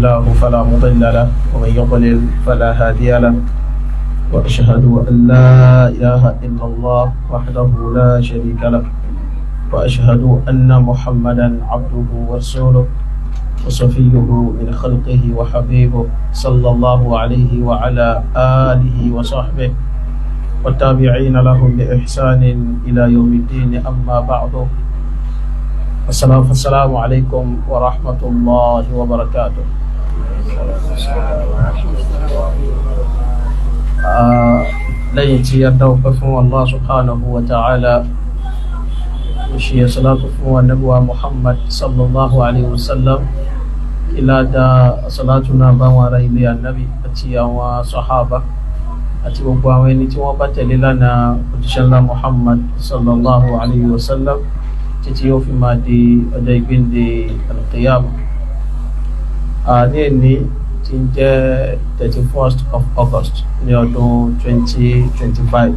الله فلا مضل له ومن يضلل فلا هادي له، وأشهد أن لا إله إلا الله وحده لا شريك له، وأشهد أن محمدا عبده ورسوله وصفيه من خلقه وحبيبه، صلى الله عليه وعلى آله وصحبه والتابعين لهم بإحسان إلى يوم الدين. أما بعد، السلام عليكم ورحمة الله وبركاته. Lẹ́yìn tí a dá ọpẹ́ fún Allah subhanahu wa ta'ala, ó ṣe salatu fún anábíwa Muhammad sallallahu alaihi wasallam, ilá dá salatu náà bá wọn ará ilé annabi àti àwọn sahaba àti gbogbo àwọn ẹni tí wọ́n bá tẹ̀lé lánàá òjíṣẹ́ ńlá Muhammad sallallahu alaihi wasallam títí yóò fi máa di ọjọ́ ìgbéǹde alqiyama. Ní èní tí ń jẹ́ 31st of August ní ọdún 2025,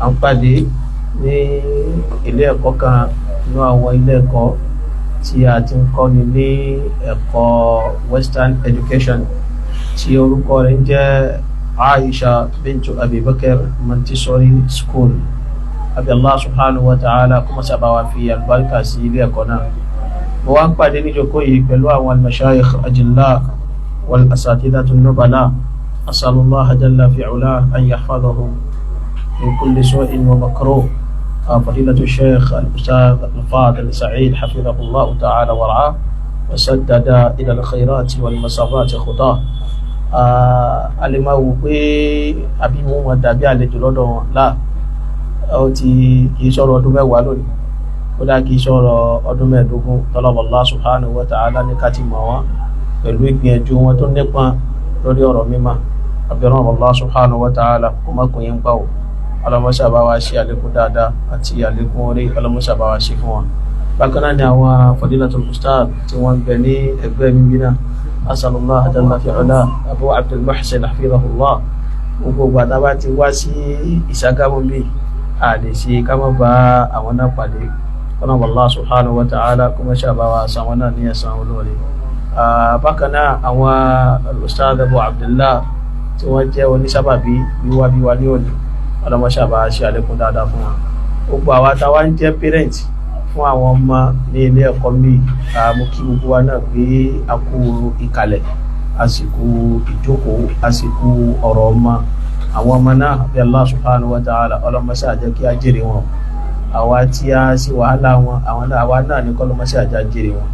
à ń pàdé ní ilé ẹ̀kọ́ kan nínú àwọn ilé ẹ̀kọ́ tí a ti ń kọ́ni ní ẹ̀kọ́ Western education, tí orúkọ rẹ̀ ń jẹ́ Aisha bintu Abi Bakr Montessori School. Abi Allah subhanahu wa ta'ala kó mọ́sá bá wa fi àlùbáríkà sí ilé ẹ̀kọ́ náà. Mo wá ń pàdé níjókòó yìí pẹ̀lú àwọn al-mashayikh ajilla wal asatidatu nubala. Asalullah jalla fi ula an yahfadhahum min kulli su'in wa makruh. فضيلة الشيخ الأستاذ الفاضل سعيد حفظه الله تعالى ورعاه وسدد إلى الخيرات والمسرات خطاه. A lè máa wò pé àbí mo wọn dàbí àlejò lọ́dọ̀ wọn láà, ó ti kì í sọ̀rọ̀ ọdún 10 lónìí, kódà kì í sọ̀rọ̀ ọdún 15. Tọ́lọ́bọ̀ Allah subhanahu wa ta'ala ní ká ti mọ̀ wọ́n pẹ̀lú ìgbìyànjú wọn tó nípọn lórí ọ̀rọ̀ mímọ́. Àbẹ̀rẹ̀ Allah subhanahu wa ta'ala kó má kún yín pa ò, ọlọ́mọṣà bá wa ṣe àlékún dáadáa àti àlékún orí, ọlọ́mọṣà bá wa ṣe fún wọn. Bákan náà ni àwọn fadilatul ustad tí wọ́n ń bẹ ní ẹgbẹ́ mímí náà, asalullah jalla fi ula Abu Abdul Muhsin hafidhahullah. Gbogbo gbàdá bá ti wá sí Ìṣàgámù bí, a lè ṣe ká má bá àwọn náà pàdé. Kọ́nà Allah subhanahu wa ta'ala kó má ṣàbá wa sàwọn náà ní ẹ̀san olóore. Bákan náà àwọn ustad Abu Abdullah tí wọ́n jẹ́ onísábàbí wíwá bí wá ní òní, ọlọ́mọṣàbá ṣe àlékún dáadáa fún wọn. Gbogbo àwa táwa ń jẹ́ parent fún àwọn ọmọ ní ilé ẹ̀kọ́ mi, mo kí gbogbo wa náà pé a kú ìkàlẹ̀, àsìkò ìjókòó, àsìkò ọ̀rọ̀ ọmọ. Àwọn ọmọ náà bí Allah subhanahu wa ta'ala, ọlọ́mọṣà jẹ́ kí á jèrè wọn. Àwa tí a ṣe wàhálà wọn, àwọn náà, àwa náà ní kọ́lọ́mọṣà jẹ́ jèrè wọn.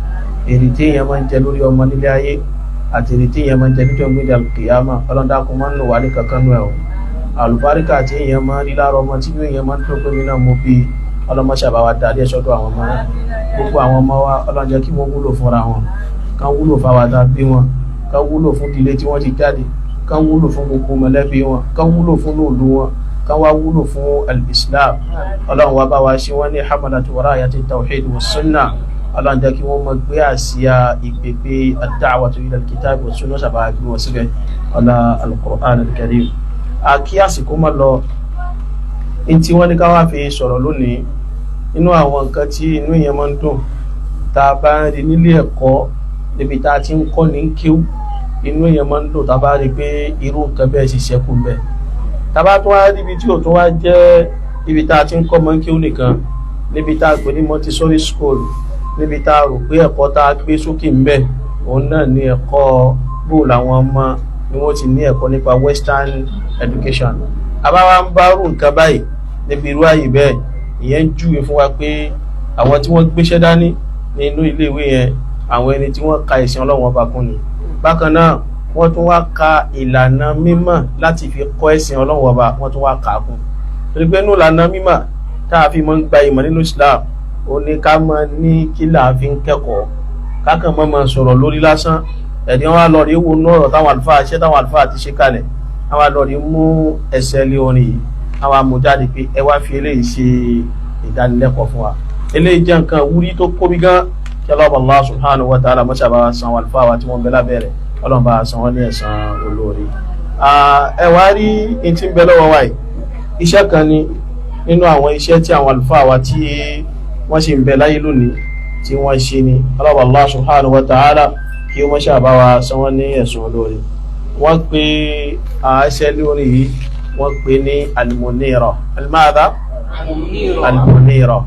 Èrè tí èèyàn máa ń jẹ lórí ọmọ nílé ayé àti èrè tí èèyàn máa ń jẹ níjọ́ gbé kìyàmá, ọlọ́dàkùn máa ń lò wá ní kankan nù ẹ̀ o. Àlùbáríkà tí èèyàn máa ń rí lára ọmọ tí èèyàn máa ń tó pé mi náà mo bí, ọlọ́mọṣà bá wa darí ẹ̀ sọ́dọ̀ àwọn ọmọ náà. Gbogbo àwọn ọmọ wa, Ọlọ́run jẹ́ kí wọ́n wúlò fúnra wọn, kán wúlò fáwa tá a bí wọn, kán wúlò fún ìdílé tí wọ́n ti jáde, kán wúlò fún gbogbo mọ̀lẹ́bí wọn, kán wúlò fún ìlú wọn, kán wá wúlò fún al-Islam. Ọlọ́run wa bá wa ṣe wọ́n ní hamalatu warayati tawhid wa sunnah. Ọlọ́run jẹ́ kí wọ́n mọ gbé àsíá ìpèpè ad-da'watu ila al-kitab wa sunnah, sábà gbé wọn síbẹ̀, ọlá al-Qur'an al-Karim. Àkí àsìkò má lọ ní tí wọ́n ní ká wá fi sọ̀rọ̀ lónìí. Nínú àwọn nǹkan tí inú èèyàn máa ń dùn tá a bá ń rí nílé ẹ̀kọ́ níbi tá a ti ń kọ́ ní kíw, inú èèyàn máa ń dùn tá a bá rí pé irú nǹkan bẹ́ẹ̀ sì ṣẹ́kù bẹ́ẹ̀. Tá a bá tún wá rí ibi tí ò tún wá jẹ́ ibi tá a ti ń kọ́ mọ́ kíw nìkan, níbi tá a pè ní Montessori school, níbi tá a rò pé ẹ̀kọ́ tá a gbé sókè ń bẹ̀, òun náà ní ẹ̀kọ́ bó làwọn ọmọ ni wọ́n ti ní ẹ̀kọ́ nípa Western education. Àbáwá ń bá rú nǹkan báyìí níbi irú àyè bẹ́ẹ̀, ìyẹn ń júwe fún wa pé àwọn tí wọ́n gbéṣẹ́ dání nínú iléèwé yẹn, àwọn ẹni tí wọ́n ka ìsìn Ọlọ́run ọba kún ni. Bákan náà, wọ́n tún wá ka ìlànà mímọ̀ láti fi kọ́ ẹ̀sìn Ọlọ́run ọba, wọ́n tún wá kà á kún, torí pé inú ìlànà mímọ̀ tá a fi máa ń gba ìmọ̀ nínú Islam, ó ní ká máa ní kí là á fi ń kẹ́kọ̀ọ́, kákan máa máa sọ̀rọ̀ lórí lásán. Ẹ̀dí wọn lọ rí wo nú ọ̀rọ̀ táwọn àlùfáà ṣẹ́, táwọn àlùfáà ti ṣe kalẹ̀, àwọn lọ rí mú ẹsẹ̀ lé orin yìí, àwọn amújáde pé ẹ wá fi eléyìí ṣe ìdánilẹ́kọ̀ọ́ fún wa. Eléyìí jẹ́ nǹkan wúrí tó kóbi gan kí ọlọ́ba Allah subhanahu wa ta'ala mọ́ṣá bá san àwọn àlùfáà wa tí wọ́n bẹ lábẹ́rẹ̀, ọlọ́run bá san wọ́n ní ẹ̀san olóore. Ẹ wá rí n tí ń bẹ lọ́wọ́ wa yìí, iṣẹ́ kan ni nínú àwọn iṣẹ́ tí àwọn àlùfáà wa tí wọ́n sì ń bẹ láyé lónìí tí wọ́n ṣe ni. Ọlọ́ba Allah subhanahu wa ta'ala Kí ó mọ́ ṣàbá wa san wọ́n ní ẹ̀sùn olóore. Wọ́n pe àṣẹ lórí yìí, wọ́n pe ní Al-Munira. Al-madha? Al-Munira.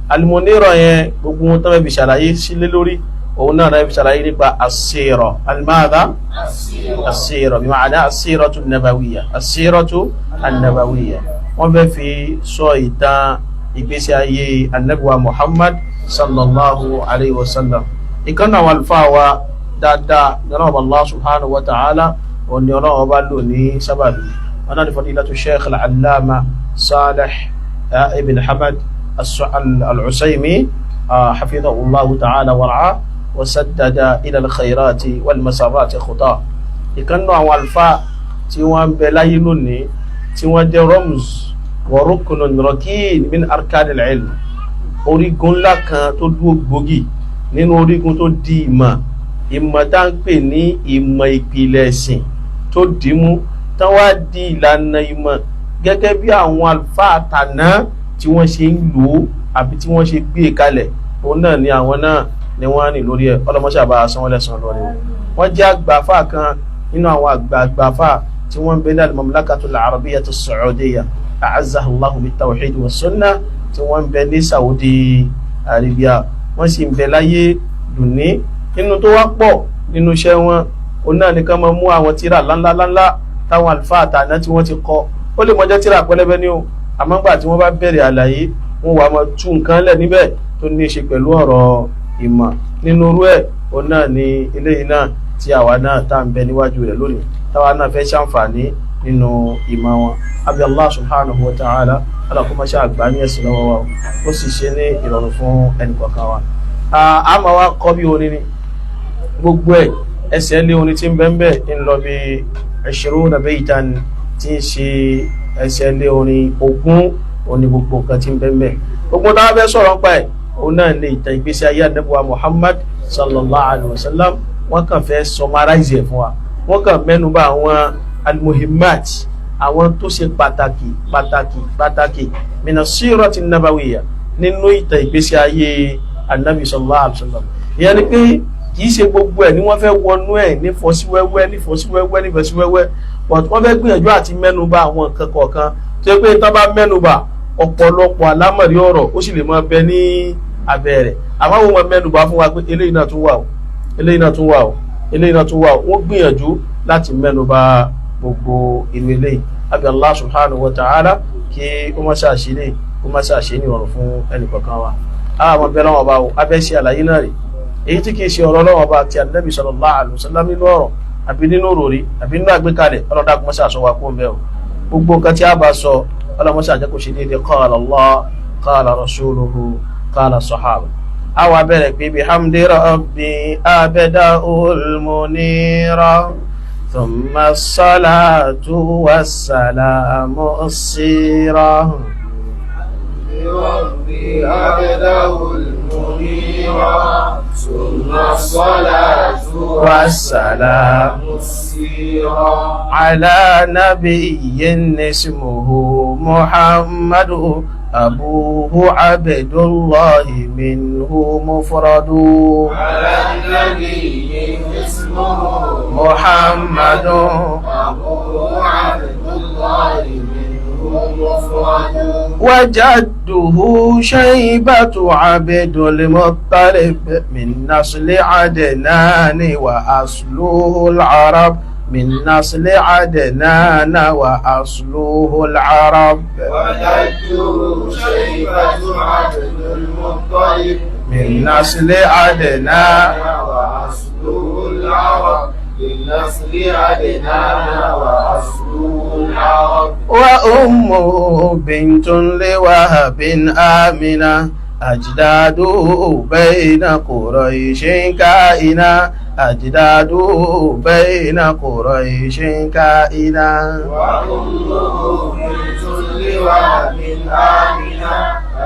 Al-Munira yẹn, gbogbo wọn tó fẹ́ fi ṣàlàyé sílé lórí òun náà fi ṣàlàyé nípa as-sira. Al-madha? As-sira, bí ma'ana as-siratu an-nabawiyya. As-siratu an-nabawiyya, wọ́n fẹ́ fi sọ ìtàn ìgbésí ayé anabiwa Muhammad sallallahu alayhi wa sallam. Ìkan náà àwọn àlùfáà wa dáadáa nínú ọba Allah subhanahu wa ta'ala, òun ni ọlọ́run ọba lò ní sábàbí wọn náà ní fadilatu Sheikh al-Allama Salih ibn Hamad al-Usaymi, hafidhahullahu ta'ala war'a wa saddada ila al-khayrati wal masarati khuta. Ìkan náà àwọn àlùfáà tí wọ́n ń bẹ láyé lónìí, tí wọ́n jẹ́ ramz wa ruknun rakin min arkan al-ilm, orígun ńlá kan tó dúró gbòógì nínú orígun tó di ìmọ̀, ìmọ̀ tá ń pè ní ìmọ̀ ìpìlẹ̀ ẹ̀sìn, tó dìímú tán wá di ìlànà ìmọ̀ gẹ́gẹ́ bí àwọn àlùfáà tàná tí wọ́n ṣe ń lò ó àbí tí wọ́n ṣe gbé e kalẹ̀. Òun náà ni àwọn náà ni wọ́n rìn lórí ẹ̀. Ọlọ́mọṣẹ́ àbá san wọ́n lẹ́san lórí wọn. Wọ́n jẹ́ àgbàfà kan nínú àwọn àgbààgbàfà tí wọ́n ń bẹ ní al-Mamlakatul Arabiyyah as-Saudiyyah, a'azzaha Allahu bit-tawhid was-sunnah, tí wọ́n ń bẹ ní Saudi Arabia. Wọ́n sì ń bẹ láyé dùnní. Nínú tó wá pọ̀ nínú iṣẹ́ wọn, òun náà nìkan máa mú àwọn tíra ńláńláńlá táwọn àlùfáà àtàná tí wọ́n ti kọ. Ó lè mọjọ́ tíra pẹlẹbẹ ní o, àmọ́ ńgbà tí wọ́n bá bẹ̀rẹ̀ àlàyé, wọ́n wàá máa tú nǹkan lẹ̀ níbẹ̀ tó ní í ṣe pẹ̀lú ọ̀rọ̀ ìmọ̀. Nínú irú ẹ̀, òun náà ni eléyìí náà tí àwa náà tá à ń bẹ níwájú rẹ̀ lónìí, táwa náà fẹ́ ṣàǹfààní nínú ìmọ̀ wọn. Abi Allah subhanahu wa ta'ala alákòómọṣẹ́ àgbà ní ẹ̀sìn lọ́wọ́ wa, ó sì ṣe ní ìrọ̀rùn fún ẹnì kọ̀ọ̀kan wa. A máa wá kọ́ bí orin ni gbogbo ẹ̀. Ẹsẹ̀ lé orin tí ń bẹ́ẹ̀ bẹ́ẹ̀ ń lọ bí 20 baytan, tí ń ṣe ẹsẹ̀ lé orin 20 òní. Gbogbo nǹkan tí ń bẹ́ẹ̀ bẹ́ẹ̀, gbogbo táwọn fẹ́ sọ̀rọ̀ nípa ẹ̀, òun náà ní ìtàn ìgbésí ayé Ànábì wa Muhammad sallallahu alayhi wa sallam. Wọ́n kàn fẹ́ summarize ẹ̀ fún wa, wọ́n kàn mẹ́nu bà àwọn almuhimmat, àwọn tó ṣe pàtàkì pàtàkì pàtàkì mina sírọ̀tì nabawiyya, nínú ìtàn ìgbésí ayé Anabi sallallahu alayhi wa sallam. Ìyẹn ni pé kì í ṣe gbogbo ẹ̀ ni wọ́n fẹ́ wọnú ẹ̀ ní fọ́síwẹ́wẹ́, ní fọ́síwẹ́wẹ́, ní fọ́síwẹ́wẹ́, but wọ́n fẹ́ gbìyànjú àti mẹ́nu bà àwọn nǹkan kọ̀ọ̀kan tó yẹ pé tán bá mẹ́nu bà, ọ̀pọ̀lọpọ̀ àlámọ̀rí ọ̀rọ̀ ó sì lè máa bẹ ní abẹ́ rẹ̀. Àmọ́ àwọn ọmọ mẹ́nu bà fún wa pé eléyìí náà tún wà o, eléyìí náà tún wà o, eléyìí náà tún wà o. Wọ́n gbìyànjú láti mẹ́nu bà gbogbo ìlú eléyìí. Abi Allah subhanahu wa ta'ala kí ó má ṣàṣírí, kó má ṣàṣe ní ọ̀rọ̀ fún ẹnì kọ̀ọ̀kan wa. Àwọn ọmọ bẹ́ẹ̀ lọ́wọ́ bá o abẹ́ ṣe àlàyé náà rè, èyí tí kìí ṣe ọ̀rọ̀ lọ́wọ́ bá ti Ànábì sallallahu alaihi wasallam nínú ọ̀rọ̀ àbí nínú òròrí àbí nínú àgbékalẹ̀, ọlọ́dà kò mọ́ṣẹ́ àṣọ wa kó ń bẹ́ o. Gbogbo nǹkan tí a bá sọ, ọlọ́mọṣẹ́ àjẹkù ṣe déédéé qala Allah, qala rasuluhu, qala sahaba. Àwa bẹ̀rẹ̀ pé bihamdi rabbi abda'ul munira, thumma salatu wassalamu as-sira. ربي أبدأ المنيرا، ثم الصلاة والسلام السيرا على نبي اسمه محمد، أبوه عبد الله منه مفرد. على النبي اسمه محمد، أبوه عبد الله منه مفرد. وجده شيبة عبد المطلب، من نسل عدنان وأصله العرب، من نسل عدنان وأصله العرب. وجده شيبة عبد المطلب، من نسل عدنان وأصله العرب، من نسل عدنان وأصله العرب. وأمه بنت لوهب آمنة، أجداده بين قريش كائنة، أجداده بين قريش كائنة. وأمه بنت لوهب آمنة،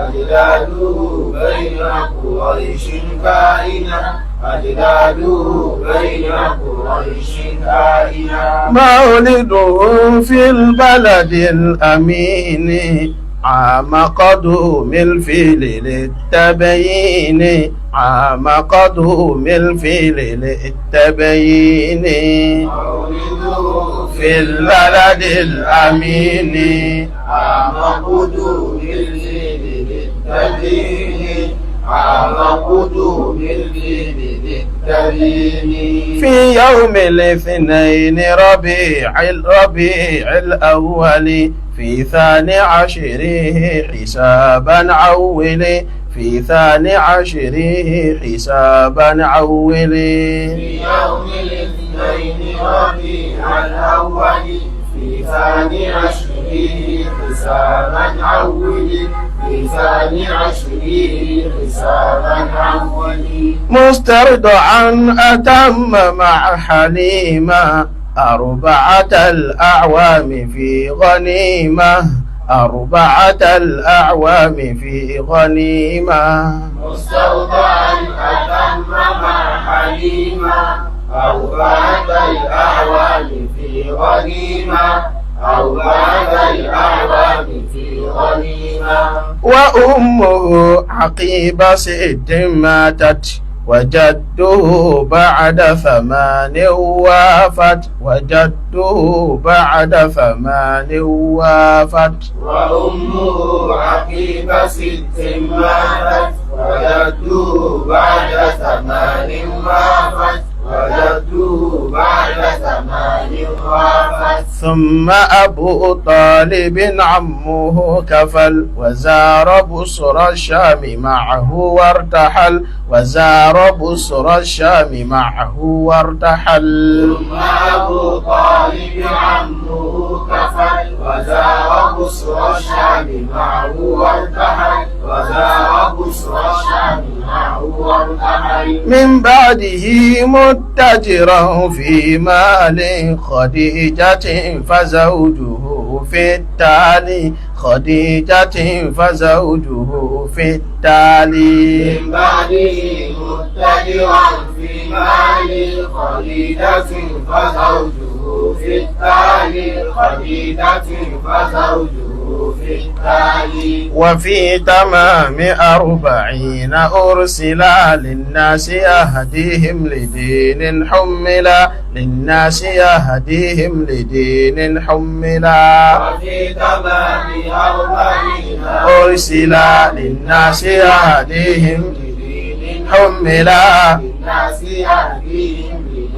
أجداده بين قريش كائنة، أجداده بين قريش كائنة. مولده في البلد الأمين. عام قدوم الفيل للتبيين، عام قدوم الفيل للتبيين. مولده في البلد الأمين، عام قدوم الفيل للتبيين، عام قدوم الفيل للتبيين. في يوم الاثنين ربيع الأول، في ثاني عشره حسابا عولي، في ثاني عشره حسابا عولي. في يوم الاثنين ربيع الأول، في ثاني عشره حسابا عولي، في ثاني عشره حسابا عولي. مسترضعا أتم مع حليمة 4 الأعوام في غنيمة، 4 الأعوام في غنيمة. مستودعا أتم مع حليمة 4 الأعوام في غنيمة، 4 الأعوام في غنيمة. وأمه عقيب 6 ماتت، وجده بعد 8 وافت، وجده بعد 8 وافت. وأمه عقيب 6 ماتت، وجده بعد 8 وافت، وجده بعد 8 وافت. ثم أبو طالب عمه كفل، وزار بصر الشام معه وارتحل، وزار بصر الشام معه وارتحل. ثم أبو طالب عمه كفل، وزار بصر الشام معه وارتحل، وزار بصر الشام معه وارتحل. من بعده متجرا في مال خديجة فزوجه في التالي، خديجة فزوجه في التالي. من بعده متجرا في مال خديجة فزوجه في التالي، خديجة فزوجه في التالي. وفي تمام 40 أرسلا، للناس يهديهم لدين حملا، للناس يهديهم لدين حملا. وفي تمام 40 أرسلا، للناس يهديهم لدين حملا. للناس يهديهم لدين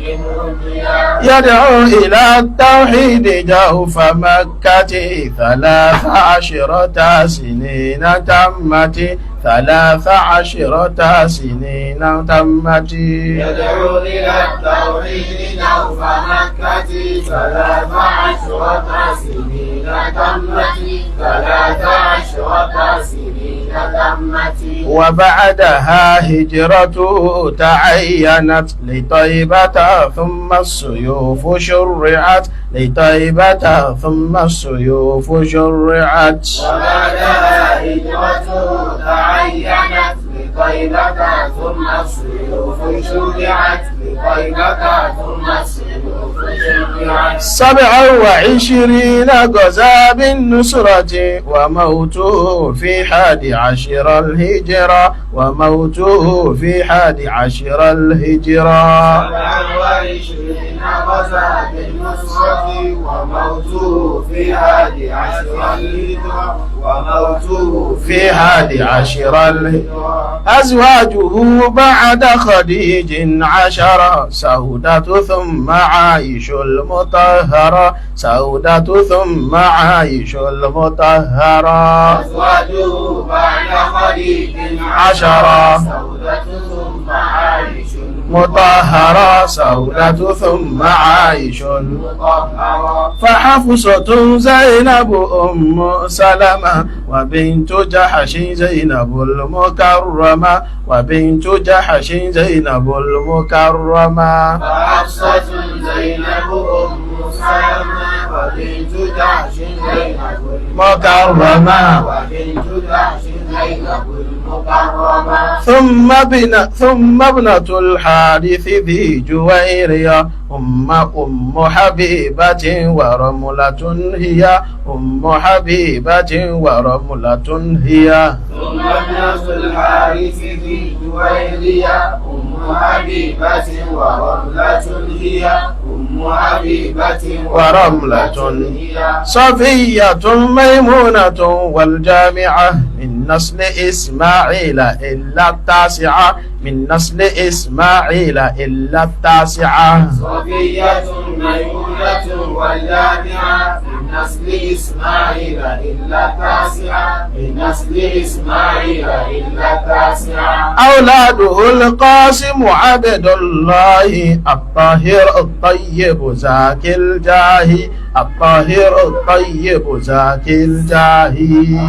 حملا. يدعو إلى التوحيد جوف مكة 13 سنين تمت، 13 سنين تمت. يدعو إلى التوحيد جوف مكة 13 سنين تمت، 13 سنين تمت. وبعدها هجرته تعينت لطيبة، ثم السيوف شرعت، لطيبة ثم السيوف شرعت. وبعدها هجرته تعينت لطيبة، ثم السيوف شرعت، لطيبة ثم السيوف شرعت. 27 غزا بالنصرة، وموته في 11 الهجرة، وموته في 11 الهجرة. 27 غزا بالنصرة، وموته في 11 الهجرة، وموته في 11 الهجرة. أزواجه بعد خديج 10، سودة ثم عائش المطهرة، سودة ثم عائش المطهرة. أزواجه بعد خديج 10، سودة ثم عائش مطهرة، سودة ثم عائش المطهرة. فحفصة زينب أم سلمة، وبنت جحش زينب المكرمة، وبنت جحش زينب المكرمة. فحفصة زينب أم سلمة، وبنت جحش زينب مكرمة، وبنت جحش زينب المكرمة. ثم ابنة الحارث ذي جويرية، أم حبيبة ورملة هي، أم حبيبة ورملة هي. ثم ابنة الحارث ذي جويرية، أم حبيبة ورملة هي، أم حبيبة ورملة هي. صفية ميمونة والجامعة، من نسل إسماعيل إلا التاسعة، من نسل إسماعيل إلا التاسعة. صفية ميمونة والجامعة، من نسل إسماعيل إلا التاسعة، من نسل إسماعيل إلا التاسعة. أولاده القاسم عبد الله، الطاهر الطيب زاكي الجاه، الطاهر الطيب زاكي الجاه.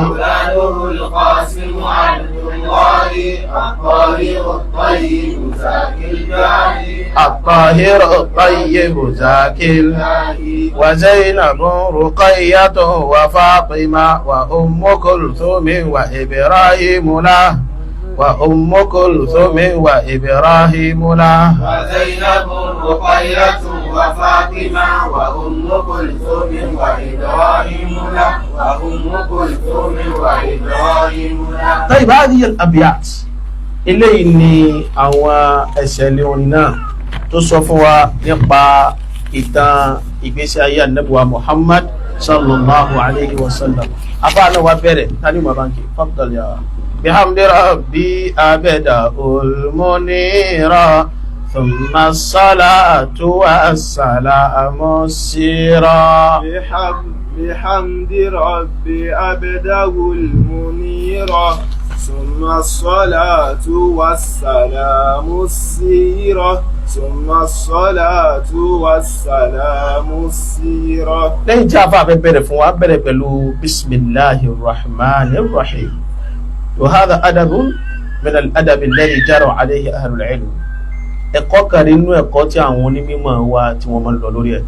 أولاده القاسم عبد الله، الطاهر الطيب زاكي الجاه، الطاهر الطيب زاكي الجاه. وزينب رقية وفاطمة، وأم كلثوم وإبراهيم له، وأم كلثوم وإبراهيم له. وزينب رقية وفاطمة، وأم كلثوم وإبراهيم له، وأم كلثوم وإبراهيم له. طيب، هذه الأبيات، eléyìí ni àwọn ẹsẹ̀ ilé orin náà tó sọ fún wa nípa ìtàn ìgbésí ayé ànábì Muhammad sallallahu alayhi wa sallam. Afá náà wá bẹ̀rẹ̀ tani mabanki تفضل يا. بحمد ربي أبدأ المنيرا، ثم الصلاة والسلام السيرا. بحمد ربي أبدأ المنيرا، ثم الصلاة والسلام السيرة، ثم الصلاة والسلام السيرة. Lẹ́yìn tí a fà fẹ́ bẹ̀rẹ̀ fún wa, bẹ̀rẹ̀ pẹ̀lú بسم الله الرحمن الرحيم. وهذا أدب من الأدب الذي جرى عليه أهل العلم. Ẹ̀kọ́ kan nínú ẹ̀kọ́ tí àwọn onímọ̀ wa tí wọ́n máa ń lọ lórí ẹ̀,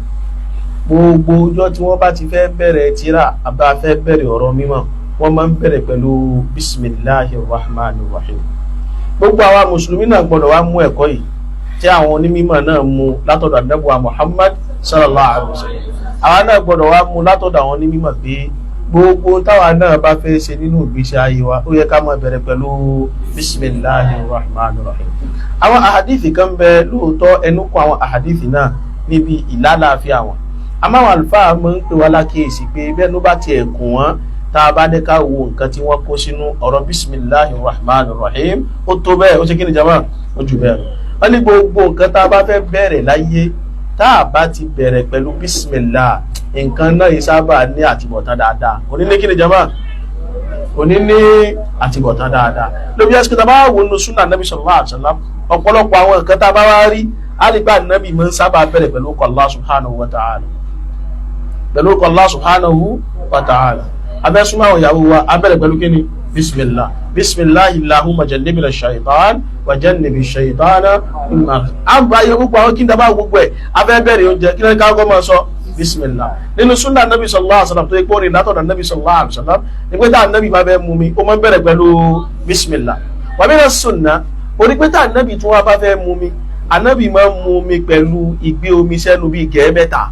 gbogbo ọjọ́ tí wọ́n bá ti fẹ́ bẹ̀rẹ̀ tírà àbá fẹ́ bẹ̀rẹ̀ ọ̀rọ̀ mímọ̀, wọ́n máa ń bẹ̀rẹ̀ pẹ̀lú بسم الله الرحمن الرحيم. Gbogbo àwa mùsùlùmí náà gbọ́dọ̀ wá mú ẹ̀kọ́ yìí tí àwọn onímọ̀ náà mú látọ̀dọ̀ ànábì Muhammad صلى الله عليه وسلم. Àwa náà gbọ́dọ̀ wá mú látọ̀dọ̀ àwọn onímọ̀ pé gbogbo táwa náà bá fẹ́ ṣe nínú ìgbésí ayé wa, ó yẹ ká máa bẹ̀rẹ̀ pẹ̀lú بسم الله الرحمن الرحيم. Àwọn àhàdìsì kan bẹ lóòótọ́, ẹnu kọ àwọn àhàdìsì náà níbi ìlàlàáfíà wọn, àmọ́ àwọn àlùfáà máa ń pè wá lákìyèsí pé bẹ́ẹ̀ ló bá tiẹ̀ kùn wọ́n, tá a bá ní ká wo nǹkan tí wọ́n kó sínú ọ̀rọ̀ بسم الله الرحمن الرحيم, ó tó bẹ́ẹ̀, ó ṣe kí ni jama, ó jù bẹ́ẹ̀ lọ. Wọ́n ní gbogbo nǹkan tá a bá fẹ́ bẹ̀rẹ̀ láyé, tá a bá ti bẹ̀rẹ̀ pẹ̀lú بسم الله, nǹkan náà yìí sábà ní àtibọ̀tán dáadáa. Òní ní kí ni jama, òní ní àtibọ̀tán dáadáa. Lóbi ẹsẹ̀ tá a bá wo nu súnà nàbí صلى الله عليه وسلم, ọ̀pọ̀lọpọ̀ àwọn nǹkan tá a bá wá rí, àlìgbà nàbí máa ń sábà bẹ̀rẹ̀ pẹ̀lú ọkọ̀ Allah سبحانه وتعالى, pẹ̀lú ọkọ̀ Allah سبحانه وتعالى. Abẹ́súnmọ́ àwọn ìyàwó wa, abẹ́rẹ̀ pẹ̀lú kí ni? بسم الله، بسم الله اللهم جنبنا الشيطان وجنب الشيطان. Àbáyé gbogbo àwọn kí n dábàá gbogbo ẹ̀, abẹ́ bẹ̀rẹ̀ oúnjẹ, kí ló ní ká kọ́ máa sọ? بسم الله. Nínú súnà nabi صلى الله عليه وسلم tó yẹ kó rìn látọ̀dọ̀ nabi صلى الله عليه وسلم ní pé tá nabi bá fẹ́ mú mi, ó máa ń bẹ̀rẹ̀ pẹ̀lú بسم الله. Wàmí náà súnà oní pé tá nabi tún wá bá fẹ́ mú mi, anabi máa ń mú mi pẹ̀lú ìgbé omi sẹ́nu bíi gẹ̀ẹ́ mẹ́ta.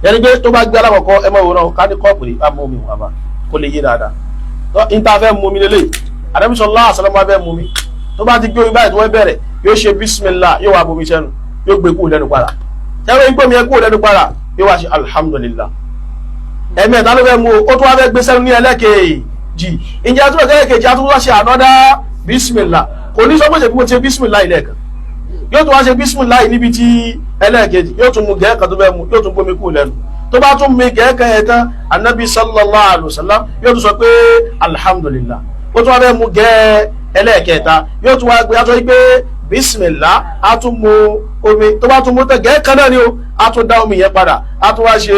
Yẹni pé tó bá gbé alákọ̀ọ́kọ́, ẹ máa wòran ká ní kọ́ọ̀pù rí, bá mú mi wà bá kó lè yé dáadáa. Níta fẹ́ mú mi lélẹ̀, anabi صلى الله عليه وسلم máa fẹ́ mú mi, tó bá ti gbé omi báyìí tó wọ́n bẹ̀rẹ̀, yóò ṣe بسم الله, yóò wá bomi sẹ́nu, yóò gbé kúrò lẹ́nu padà. Tẹ́wọ́ ń gbómi ẹ kúrò lẹ́nu padà, yóò wá ṣe الحمد لله. Ẹ̀mí ẹ̀ta ló fẹ́ mú o. Ó tún wá fẹ́ gbé sẹ́nu ní ẹlẹ́kẹ̀ẹ́jì. Ìjẹ́ àtúntò ẹlẹ́kẹ̀ẹ́jì, àtúntò wá ṣe ànọ́dá بسم الله. Kò ní sọ pé ṣe bí mo ti ṣe بسم الله ilẹ̀ kan, yóò tún wá ṣe بسم الله níbi tí ẹlẹ́ẹ̀kejì, yóò tún mu gẹ̀ẹ́kan tó fẹ́ mu, yóò tún gbómi kúrò lẹ́nu. Tó bá tún mi gẹ̀ẹ́kan yẹn tán, anabi صلى الله عليه وسلم yóò tún sọ pé الحمد لله. Ó tún wá fẹ́ mu gẹ̀ẹ́ ẹlẹ́ẹ̀kẹta, yóò tún wá gbé aṣọ yìí pé بسم الله, á tún mu omi. Tó bá tún mú tán, gẹ̀ẹ́kan náà ni o, á tún dá omi yẹn padà, á tún wá ṣe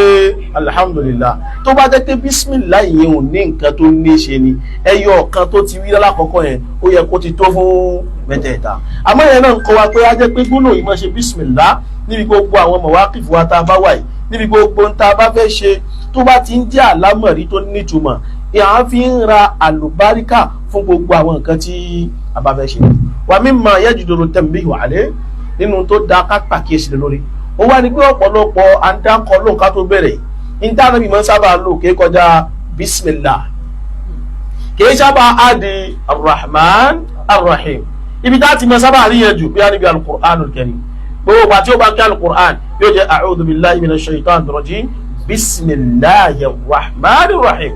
الحمد لله. Tó bá jẹ́ pé بسم الله yẹn ò ní nǹkan tó ní ṣe ni, ẹyọ kan tó ti wí lákọ̀ọ́kọ́ yẹn, ó yẹ kó ti tó fún mẹ́tẹ̀ẹ̀ta. Àmọ́ yẹn náà ń kọ́ wa pé á jẹ́ pé gbólóhùn yìí máa ṣe بسم الله níbi gbogbo àwọn مواقف wa tá a bá wà yìí, níbi gbogbo ń tá a bá fẹ́ ṣe, tó bá ti ń jẹ́ àlámọ̀rí tó nítumọ̀. Ìhàn fi ń ra àlùbáríkà fún gbogbo àwọn nǹkan tí a bá fẹ́ ṣe. Wà mí máa yajiduru tanbihu alayhi, nínú tó da ká pàkíyèsí lé lórí, ó wá ní pé ọ̀pọ̀lọpọ̀ àńdákọ lóun ká tó bẹ̀rẹ̀ ìdáná bí máa ń sábà lò kí kọjá bismillah, kì í sábà adi arrahman arrahim. Ibi tá a ti máa sábà rí yẹn jù bí a níbi alukur'anul karim, gbogbo àti ó bá ń kí alukur'an yóò jẹ a'udhu billahi minash shaitanir rajim, bismillahir rahmanir rahim,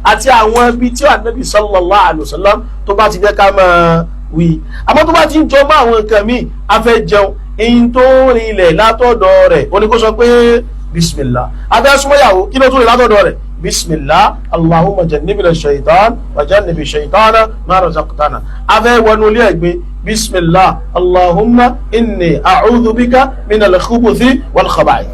àti àwọn ibi tí Ànábì sallallahu alayhi wa sallam tó bá ti fẹ́ ká máa wí. Àmọ́ tó bá ti ń jọ mọ́ àwọn nǹkan míì, a fẹ́ jẹun, èyí tó rinlẹ̀ látọ̀dọ̀ rẹ̀ ó ní kó sọ pé bismillah. A fẹ́ súnmọ́yàwó, kí ló tún rìn látọ̀dọ̀ rẹ̀? Bismillah, allahumma jannibna shaitan wa jannibi shaitana ma razaqtana. A fẹ́ wọnú ilé ẹ̀gbin, bismillah, allahumma inni a'udhu bika minal khubuthi wal khaba'ith.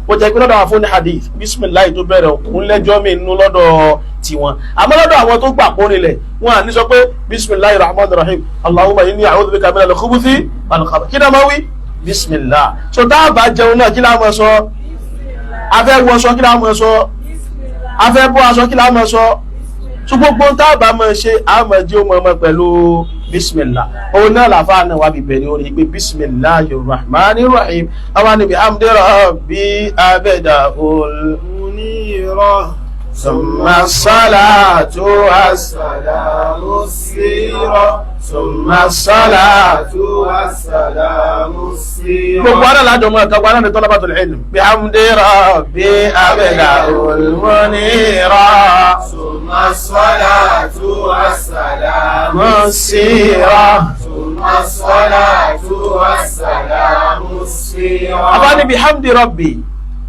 Ó jẹ́ pé lọ́dọ̀ àwọn fún ní hadith, bismillah tó bẹ̀rẹ̀ òun lẹ́jọ́ mi nínú lọ́dọ̀ tiwọn. Àmọ́ lọ́dọ̀ àwọn tó gbà pọ́n nílẹ̀, wọn à ní sọ pé bismillahir rahmanir rahim, allahumma inni a'udhu bika minal khubuthi wal khaba'ith. Kí náà máa wí? Bismillah. So tá a bá jẹun náà, kí láà máa sọ? A fẹ́ wọṣọ, kí láà máa sọ? A fẹ́ bọ́ aṣọ, kí láà máa sọ? So gbogbo tá a bá máa ṣe, a máa jẹ́ ọmọ ọmọ pẹ̀lú bismillah. Òun náà làfáà náà wà bíbẹ̀ ní orí pé bismillahir rahmanir rahim, àwọn níbi hamdi rabbi abda'ul munira thumma salatu wassalamu sira thumma salatu wassalamu sira. Gbogbo ara lájọ mọ́ ẹ̀ka gbọ́nà ní talabatul ilm, bihamdi rabbi abda'ul munira thumma salatu wassalamu sira. thumma salatu wassalamu sira. Abá níbi hamdi rabbi,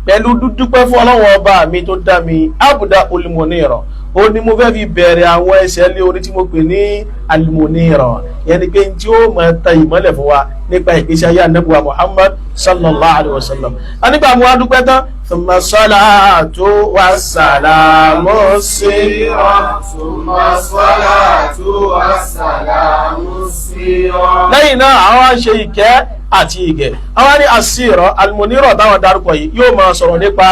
pẹ̀lú dúdúpẹ́ fún Ọlọ́run ọba mi tó dá mi, abuda olùmọ̀nìrọ̀, ó ní mo fẹ́ fi bẹ̀rẹ̀ àwọn ẹsẹ̀ lé orí tí mo pè ní alùmọ̀nìrọ̀, yẹn ni pé tí ó máa ta ìmọ́lẹ̀ fún wa nípa ìgbésí ayé anábùwà Muhammad sallallahu alayhi wa sallam. A nígbà mo wá dúpẹ́ tán, thumma salatu wassalamu sira thumma salatu wassalamu sira. Lẹ́yìn náà àwọn á ṣe ìkẹ́ àti ìgẹ̀. Àwọn ní àsírọ̀ almunirọ̀ táwọn dárúkọ yìí yóò máa sọ̀rọ̀ nípa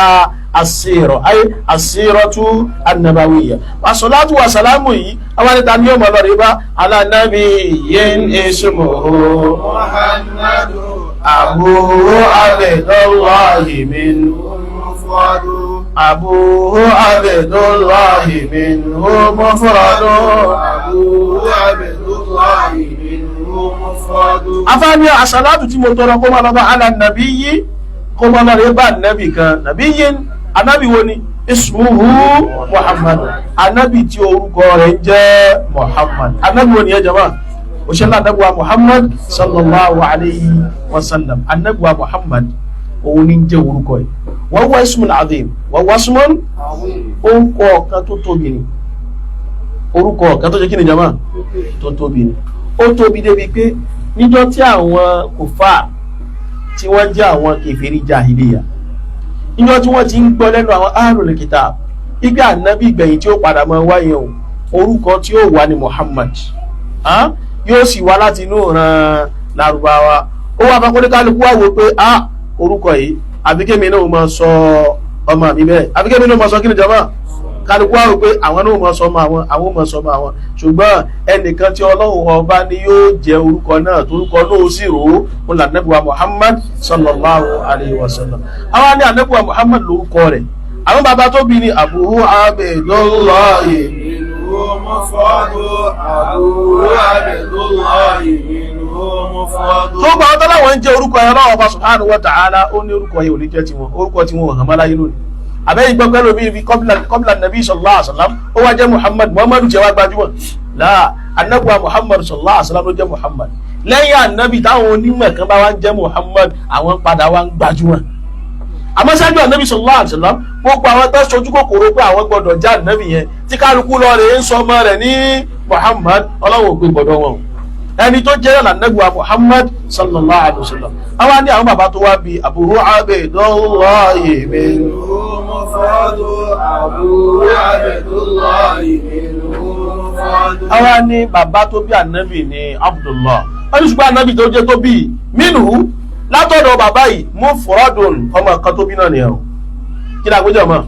àsírọ̀ ayé àsírọ̀tú annabawiyya wassalatu wassalamu yìí, àwọn níta ní yóò máa lọ rí bá ala nabiyyin ismuhu Muhammadu abuhu abdullahi min mufradu abuhu abdullahi minhu mufradu abuhu abdullahi minhu mufradu. Afáàní àsàlátù tí mo tọrọ kó máa lọ bá ala nabiyyi, kó máa lọ rí bá nàbì kan, nabiyyin, anábì wo ni? Ismuhu Muhammad, anábì tí orúkọ rẹ̀ ń jẹ́ Muhammad. Anábì wo ni ẹ jama? Òṣèlú anábì wa Muhammad sallallahu alayhi wa sallam. Anábì wa Muhammad òun ní jẹ́ orúkọ yìí. Wa huwa ismun azim, wa huwa ismun, orúkọ kan tó tóbi ni. Orúkọ kan tó jẹ́ kí ni jama? Tó tóbi ni. Ó tóbi débi pé níjọ́ tí àwọn kòfà tí wọ́n jẹ́ àwọn kèfèrí jahiliya, níjọ́ tí wọ́n ti ń gbọ́ lẹ́nu àwọn ahlul kitab igbe ànábì ìgbẹ̀yìn tí ó padà máa wáyé o, orúkọ tí ó wà ní Muhammad, yóò sì wá láti inú ìran Lárúbáwá. Ó wá fakọ́lé kálukú wá wò pé a orúkọ yìí, àbíkémi náà máa sọ ọmọ mi bẹ́ẹ̀, àbíkémi náà máa sọ kí ni jọmọ́? Kálukú wá wò pé àwọn náà máa sọ ọmọ àwọn, àwọn máa sọ ọmọ àwọn. Ṣùgbọ́n ẹnìkan tí Ọlọ́run ọba ni yóò jẹ orúkọ náà, torúkọ náà ó sì rò ó, ó là Ànábì wa Muhammad sallallahu alayhi wa sallam. Àwọn ní Ànábì wa Muhammad lórúkọ rẹ̀, àwọn bàbá tó bí ní Abuhu Abdullahi minhu mufradu abuhu Abdullahi minhu mufradu. Tó gba ọtọ́ láwọn ń jẹ́ orúkọ yẹn, Ọlọ́run ọba subhanahu wa ta'ala ó ní orúkọ yẹn ò ní jẹ́ tiwọn, orúkọ tiwọn ò hàn mọ́ láyé lónìí. Àbẹ́yìn gbọ́ pẹ́lú bíi kọ́bílà nàbí sallallahu alaihi wasallam, ó wá jẹ́ Muhammad, Muhammadu jẹ́ wá gbajúmọ̀ láà. Anabuwa Muhammad sallallahu alaihi wasallam ló jẹ́ Muhammad. Lẹ́yìn anabi táwọn onímọ̀ kan bá wá ń jẹ́ Muhammad, àwọn padà wá ń gbajúmọ̀. Àmọ́ ṣáájú anabi sallallahu alaihi wasallam, gbogbo àwọn tó ṣojú kòkòrò pé àwọn gbọdọ̀ já anabi yẹn tí kálukú lọ rè ń sọ ọmọ rẹ̀ ní Muhammad, Ọlọ́run ò gbé gbọdọ̀ wọn o. Ẹni tó jẹ́ anabuwa Muhammad sallallahu alaihi wasallam, àwọn ní àwọn bàbá tó wá bí Abuhu Abdullahi min minhu mufradu abuhu Abdullahi minhu mufradu. Àwa ní bàbá tó bí ànábì ní Abdullah, wọ́n ní ṣùgbọ́n ànábì tó jẹ́ tó bí minhu látọ̀dọ̀ bàbá yìí mufradun, ọmọ kan tó bí náà nìyẹn o. Kí ni àgbéjọ mọ́?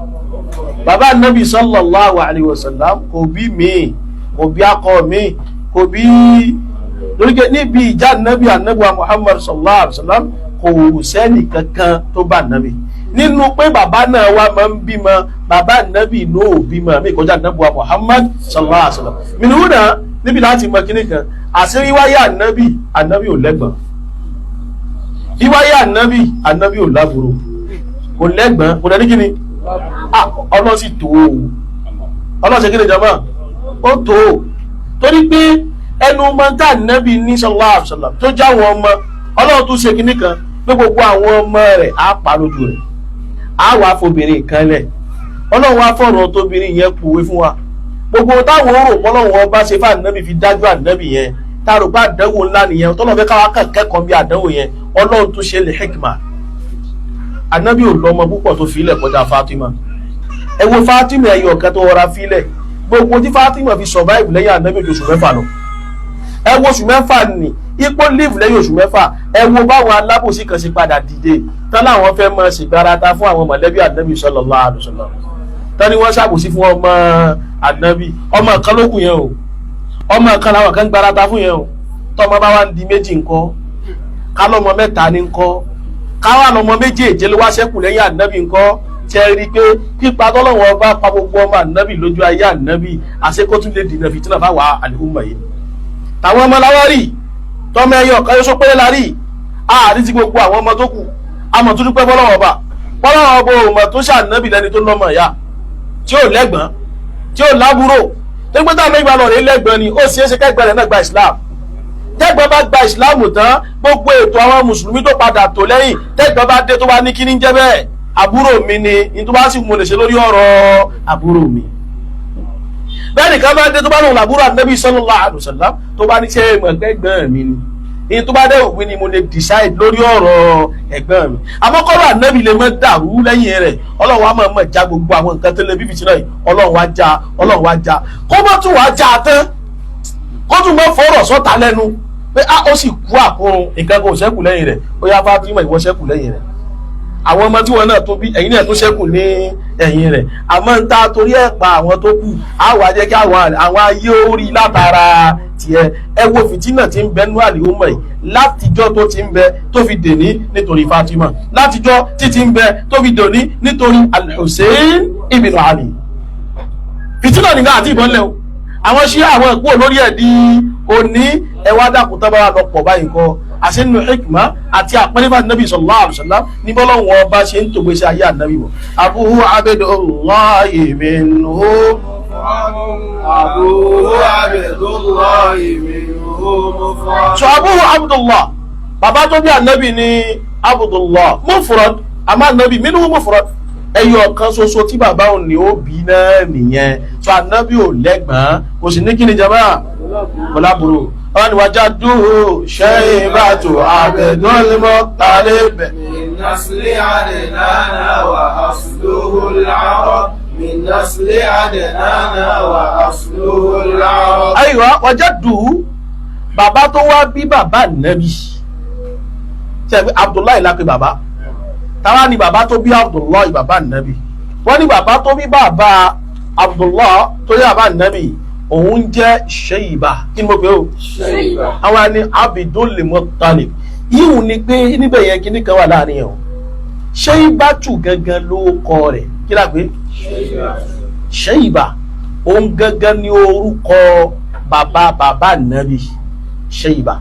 Bàbá Nabi sallallahu alayhi wa sallam kò bí mi, kò bí akọ mi, kò bí lóríkẹ́ níbi ìjà Nabi anabi wa Muhammad sallallahu alayhi wa sallam kò sẹ́ni kankan tó bá Nabi. Nínú pé bàbá náà wá máa ń bímọ, bàbá Nabi ní ò bímọ mi kọjá Nabi wa Muhammad sallallahu alayhi wa sallam. Mìíràn náà níbi láti mọ kíní kan, àṣírí wáyé Ànábì, Ànábì ò lẹ́gbọ̀n. Wíwáyé Ànábì, Ànábì ò lábúrò, kò lẹ́gbọ̀n, kò lẹ́ní kíni. Ọlọ́sì tó o, ọlọ́sì kíni jama, ó tó o, torí pé ẹnu mọ́tà Ànábì ní sallallahu alaihi wasallam tó já àwọn ọmọ Ọlọ́run tó ṣe kíní kan pé gbogbo àwọn ọmọ rẹ̀ á pa lójú rẹ̀, á wàá fobìnrin kan lẹ̀. Ọlọ́run wá fọ̀rọ̀ tóbìnrin yẹn pòwe fún wa. Gbogbo táwọn rò pọ́lọ́wọ́ ọba ṣe fún Ànábì fi dájú Ànábì yẹn, táàrò bá àdánwò ńlá nìyẹn tọ́lọ́ fẹ́ káwá kàn kẹ́kọ̀ọ́ bí àdánwò yẹn, Ọlọ́run tó ṣe lè hikma. Ànábì ò lọ́mọ púpọ̀ tó filẹ̀ kọjá Fatima. Ẹ wo Fatima ẹyọ kan tó rọra filẹ̀, gbogbo tí Fatima fi survive lẹ́yìn Ànábì oṣù mẹ́fà lọ. Ẹ wo oṣù mẹ́fà ní ipò live lẹ́yìn oṣù mẹ́fà. Ẹ wo báwọn alábòsí kan ṣe padà dìde tán láwọn fẹ́ mọ ṣègbárata fún àwọn mọ̀lẹ́bí Ànábì sallallahu alaihi wasallam, tán ni wọ́n ṣàbòsí fún ọmọ Ànábì. Ọmọ kan ló kù yẹn o, ọmọ kan làwọn kan gbarata fún yẹn o. Tọmọ bá wá ń di méjì ńkọ́, kálọ́mọ mẹ́ta ní ńkọ́, káwá lọmọ méjèèjì ló wá ṣẹ́kù lẹ́yìn Ànábì ńkọ́. Ṣe rí i pé pípa tọ́lọ́wọ́n bá pa gbogbo ọmọ Ànábì lójú ayé Ànábì, àṣekó tún lè dìnà fìtínà fáwa àlùmọ̀ yìí. Tàwọn ọmọ làwọn rí tọmọ ẹyọ kan yóò péré la rí àárín ti gbogbo àwọn ọmọ tó kù. Àmọ́ tó dúpẹ́ fọlọ́wọ́n ọba, fọlọ́wọ́n ọba òmò tó ṣànábì lẹni tó lọ́mọ ìyá tí ò lẹ́gbọ̀n, tí ò lábúrò, tó gbé táwọn ìgbà lọ́rẹ̀ lẹ́gbọ̀n ni ó ṣeé ṣe kẹ́gbẹ́ rẹ̀ náà gba Islam. Tẹ́gbọ́n bá gba Islam tán, gbogbo ètò àwọn mùsùlùmí tó padà tó lẹ́yìn, tẹ́gbọ́n bá dé tó bá ní kí ní jẹ́ bẹ́ẹ̀, àbúrò mi ni, ní tó bá sì mú lè ṣe lórí ọ̀rọ̀ àbúrò mi. Bẹ́ẹ̀ nìkan bá dé tó bá lòun làbúrò Ànábì sallallahu alaihi wasallam, tó bá ní ṣe ẹgbẹ́gbọ́n mi ni, ní tó bá dé òpin ni mo lè decide lórí ọ̀rọ̀ ẹ̀gbọ́n mi. Àmọ́ kọ́rọ̀ Ànábì lè mọ́ dàrú lẹ́yìn rẹ̀, Ọlọ́run wa máa mọ̀ já gbogbo àwọn nǹkan tó lè bíbí sílẹ̀ yìí. Ọlọ́run wa já, Ọlọ́run wa já, kó mọ́ tún wá já tán, kó tún mọ́ fọ́rọ̀ sọ́ta lẹ́nu pé a ó sì kú àkórun, nǹkan kò ṣẹ́kù lẹ́yìn rẹ̀. Ó yá Fatima, ìwọ ṣẹ́kù lẹ́yìn rẹ̀, àwọn ọmọ tí wọn náà tó bí ẹ̀yin náà tó ṣẹ́kù ní ẹ̀yìn rẹ̀. Àmọ́ ń ta torí ẹ̀ pa àwọn tó kù, á wà jẹ́ kí àwọn ayé ó rí látara tiẹ̀. Ẹ wo fìtínà tí ń bẹ nú àlìhùmọ̀ yìí látijọ́ tó ti ń bẹ tó fi dèní nítorí Fatima, látijọ́ tí ti ń bẹ tó fi dèní nítorí Al-Hussein ibn Ali. Fìtínà nìkan àti ìbọn lẹ́wọ̀ àwọn ṣí àwọn ìkú olórí ẹ̀ di òní. Ẹ wá dákun tán bá wà lọ pọ̀ báyìí kọ́ àṣẹ nínú hikma àti àpẹẹrẹ Nabi sallallahu alaihi wasallam ní bọ́lọ́wọ́ ọba ṣe ń tògbésí ayé ànábì wọ̀. Abuhu Abdullahi minhu. Abuhu Abdullahi minhu mufrad. So Abuhu Abdullah, bàbá tó bí ànábì ní Abdullah mufrad, àmọ́ ànábì minhu mufrad, ẹyọ kan ṣoṣo tí bàbá òun ni ó bí náà nìyẹn. So ànábì ò lẹ́gbọ̀n, kò sì ní kí ni jama, kò lábúrò. Ọlọ́ni wájà dúró Shaybatu Abdul Muttalib. Min nasli Adnana wa asluhu al-Arab. Min nasli Adnana wa asluhu al-Arab. Ayiwa wájà dúró, bàbá tó wá bí bàbá nàbí ṣe pé Abdullahi la pé bàbá táwa ni bàbá tó bí Abdullahi bàbá nàbí. Wọ́n ní bàbá tó bí bàbá Abdullahi tó yẹ bàbá nàbí òun jẹ́ Shayba. Kí ni mo pè ó? Shayba. Àwọn ni Abdul Muttalib. Yíwù ni pé níbẹ̀ yẹn kíní kan wà láàrin yẹn o. Shaybatu gangan ló kọ rẹ̀, kí la pè? Shayba òun gangan ni orúkọ bàbá bàbá nàbí Shayba.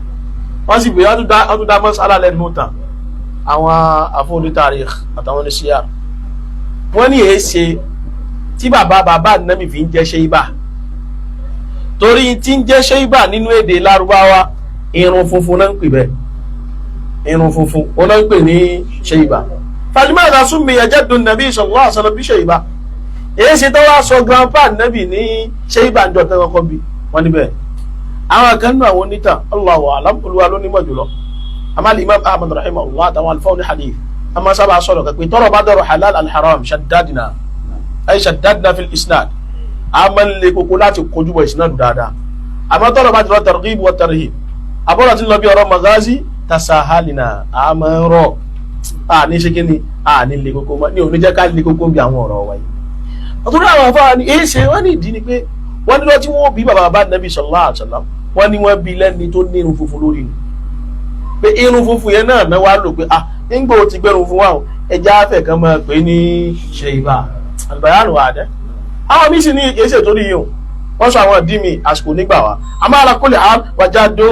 Wọ́n sì pé wọ́n tún dá mọ́sálà lẹ́nu tán àwọn àfọwọ́dé tarikh àtàwọn oníṣíà. Wọ́n ní èé ṣe tí bàbá bàbá nàbí fi ń jẹ́ Shayba, torí tí ń jẹ́ Shayba nínú èdè Lárúbáwá irun funfun náà ń pè bẹ́ẹ̀, irun funfun ó náà ń pè ní Shayba. Falimada summiya jaddu nàbí sallallahu alaihi wasallam bí Shayba, èyí ṣe tó wá sọ grandpa nàbì ní Shayba ń jọ tán kọ́kọ́ bí wọ́n níbẹ̀. Àwọn kan nínú àwọn onítàn, Allahu a'lam, olúwa ló nímọ̀ jùlọ, àmọ́ Imam Ahmad rahimahullah àtàwọn alfáwọn ní hadith a máa sábà sọ̀rọ̀ pé tọ́rọ̀ bá dọ̀rọ̀ halal alharam shaddadna ay shaddadna fil isnad, a máa ń le koko láti kojú bọ̀ isnad dáadáa. Àmọ́ tọ́rọ̀ bá ti lọ targhib wa tarhib, àbọ̀rọ̀ ti lọ bí ọ̀rọ̀ magazi tasahalina, a máa ń rọ̀ a ní ṣe kíni, a ní le koko mọ́ ní òní jẹ́ ká le koko bí àwọn ọ̀rọ̀ wáyé. Àtúndì àwọn afárá ni èyí ṣe wọ́n ní ìdí ni pé wọ́n ní lọ tí wọ́n bí bàbá bàbá nàbí sallallahu alaihi wasallam, wọ́n ní wọ́n bí lẹ́ni tó ní irun funfun lórí ni, pé irun funfun yẹn náà náà wá lò pé ah nígbà ó ti gbẹrun fún wa o, ẹja afẹ kan máa pè ní Shayba. Albayanu àdẹ àwọn míín sì ní èyí ṣètò yìí o, wọ́n sọ àwọn ìdí mi, àsìkò nígbà wa. Àmọ́ ala kulli hal wajadu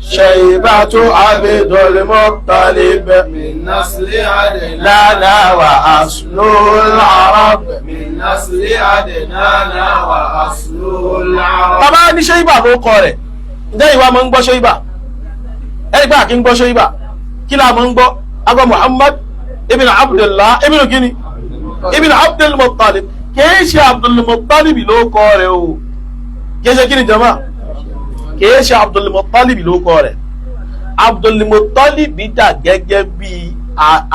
Shaybatu Abdul Muttalib من نسل عدنان lana wa aslul arab. من نسل عدنان وأصله العرب. Bàbá ní Shayba ló kọ rẹ̀. Ǹjẹ́ ìwà máa ń gbọ́ Shayba? Ẹni pé àkí ń gbọ́ Shayba, kí la máa ń gbọ́? Agbọ́ Muhammad ibn Abdullah ibn kini ibn Abdul Muttalib. Kìí ṣe Abdul Muttalib ló kọ rẹ̀ o. Kìí ṣe kíni jama? Kìí ṣe Abdul Muttalib ló kọ rẹ̀. Abdul Muttalib dà gẹ́gẹ́ bí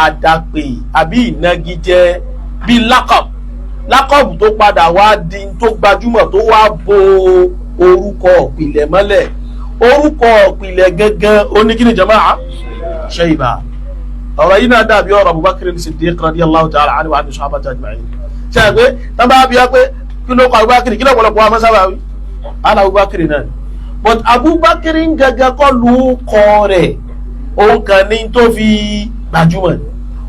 àdàpè àbí ìnagijẹ, bí lákọ̀b lákọ̀b tó padà wá di tó gbajúmọ̀, tó wá bo orúkọ ìpìlẹ̀ mọ́lẹ̀. Orúkọ ìpìlẹ̀ gangan oníkíni jama? Shayba. Ọ̀rọ̀ yìí náà dàbí ọ̀rọ̀ Abubakar Siddiq radiyallahu ta'ala anhu wa an sahabati ajma'in. Ṣe é pé tán bá bí wá pé kí ló kọ Abubakar, kí ló pọ̀lọpọ̀ wa mọ́sábà wí ala Abubakar náà ni. But Abubakar gangan kọ́ ló kọ rẹ̀, òun kàn ní tó fi gbajúmọ̀ ni.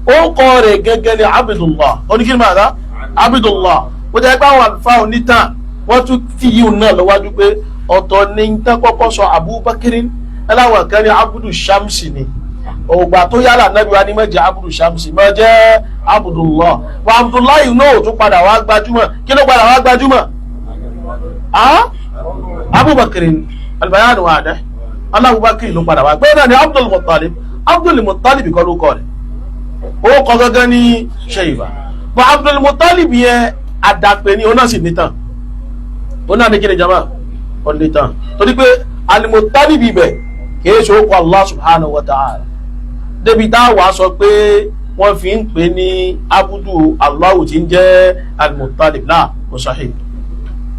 Ó kọ rẹ̀ gangan ní Abdullah. Oníkíni máa dá Abdullah. Ó jẹ́ pé àwọn àlùfáà onítàn wọ́n tún fi yíò náà lọ́wájú pé ọ̀tọ̀ ní tán kọ́kọ́ sọ Abubakar, ẹláwọ̀n kan ní Abudu Shamsi ni. Ògbà tó yálà nábì wa ní mẹ́jẹ Abudu Shamsi, mẹ́jẹ Abdullah. Wa Abdullah yìí náà ò tún padà wá gbajúmọ̀. Kí ló padà wá gbajúmọ̀? Ah, Abubakar albayanu wa dẹ Abubakar ló padà wá gbẹ́rẹ́ ní Abdul Muttalib. Abdul Muttalib kọ́ ló kọ́ rẹ̀, ó kọ́ gángan ní Shayba. Bọ́ Abdul Muttalib yẹn àdàpè ni, òun náà sì nítàn. Òun náà ní kí ni jama? Ó nítàn, torí pé Al-Muttalib ibẹ̀ kìí ṣe ó kọ́ Allah subhanahu wa ta'ala débi tá a wàá sọ pé wọ́n fi ń pè ní abudu Allahu tí ń jẹ́ Al-Muttalib náà kò sahih.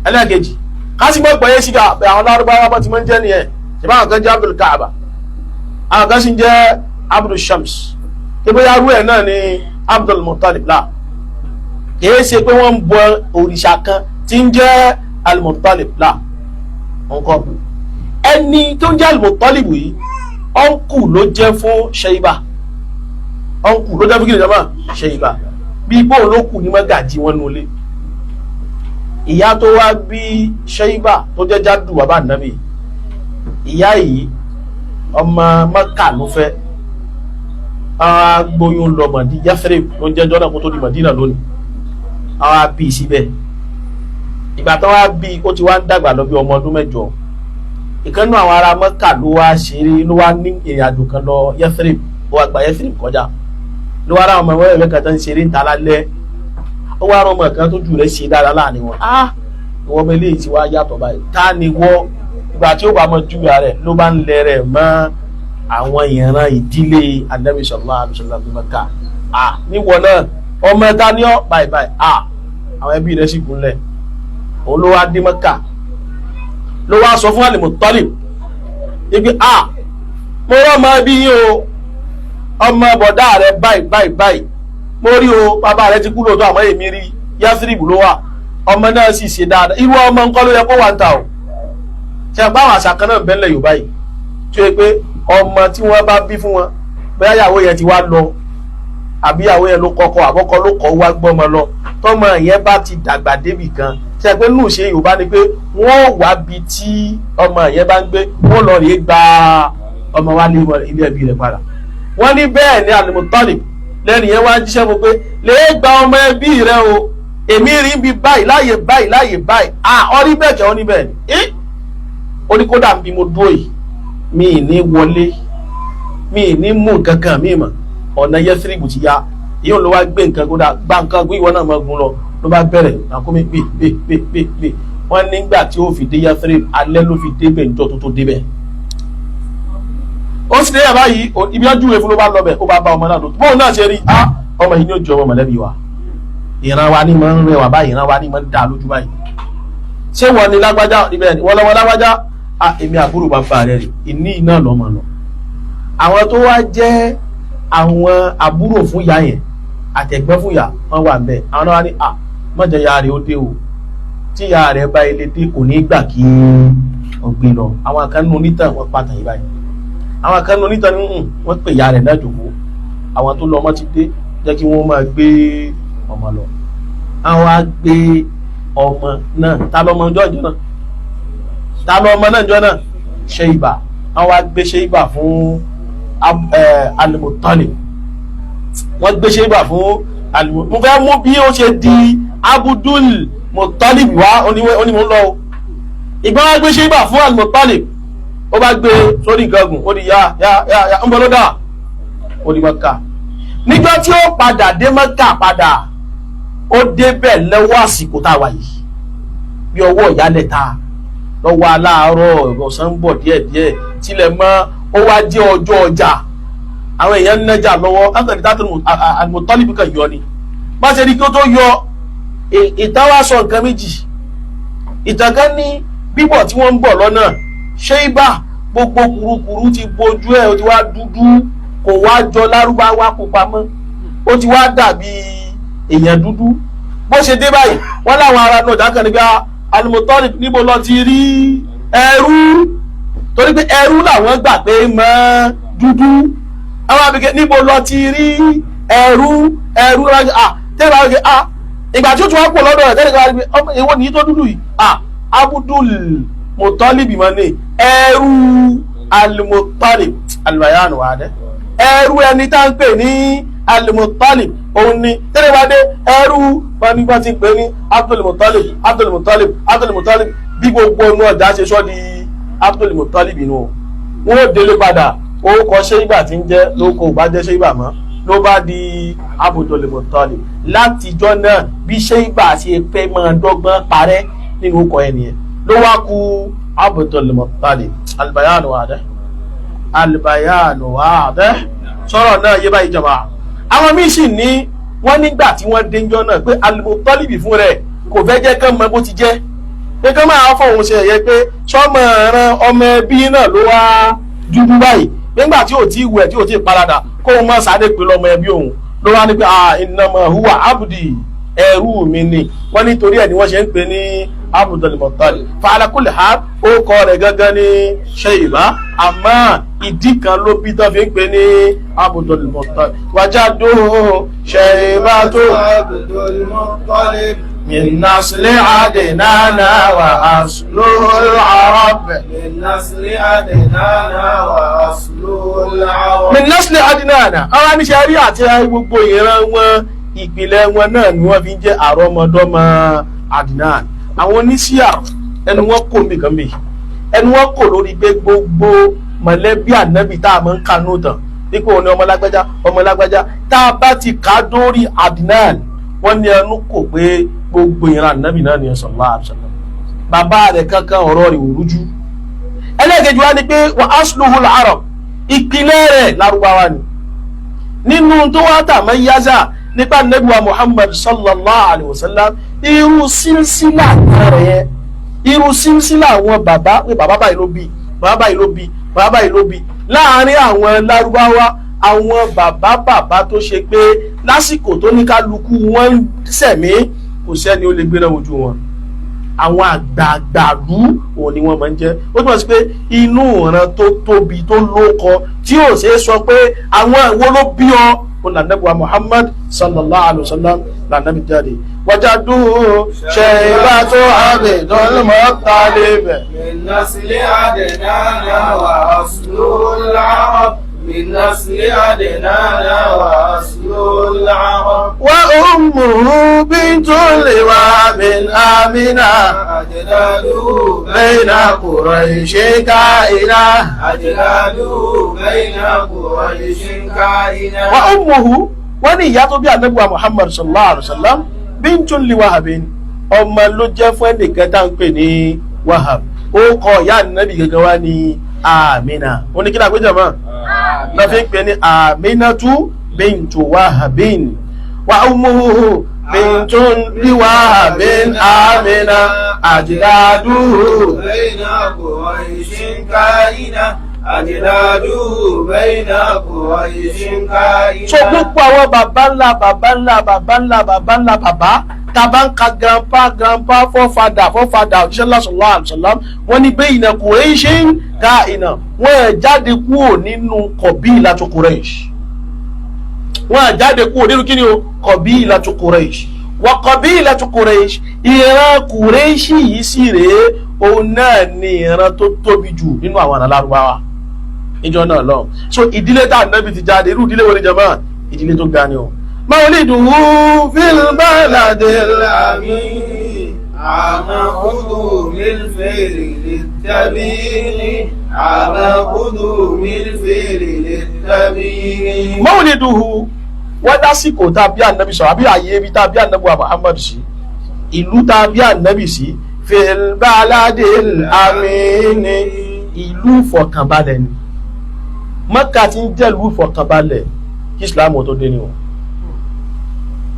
Ẹlẹ́ẹ̀kejì, kásìmọ́ gbọ́yé síga pé àwọn lárúbáwá bá ti máa ń jẹ́ nìyẹn. Ṣe báwọn kan jẹ́ Abdul Kaaba, àwọn kan sì ń jẹ́ Abdul Shams, kí bóyá arú ẹ̀ náà ni Abdul Muttalib náà. Kìí ṣe pé wọ́n ń bọ òrìṣà kan tí ń jẹ́ Al-Muttalib náà nǹkan. Ẹni tó ń jẹ́ Al-Muttalib yìí, ọ̀nkù ló jẹ́ fún Shayba. Ọ̀nkù ló jẹ́ fún kí ni jama? Shayba. Bí bóun ló kù ní mọ́gàjì wọn nulẹ̀. Ìyá tó wá bí Shayba tó jẹ́ jádù bàbá nàbì, ìyá yìí ọmọ Mẹ́kà ló fẹ́ agbóyún lọ Mọ̀dí Yathrib ló ń jẹ́jọ́ náà kó tó di Mọ̀dínà lónìí. Àwọn abí síbẹ̀. Ìgbà tó wá bí, ó ti wá ń dàgbà lọ bí ọmọ ọdún 8. Ìkànnì àwọn ará Mẹ́kà ló wá ṣeré, ló wá ní ìrìn àjò kan lọ Yathrib. Ó wá gba Yathrib kọjá, ló wá rá àwọn ọmọ ẹgbẹ́ kan tó ń ṣeré ń ta lálẹ́. Ó wá rán ọmọ kan tó jù rẹ̀ ṣe dáadáa láàrin wọn. Ah, ìwọ ọmọ eléyìí ti wá yàtọ̀ báyìí, ta ni wọ́? Ìgbà tí ó bá mọ júwe rẹ̀, ló bá ń lẹ rẹ̀ mọ́ àwọn ìran ìdílé Ànábì sallallahu alaihi wasallam ní Mẹ́kà. Ah, níwọ náà, ọmọ ta ni ọ́ báyìí báyìí? Ah, àwọn ẹbí rẹ̀ sì gúnlẹ̀. Òun ló wá dé Mẹ́kà, ló wá sọ fún Al-Muttalib ibi, ah, mo rọ́ ọmọ ẹbí yín o, ọmọ bọ̀dá rẹ̀ báyìí báyìí báyìí mo rí o. Bàbá rẹ̀ ti kú lóòótọ́, àmọ́ èmi rí, Yathrib ló wà. Ọmọ náà sì ṣe dáadáa. Irú ọmọ nǹkan ló yẹ kó wà ń ta o. Ṣe àgbà àwọn àṣà kan náà ń bẹ́lẹ̀ Yorùbá yìí tí ó yẹ pé ọmọ tí wọ́n bá bí fún wọn, bóyá ìyàwó yẹn ti wá lọ àbí ìyàwó yẹn ló kọ́kọ́ àbọ́kọ́ ló kọ́ wá gbọ́mọ lọ, tọ́mọ yẹn bá ti dàgbà débì kan, ṣe àgbẹ̀ nù ṣe Yorùbá ni pé wọ́n wá bi tí ọmọ yẹn bá ń gbé, wọ́n lọ rèé gba ọmọ wa ní ilé ẹbí rẹ̀ padà. Wọ́n ní bẹ́ẹ̀ ni Al-Muttalib lẹ́nu yẹn wá jíṣẹ́ fún pé lè gba ọmọ ẹbí rẹ o, èmi rí bí báyìí láàyè báyìí láàyè báyìí. À ọrí bẹ́ẹ̀ kẹ́ ọ ní bẹ́ẹ̀ ni ẹ́ ó ní kódà bí mo dúró yìí, mi ì ní wọlé, mi ì ní mú nǹkan kan mi mọ̀. Ọ̀nà Yẹ́sírìbù ti ya yóò ló wá gbé nǹkan, kódà gba nǹkan gbé ìwọ náà mọ̀ gun lọ. Ló bá bẹ̀rẹ̀ àkómi gbé gbé gbé gbé gbé. Wọ́n nígbà tí ó fi dé Yẹ́sírìbù, alẹ́ ló fi débẹ̀ níjọ́ tó tó débẹ̀. Ó sì dé yàrá yìí, ibi ọjọ́ ìwé fún ló bá lọ bẹ̀, ó bá bá ọmọ náà lò. Bóun náà ṣe rí á, ọmọ yìí ní ó jọ ọmọ mọ̀lẹ́bí wa, ìran wa ní máa ń rẹwà báyìí, ìran wa ní máa ń dá lójú báyìí. Ṣé wọ́n ní lágbájá ibẹ̀ ni wọ́n lọ́wọ́ lágbájá? À, èmi àbúrò bàbá rẹ̀ rè ìní iná lọ́mọ lọ. Àwọn tó wá jẹ́ àwọn àbúrò fún ìyá yẹn àtẹ̀gbọ́n fún ìyá wọn wà ń bẹ̀. Àwọn náà wá ní à Má jẹ́ ya rẹ̀ ó dé o, tí ya rẹ̀ bá ilé dé kò ní gbà kí ọgbẹ́ lọ. Àwọn kan nínú onítàn wọ́n pàtàkì yìí báyìí, àwọn kan nínú onítàn ní wọ́n pè ya rẹ̀ náà jòkó, àwọn tó lọ ọmọ ti dé, jẹ́ kí wọ́n máa gbé ọmọ lọ. Àwọn á gbé ọmọ náà, ta lọmọ ọjọ́ ìjọ náà, ta lọmọ náà ìjọ náà, Ṣéyìbà. Àwọn á gbé Ṣéyìbà fún Al-Muttalib. Wọ́n gbé Ṣéyìbà fún Al-Muttalib. Mo fẹ́ mú bí ó ṣe di Abdul Muttalib wá, onímọ̀ ń lọ o. Ìgbà wọn gbé Ṣéyìbà fún Al-Muttalib, ó bá gbé sórí nǹkan gùn, ó di ya ya ya ya ń bọ́ lọ́dà, ó di Mẹ́kà. Nígbà tí ó padà dé Mẹ́kà padà, ó débẹ̀ lọ́wọ́ àsìkò tá a wà yìí, bí ọwọ́ ìyálẹ̀ ta lọ́wọ́ aláàárọ̀, ọ̀sán ń bọ̀ díẹ̀díẹ̀, tilẹ̀ mọ́, ó wá jẹ́ ọjọ́ ọjà, àwọn èèyàn ń nájà lọ́wọ́. Akọ̀dé tátù Al-Muttalib kan yọ ni bá ṣe ní kí ó tó yọ. Ìtàn wá sọ nǹkan méjì. Ìtàn kan ní bíbọ̀ tí wọ́n ń bọ̀ lọ́nà, Ṣéyìbà gbogbo kurukuru ti bojú ẹ̀, ó ti wá dúdú, kò wá jọ lárúbáwá pupa mọ́, ó ti wá dàbí èèyàn dúdú. Bó ṣe dé báyìí, wọ́n láwọn ará náà dákàn níbi Al-Muttalib, níbo lọ ti rí ẹrú? Torí pé ẹrú làwọn gbà pé mọ́ dúdú. Àwọn abike, níbo lọ ti rí ẹrú? Ẹrú tẹ́lẹ̀ àwọn à ìgbà tí ó tún wá pò lọ́dọ̀ rẹ̀ tẹ́lẹ̀ kan wá, ọmọ èwo nìyí tó dúdú yìí? Abdul Muttalib mọ́ ni ẹrú Al-Muttalib. Al-bayanu wà dẹ́ ẹrú ẹni tá ń pè ní Al-Muttalib òun ni tẹ́lẹ̀ wá dé ẹrú wọn ní bá ti pè ní Abdul Muttalib, Abdul Muttalib, Abdul Muttalib. Bí gbogbo inú ọjà ṣe sọ́ di Abdul Muttalib inú o, wọn ò délé padà, ó kọ Ṣéyìbà tí ń jẹ́ ló kọ, ò bá jẹ́ Ṣéyìbà mọ́, ló bá di Abdul Muttalib. Látijọ́ náà, bí Ṣéyìbà ṣe fẹ́ máa dọ́gbọ́n parẹ́ nínú ọkọ̀ ẹ̀ nìyẹn, ló wá kú Abdul Muttalib. Al-bayanu wadih, al-bayanu wadih. Sọ̀rọ̀ náà yé báyìí jọba. Àwọn míín sì ní wọ́n nígbà tí wọ́n dénjọ́ náà pé Al-Muttalib fún rẹ̀ kò fẹ́ jẹ́ kán mọ bó ti jẹ́, pé kán máa fọ̀hún ṣe ẹ̀yẹ pé sọ́mọ ẹ̀ràn ọmọ ẹbí náà ló wá dúdú báyìí, nígbà tí ò tí wẹ̀, tí ò tí paradà, kó o mọ̀ sáré pé lọ́mọ ẹbí òun ló wá ní pé innama huwa abdi, ẹrú mi ni. Wọ́n nítorí ẹ̀ ni wọ́n ṣe ń pè ní Abdul Muttalib. Fa ala kulli hal, ó kọ rẹ̀ gangan ní Ṣéyìbá, àmọ́ ìdí kan ló bí tán fi ń pè ní Abdul Muttalib. Wàjáde Ṣéyìbá tó Abdul Muttalib min nasli Adnana wa asluhul arab. Min nasli Adnana wa asluhul arab. Min nasli Adnana. Àwọn aníṣẹ́ rí àti gbogbo ìran wọn, ìpìlẹ̀ wọn náà ni wọ́n fi ń jẹ́ àrọ́mọdọ́mọ Adnan. Àwọn oníṣíà ẹnu wọn kò mí kan mi, ẹnu wọn kò lórí pé gbogbo mọ̀lẹ́bí ànábì tá a máa ń kanú tán dípò òní ọmọ lágbájá, ọmọ lágbájá, tá a bá ti kà á dórí Adnan, wọ́n ní ẹnu kò pé gbogbo ìran ànábì náà ni sallallahu alaihi wasallam. Bàbá rẹ̀ kankan ọ̀rọ̀ rẹ̀ ò rújú. Ẹlẹ́ẹ̀kejì wá ni pé wa asluhul arab, ìpìlẹ̀ rẹ̀ lárúbáwá ni. Nínú tó wá tà mọ́ yáza nípa nẹ́bíwá Muhammad sallallahu alayhi wa sallam, irú sílsílà rẹ̀ yẹn, irú sílsílà àwọn bàbá pé bàbá báyìí ló bí, bàbá báyìí ló bí, bàbá báyìí ló bí, láàárín àwọn lárúbáwá, àwọn bàbá bàbá tó ṣe pé lásìkò tó ní kálukú wọn ń sẹ̀mí, kò sẹ́ni ó lè gbéra ojú wọn, àwọn àgbààgbàlú òun ni wọ́n máa ń jẹ́. Ó túmọ̀ sí pé inú ìran tó tóbi tó lóko tí ò ṣeé sọ pé àwọn ìwo ló bí ọ, òun lànàbíwá Muhammad sallallahu alayhi wa sallam lànàbí jáde. Wàjàdú Shaybatu Abdul Muttalib. Min nasli Adnana wa asluhul arab. Min nasli Adnana wa asluhul arab. Wa ummuhu bintu Liwabin Amina. Ajdaduhu Bayna Qurayshi ka'ina. Ajdaduhu bayna Qurayshin ka'ina. Wa ummuhu, wọ́n ní ìyá tó bí ànábì Muhammad sallallahu alayhi wa sallam, bintun li Wahabin, ọmọ ló jẹ́ fún ẹnìkan tá à ń pè ní Wahab. Ó kọ ìyá ànábì gẹ́gẹ́ wá ní Amina. Ó ní kí ni àgbéjọ mọ́ lọ́ fi ń pè ní Aminatu bintu Wahabin. Wa ummuhu bintun li Wahabin Amina ajdaduhu bayna Qurayshin ka'ina. Ajdaduhu bayna Qurayshin ka'ina. So gbogbo àwọn bàbá ńlá bàbá ńlá bàbá ńlá bàbá ńlá bàbá Tàbá ń ka grandpa grandpa forefather forefather òjíṣẹ́ ńlá sallallahu alaihi wasallam, wọ́n ní bayna Quraishin káìnà, wọ́n ẹ̀ jáde kúrò nínú qabilatu Quraish. Wọ́n ẹ̀ jáde kúrò nínú kí ni o? Qabilatu Quraish. Wa qabilatu Quraish, ìran Quraishi yìí sì rèé, òun náà ni ìran tó tóbi jù nínú àwọn ará Lárúbáwá níjọ́ náà lọ. So ìdílé tá ànábì ti jáde, irú ìdílé wo ni jama? Ìdílé tó ga ni o. Mawliduhu fil baladil الأمين عام قدوم الفيل للتبين عام قدوم الفيل للتبين. Mawliduhu, wọ́n dásìkò tá a bí ànábì sọ̀rọ̀ àbí àyè ibi tá a bí ànábì wa Muhammad sí, ìlú tá a bí ànábì sí, fil baladil amin, ìlú ìfọ̀kànbalẹ̀ ni. Mọ́kà ti ń jẹ́ ìlú ìfọ̀kànbalẹ̀ kí Islam tó dé ni o.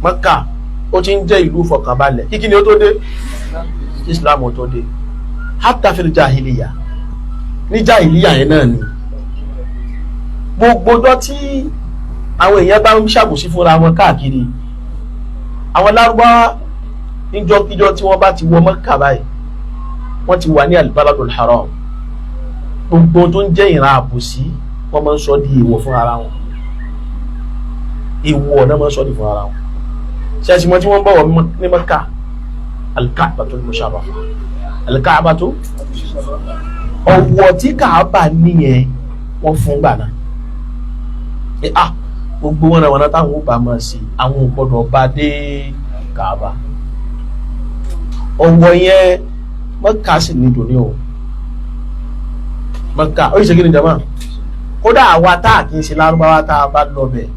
Mọ́kà ó ti ń jẹ́ ìlú ìfọ̀kànbalẹ̀ kí ni ó tó dé, kí Islam tó dé. Hatta fil jahiliya, ní jahiliya yẹn náà ni gbogbo ọjọ́ tí àwọn èèyàn bá ń ṣàbòsí fúnra wọn káàkiri, àwọn Lárúbáwá níjọ́kíjọ́ tí wọ́n bá ti wọ Mọ́kà báyìí, wọ́n ti wà ní al-baladul haram, gbogbo tó ń jẹ́ ìran àbòsí, wọ́n máa ń sọ di èèwọ̀ fún ara wọn. Èèwọ̀ náà máa ń sọ di fún ara wọn. Ṣẹ́ẹ̀sì mọ́ tí wọ́n ń bọ̀wọ̀ ní Mọ́kà? Al-Ka'batul musharrafa, al-Ka'batu, ọ̀wọ̀ tí Kàábà níyẹn, wọ́n fún gbà náà. Ah, gbogbo wọn náà wọn náà táwọn ò bá máa ṣe, àwọn ò gbọdọ̀ bá dé Kàábà. Ọ̀wọ̀ yẹn, Mọ́kà sì ní dùn ní o. Mọ́kà ó yìí ṣe kí ni jama? Kódà àwa tá a kì í ṣe Lárúbáwá, tá a bá lọ bẹ̀,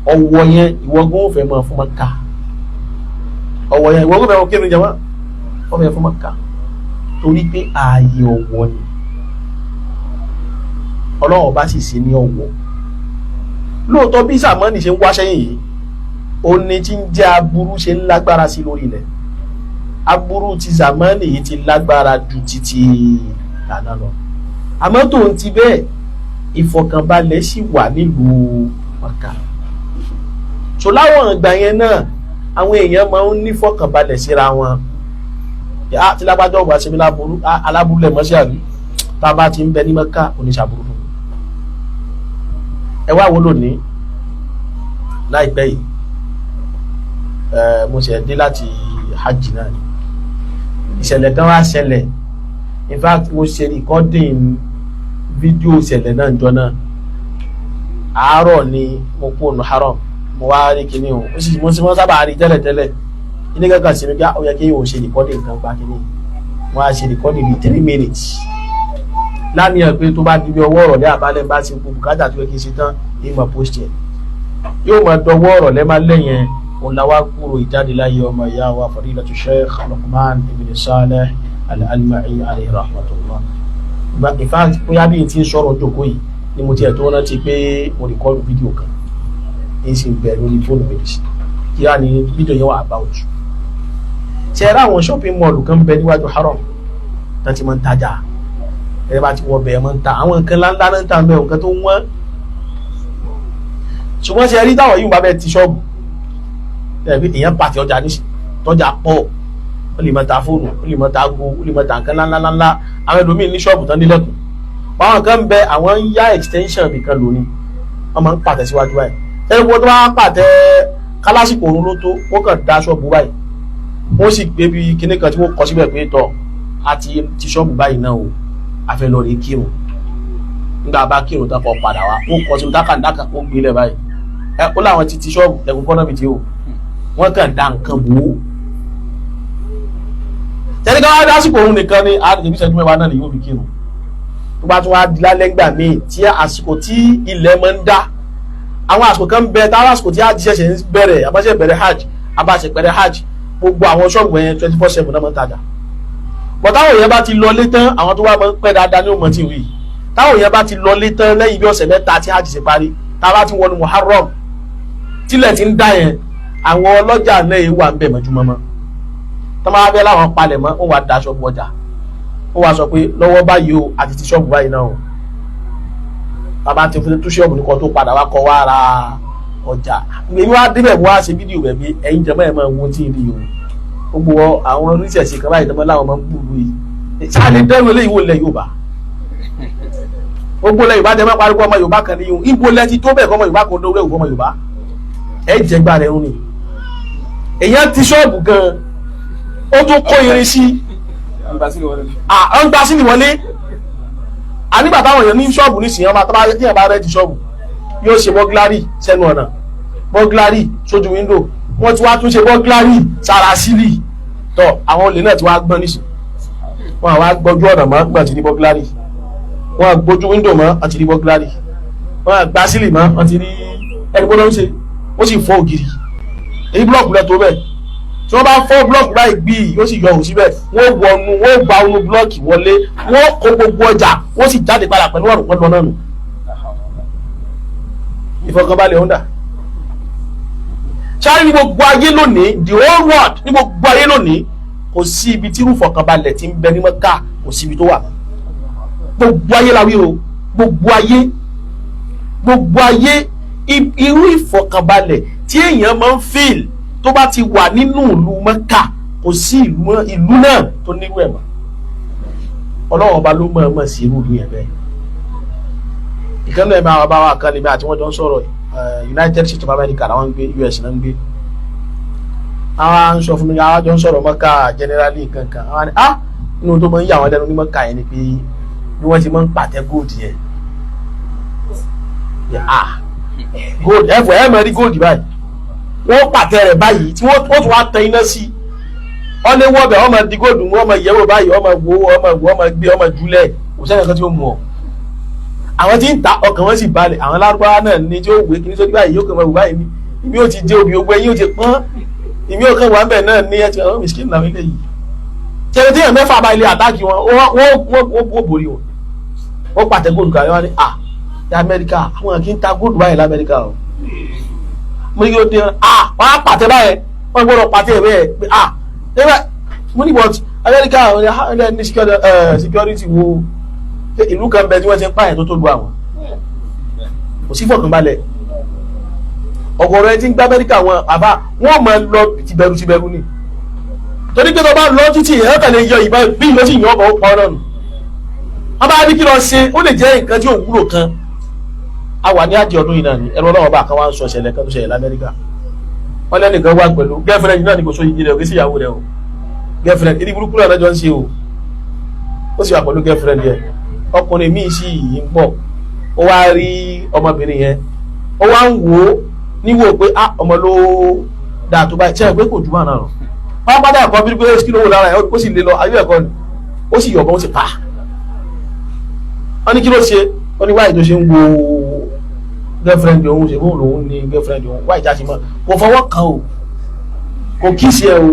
ọ̀wọ̀ yẹn, ìwọ́gún ò fẹ́ mọ́ fún Mọ́kà. Ọ̀wọ̀ yẹn, ìwọ́gún fẹ́ mọ́ kí ni jama? Wọ́n fẹ́ fún Mọ́kà torí pé ààyè ọ̀wọ̀ ni. Ọlọ́run ọba sì ṣe ní ọ̀wọ̀ lóòótọ́. Bí sàmọ́nì ṣe ń wá sẹ́yìn yìí, ó ní tí ń jẹ́ aburú ṣe ń lágbára sí lórí ilẹ̀. Aburú ti sàmọ́nì yìí ti lágbára ju títí tàná lọ, àmọ́ tòun ti bẹ́ẹ̀, ìfọ̀kànbalẹ̀ sì wà nílùú Mọ́kà. So láwọn ìgbà yẹn náà, àwọn èèyàn máa ń nífọ̀kànbalẹ̀ síra wọn. Tí lágbájá ọba ṣe mí láburú, aláburú lẹ̀ mọ́sí àbí tá a bá ti ń bẹ ní Mọ́kà, oníṣàbúrú fún mi. Ẹ wá wo lónìí, láìpẹ́ yìí, mo ṣe dé láti hajj náà ni, ìṣẹ̀lẹ̀ kan wá ṣẹlẹ̀. In fact, mo ṣe recording fídíò ìṣẹ̀lẹ̀ náà jọ náà. Àárọ̀ ni mo kú ọ̀nà haram, mo wá rí kinní o, ó sì mo sì mọ́ sábà rí tẹ́lẹ̀tẹ́lẹ̀ ilé kankan sí mi bí ó yẹ kí o ṣe recording kan pa kinní. Mo wá ṣe recording bíi 3 minutes láníyàn pé tó bá di bí ọwọ́ ọ̀rọ̀ lẹ́ àbálẹ̀ bá ṣe gbogbo bùkátà tó yẹ kí n ṣe tán, ìmọ̀ post yẹn yóò máa dọwọ́ ọ̀rọ̀ lẹ́ẹ̀ lẹ́yìn. Òun la wá kúrò ìjáde láyé ọmọ ìyá wa, Fadilatu Sheikh Luqman ibn Saleh Al-Alma'i alayhi rahmatullah. In fact, bóyá bí n ti ń sọ̀rọ̀ jókòó yìí ni mo tiẹ̀ tó rántí pé mo record fídíò kan, n sì bẹ̀ lórí fóònù mi sí. Kí á ní fídíò yẹn wà about? Ṣe eré àwọn shopping mall kan bẹ níwájú haram tó ti máa ń tajà? Ẹ bá ti wọ bẹ̀ẹ́, máa ń ta àwọn nǹkan ńláńlá náà, ń ta bẹ́ẹ̀, nǹkan tó wọ́n. Ṣùgbọ́n ṣe rí táwọn yìí bá bẹ́ẹ̀ ti ṣọ́ọ̀bù ẹ̀ pé èèyàn pàtẹ ọjà ní tọ́jà pọ̀, ó lè máa ta fóònù, ó lè máa ta aago, ó lè máa ta nǹkan ńláńláńlá. Àwọn ẹlòmíín ní ṣọ́ọ̀bù tán nílẹ̀kùn, báwọn kan bẹ, àwọn ń yá extension nìkan lónìí, wọ́n máa ń pàtẹ síwájú báyìí. Ẹni wọ́n tó bá pàtẹ kálásìkò òun ló tó, wọ́n kàn da ṣọ́ọ̀bù báyìí, wọ́n sì gbé bí kinní kan tí wọ́n kọ síbẹ̀ pé tọ̀ àti ti ṣọ́ọ̀bù báyìí náà o, àfẹ́ lọ rí kírun. Nígbà bá kírun tán, kọ padà wá. Wọ́n kọ sínú tákàndá kan, wọ́n gbé lẹ̀ báyìí. Ẹ ó láwọn ti ti ṣọ́ọ̀bù lẹ́kùn kọ́nà bìtì o, wọ́n kàn da nǹkan bò ó. Tẹ́lẹ̀ ká wá dásìkò òun nìkan ni àdìgbò ìṣẹ́jú 10 náà ni yóò fi kírun. Tó bá tún wá di lálẹ́ gbà míì, tí àsìkò tí ilẹ̀ máa ń dá, àwọn àsìkò kan bẹ táwọn àsìkò tí hajj ṣẹ̀ṣẹ̀ ń bẹ̀rẹ̀, àbáṣe bẹ̀rẹ̀ hajj, àbáṣe bẹ̀rẹ̀ hajj, gbogbo àwọn ṣọ́ọ̀bù yẹn 24/7 náà máa ń tajà bọ̀. Táwọn èèyàn bá ti lọ lé tán, àwọn tó wá máa ń pẹ́ dáadáa ní òmò tí ì wí, táwọn èèyàn bá ti lọ lé tán lẹ́yìn bí ọ̀sẹ̀ 3 tí hajj ṣe parí, tá a bá ti wọnú Muharram, tílẹ̀ ti ń dá yẹn, àwọn ọlọ́jà náà wà ń bẹ̀ mọ́júmọ́mọ́ tó máa bẹ́ láwọn palẹ̀ mọ́. Ó wà da ṣọ́ọ̀bù ọjà, ó wá sọ pé lọ́wọ́ báyìí o, àti ti ṣọ́ọ̀bù báyìí náà o, bàbá ti fi tú ṣọ́ọ̀bù nìkan tó padà wá kọ́ wá ra ọjà. Èmi wá débẹ̀, wá ṣe fídíò rẹ̀ bí ẹ̀yin jẹ́mọ́ ẹ̀ máa wo tí ì rí o. Gbogbo àwọn oníṣẹ̀ṣe kan báyìí tọ́mọ láwọn máa ń búrú yìí sáà lè dẹ́rù eléyìí wò lẹ̀ Yorùbá. Gbogbo lẹ̀ Yorùbá tẹ́ máa pariwo ọmọ Yorùbá kan ní yìí, ibo lẹ ti tó bẹ́ẹ̀ kọ́ ọmọ Yorùbá kan lórí ẹ̀wù ọmọ Yorùbá ẹ jẹ́ gbà rẹ̀ ń rìn. Èèyàn ti ṣọ́ọ̀bù gan, ó tún kó irin sí à ń gba sí ìwọlé. Ànígbà táwọn èèyàn ní ṣọ́ọ̀bù nísìnyí, ọmọ àtọ́bá tí èèyàn bá rẹ́ ti ṣọ́ọ̀bù yóò ṣe burglary sẹ́nu ọ̀nà, burglary sójú window, wọ́n ti wá tún ṣe burglary sára sílì. Tọ́ àwọn olè náà ti wá gbọ́n nísìn, wọ́n àwa gbọ́jú ọ̀nà mọ́ gbọ́n ti rí burglary, wọ́n gbójú window mọ́ wọ́n ti rí burglary, wọ́n gbá sílì mọ́ wọ́n ti rí ẹni gbọ́dọ̀ ń ṣe, ó sì fọ́ ògiri. Èyí búlọ̀kù lẹ tó bẹ́ẹ̀, tí wọ́n bá fọ́ búlọ̀kù báyìí gbìí, yóò sì yọ òun síbẹ̀, wọ́n wọnú, wọ́n gba onú búlọ̀kì wọlé, wọ́n kó gbogbo ọjà, wọ́n sì jáde padà pẹ̀lú ọ̀rùn pẹ̀lú ọ̀nà nù. Ìfọ̀kànbalẹ̀ ọ̀ndà ṣáà ní gbogbo ayé lónìí, the whole world, ní gbogbo ayé lónìí, kò sí ibi tí irúfọ̀kànbalẹ̀ ti ń bẹ ní Mẹ́kà, kò sí ibi tó wà. Gbogbo ayé la wí o, gbogbo ayé, gbogbo ayé. Irú ìfọ̀kànbalẹ̀ tí èèyàn máa ń feel tó bá ti wà nínú ìlú Mẹ́kà, kò sí ìlú náà tó nírú ẹ̀ mọ́. Ọlọ́run ọba ló mọ̀ ọ́n mọ̀ sí irú ìlú yẹn bẹ́ẹ̀. Ìkànnì ẹ̀mí àwọn bá wa kan lèmi àti wọ́n jọ ń sọ̀rọ̀, United States of America làwọn ń gbé, US náà ń gbé. Àwọn à ń sọ fún mi, àwọn jọ ń sọ̀rọ̀ Mẹ́kà generally kankan, àwọn ni ah, inú tó máa ń yà wọ́n lẹ́nu ní Mẹ́kà yẹn ni pé bí wọ́n ti máa ń pàtẹ gold yẹn, ah, gold ẹ̀fọ́ ẹ̀ mọ̀ rí gold báyìí, wọ́n pàtẹ rẹ̀ báyìí tí wọ́n tún wá tẹ iná sí wọ́n lé wọ́ọ̀bẹ̀, wọ́n máa di gold mú, wọ́n máa yẹ̀wò báyìí, wọ́n máa wo, wọ́n máa wo, wọ́n máa gbé, wọ́n máa júlẹ̀, kò sẹ́yìn kan tí ó mú ọ. Àwọn tí ń ta, ọkàn wọn sì balẹ̀. Àwọn lárúbáwá náà ní tí ó wé kí ní sórí báyìí, yóò kàn máa wò báyìí ní ìmí ò ti jẹ obì ogun, ẹ̀yìn ò ti pọ́n, ìmí ò kàn wà ń bẹ̀ náà ní ẹtì àwọn mìsíkìn làwọn eléyìí. Tẹ̀lé tí èèyàn mẹ́fà bá ilé àtàkì wọn, wọ́n borí wọn, wọ́n pàtẹ gold kan. Wọ́n ní à ní Amẹ́ríkà, àwọn kì í ta gold báyìí lamẹ́ríkà o. Mo ní kí ló dé? À, wọ́n á pàtẹ báyẹn, wọ́n gbọ́dọ̀ pàtẹ ẹ̀ bẹ́ẹ̀ pé à nígbà mo ní, but Amẹ́ríkà ní security wo? Ìlú kan bẹ tí wọ́n ti ń pààyàn tó tó lu àwọn, kò sí fọkànbalẹ̀. Ọ̀gọ̀rọ̀ ẹ ti ń gbá Amẹ́ríkà wọn àbá wọn máa lọ tìbẹ̀rù tìbẹ̀rù ni, torí pé tó bá lọ títì, ẹ̀ kàn lè yọ ìbọn bí ìlú sì yàn ọkọ̀ ó pa ọ́ náà nù. Wọ́n bá ní kí lọ ṣe, ó lè jẹ́ nǹkan tí ò wúlò kan. A wà ní àjẹ ọdún yìí náà ni ẹ̀rọ ọlọ́wọ́ bá kan wá ń sọ ìṣẹ̀lẹ̀ kan tó ṣẹlẹ̀ lamẹ́ríkà. Wọ́n lẹ́nìkan wá pẹ̀lú girlfriend náà ní kò so igi rẹ̀, kò sí ìyàwó rẹ̀ o, girlfriend ìdí burúkú náà lọ́jọ́ ń ṣe o. Ó sì wà pẹ̀lú girlfriend yẹn, ọkùnrin míì sì yìí ń bọ̀, ó wá rí ọmọbìnrin yẹn, ó wá ń wò ó níwò pé ah, ọmọ ló dáa tó báyìí, ṣe é pé kò jùmọ̀ náà wọ́n pátá ẹ̀kọ́ bí pé kí ló wò lára ẹ̀, ó sì lè lọ ayé ẹ̀kọ́ ni, ó sì yọ̀bọ̀n, ó sì pa. Wọ́n ní kí ló ṣe? Wọ́n ní wáyé tó ṣe ń wo girlfriend òun, ṣe bóun lòun ní girlfriend òun, wáyé jáde mọ́, kò fọwọ́ kàn o, kò kiss ẹ o,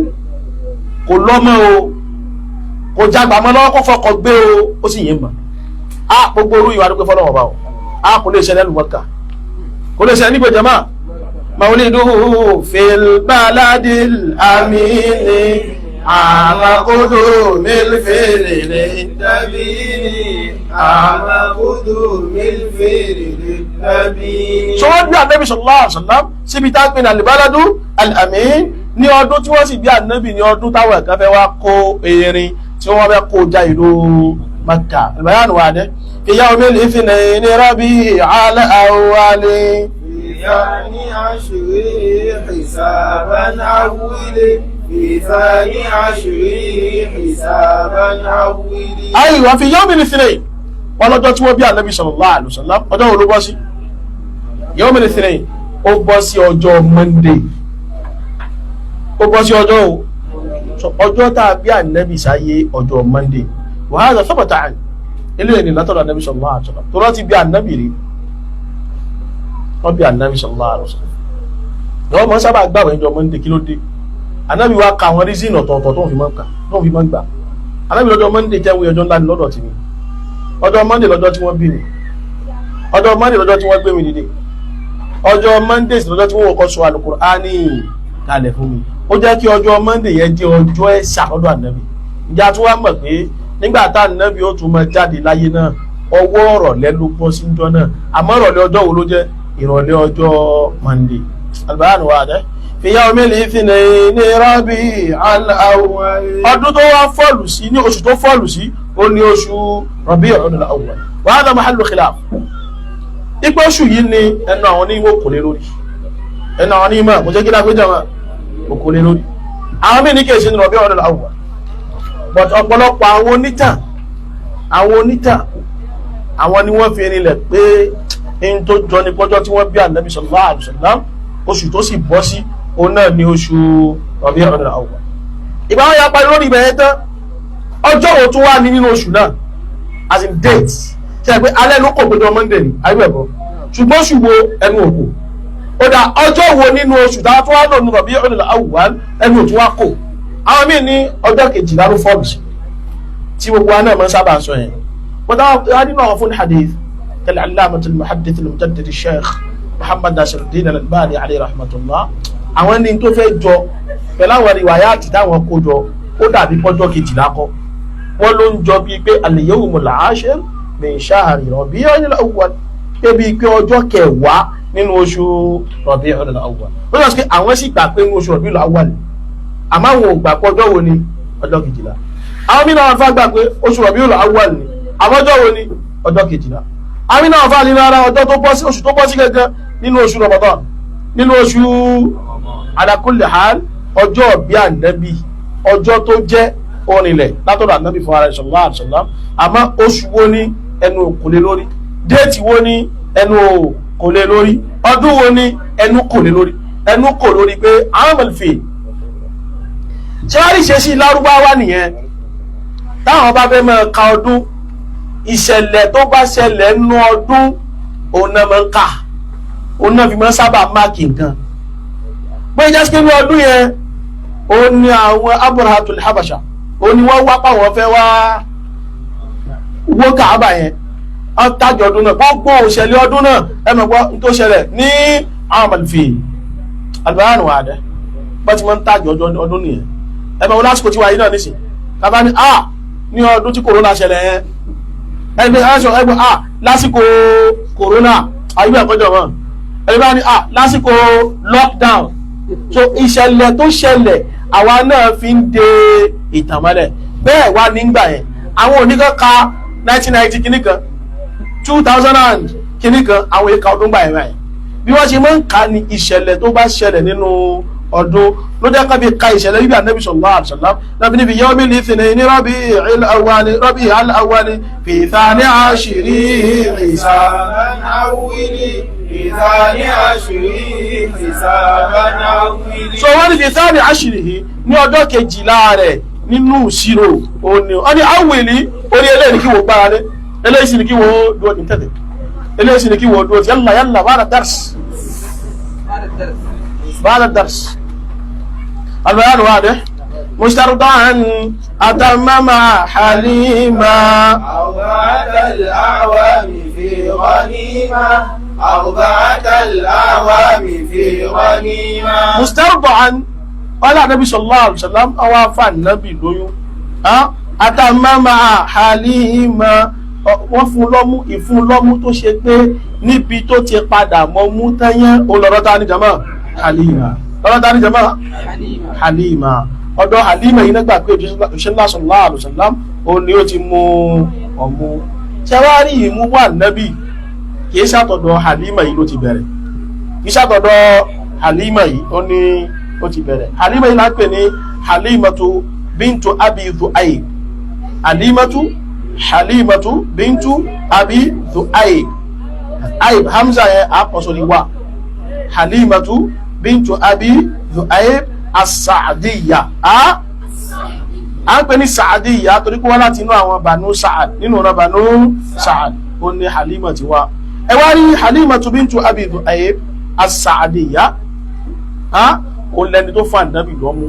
kò lọ́mọ o, kò jágbà mọ́ lọ́wọ́, kò fọkọ̀ gbé o, ó sì yín mọ́. A gbogbo orú ìwà dúpẹ́ fọlọ́wọ́ bá o, a kò lè ṣẹlẹ̀ lùmọ́kà, kò lè ṣẹlẹ̀ níbo jama. Mauliduhu fil baladil amini àmàkúdù mílfìlì للتبين عام قدوم الفيل للتبين. So wọ́n bí ànábì sallallahu alaihi wasallam síbi tá a pè ní al-baladu al-amin. Ní ọdún tí wọ́n sì bí ànábì, ní ọdún táwọn ẹ̀kan fẹ́ wá kó erin tí wọ́n fẹ́ kó já ìlú Makka. Al-bayan wà dé fi yawmil ithnaini rabi'al awwali. في ثاني عشره حسابا عول، في ثاني عشره حسابا عول. Aywa, fi yawmil ithnain, wọn lọ́jọ́ tí wọ́n bí ànábì sallallahu alaihi wasallam, ọjọ́ wo ló bọ́ sí? Yawmil ithnain, ó bọ́ sí ọjọ́ Monday, ó bọ́ sí ọjọ́ o. So ọjọ́ tá a bí ànábì sáyé, ọjọ́ Monday. Wa hadha thabata an ilé ẹni látọ̀dọ̀ ànábì sallallahu alaihi wasallam, tó rántí bí ànábì rí, wọ́n bí ànábì sallallahu alaihi wasallam. Ìwọ́n mọ̀ sábà gbàwẹ̀ ọjọ́ Monday. Kí ló dé? Ànábì wa ka àwọn reason ọ̀tọ̀ọ̀tọ̀ tó ń fi mọ́ kà, tó ń fi mọ́ gbà. Ànábì lọ́jọ́ Monday jẹ́ wí ọjọ́ ńlá ní lọ́dọ̀ tèmi. Ọjọ́ Monday lọ́jọ́ tí wọ́n bí mi, ọjọ́ Monday lọ́jọ́ tí wọ́n gbé mi dìde, ọjọ́ Monday sì lọ́jọ́ tí wọ́n kọ́ sọ Al-Qur'ani kalẹ̀ fún mi. Ó jẹ́ kí ọjọ́ Monday yẹn jẹ́ ọjọ́ ẹ̀sà lọ́dọ̀ ànábì. Ìjà tí wọ́n mọ̀ pé nígbà tá ànábì ó tún máa jáde láyé náà, ọwọ́ ọ̀rọ̀lẹ́ ló bọ́ sí ọjọ́ náà. Àmọ́ ìrọ̀lẹ́ ọjọ́ wo ló jẹ́? Ìrọ̀lẹ́ ọjọ́ Monday. Al-bayan wa dẹ́ Fi yawmil ithnayni Rabi'al awwal. Ọdún tó wá fall sí, ní oṣù tó fall sí, ó ní oṣù Rabi'ul awwal. Wa hadha mahallu khilaf. Ipò oṣù yìí ni ẹnu àwọn onímọ̀ kò lè lórí, ẹnu àwọn onímọ̀ kò jẹ́ kí lápéjọ wọn kò lè lórí. Àwọn mí ní kí èsì ní Rabi'ul awwal, but ọ̀pọ̀lọpọ̀ àwọn onítàn, àwọn ni wọ́n fi rinlẹ̀ pé in tó jọ ní pọ́jọ́ tí wọ́n bí Ànábì sallallahu alaihi wasallam, oṣù tó sì bọ́ sí, òun náà ní oṣù Rabi'ul awwal. Ìgbà wọn ya parí lórí ibẹ̀ yẹn tán, ọjọ́ wo tún wà ní nínú oṣù náà, as in date? Ṣe pé alẹ́ ló kò gbọdọ̀ Monday ni ayé ẹ̀kọ́, ṣùgbọ́n oṣù wo, ẹnu òkò. Ó dà, ọjọ́ wo nínú oṣù tá a tún wá lò ní Rabi'ul awwal, ẹnu òtún wá kò. Àwọn míì ní ọjọ́ 12 ló fall sí, tí gbogbo wa náà máa ń sábà sọ yẹn. Wọ́n dá nínú àwọn fún hadith kal-allamah al-muhaddith al-mujaddid al-sheikh Muhammad Nasiruddin al-Albani alayhi rahmatullah. Àwọn ní tó fẹ́ jọ pẹ̀lú àwọn riwayat táwọn kó jọ, ó dàbí pọ́jọ́ 12 kọ́. Wọ́n ló ń jọ bíi pé al-yawmul ashir min shahri Rabi'il awwal, pé bíi pé ọjọ́ 10 nínú oṣù Rabi'il awwal. Ó sọ pé àwọn sì gbà pé nínú oṣù Rabi'il awwal, àmọ́ àwọn ò gbà pé ọjọ́ wo ni ọjọ́ 12. Àwọn mìíràn wọn fà gbà pé oṣù Rabi'ul awwal ni, àmọ́ ọjọ́ wo ni? Ọjọ́ 12. Àwọn mìíràn wọn fà nínú ara ọjọ́ tó bọ́ sí, oṣù tó bọ́ sí gẹ́gẹ́ nínú oṣù Ramadan, nínú oṣù. Ala kulli hal, ọjọ́ bí Ànábì, ọjọ́ tó jẹ́ orinlẹ̀ látọ̀dọ̀ Ànábì fún ara sallallahu alaihi wasallam, àmọ́ oṣù wo ni, ẹnu kò lè lórí. Date wo ni, ẹnu kò lè lórí. Ọdún wo ni, ẹnu kò lè lórí. Ẹnu kò lórí pé amal fil. Ṣé wàá rí ṣe sí Lárúbáwá nìyẹn, táwọn bá fẹ́ máa ka ọdún, ìṣẹ̀lẹ̀ tó bá ṣẹlẹ̀ nínú ọdún, òun náà máa ń kà, òun náà fi máa ń sábà mark nǹkan. Bóyá jẹ́ pé ní ọdún yẹn, òun ni àwọn Abrahatul Habasha, òun ni wọ́n wá pàwọn fẹ́ wá wó Káàbà yẹn, wọ́n tájọ ọdún náà. Gbogbo òṣèlú ọdún náà, ẹ mọ̀ gbọ́ tó ṣẹlẹ̀ ní amal fil. Albayanu wàdẹ bá ti máa ń tájọ ọdún nìyẹn. Ẹ mọ̀ wọn lásìkò tí wàá yìí náà nísìn tábà ní a ní ọdún tí corona ṣẹlẹ̀ yẹn, ẹgbẹ́ aṣọ ẹgbẹ́ a lásìkò corona ayé ẹ̀kọ́jọ́ wọn, ẹgbẹ́ bá ní a lásìkò lockdown. So ìṣẹ̀lẹ̀ tó ṣẹlẹ̀, àwa náà fi ń de ìtàn mọ́lẹ̀. Bẹ́ẹ̀ wá nígbà yẹn, àwọn oníkan ka 1990 kìíní kan, 2000 and kìíní kan, àwọn èèkà ọdún gbà yẹn báyìí. Bí wọ́n ṣe máa ń kà ní ìṣẹ̀lẹ̀ tó bá ṣẹlẹ̀ nínú ọdún ló jẹ́ ká fi ka ìṣẹ̀lẹ̀ bíbí Ànábì sallallahu alaihi wasallam láti níbi yawmil ithnaini Rabi'il awwal, Rabi'il awwal, fi thani ashiri. حسابا عولي في ثاني عشره حسابا عولي. So wọ́n ní fi thani ashirihi, ní ọjọ́ 12 rẹ̀ nínú ìṣirò òní. Wọ́n ní awìlí orí eléyìí kí wọ́n gbára lé, eléyìí sì ni kí wọ́n dúró ní tẹ̀tẹ̀, eléyìí sì ni kí wọ́n dúró. Yalla yalla, ba'da dars, ba'da dars. البيان واضح. مسترضعا أتم مع حليمة. 4 الأعوام في غنيمة، 4 الأعوام في غنيمة. مسترضعا، قال النبي صلى الله عليه وسلم أو النبي lóyún أتم مع حليمة. Wọ́n fún lọ́mú, ìfún lọ́mú tó ṣe pé níbi tó ti padà mọ́ mú tẹ́yẹ́ olọ́rọ́ ta ní jama Halima, lọ́rọ́ ta ní jama Halima. Ọ̀dọ̀ Halima yìí nígbà pé òṣèlú sallallahu alaihi wasallam ó ní ó ti mú ọmú. Ṣé wàá rí ìmú wà nábì, kìí ṣàtọ̀dọ̀ Halima yìí ló ti bẹ̀rẹ̀, kìí ṣàtọ̀dọ̀ Halima yìí ó ní ó ti bẹ̀rẹ̀. Halima yìí lápẹ̀ ní Halimatu bintu Abi Dhu'ayb. Halimatu bintu Abi Dhu'ayb. Aib Hamza yẹn àkọsọ ni wa. Halimatu bintu Abi Dhu'ayb as-Sa'diyya. A ń pè ní Sa'diyya torí kó wá láti inú àwọn Banu Sa'ad, nínú ọ̀nà Banu Sa'ad ó ní Halima ti wá. Ẹ wá rí Halimatu bintu Abi Dhu'ayb as-Sa'diyya, ó lẹni tó fún Ànábì lọ́mú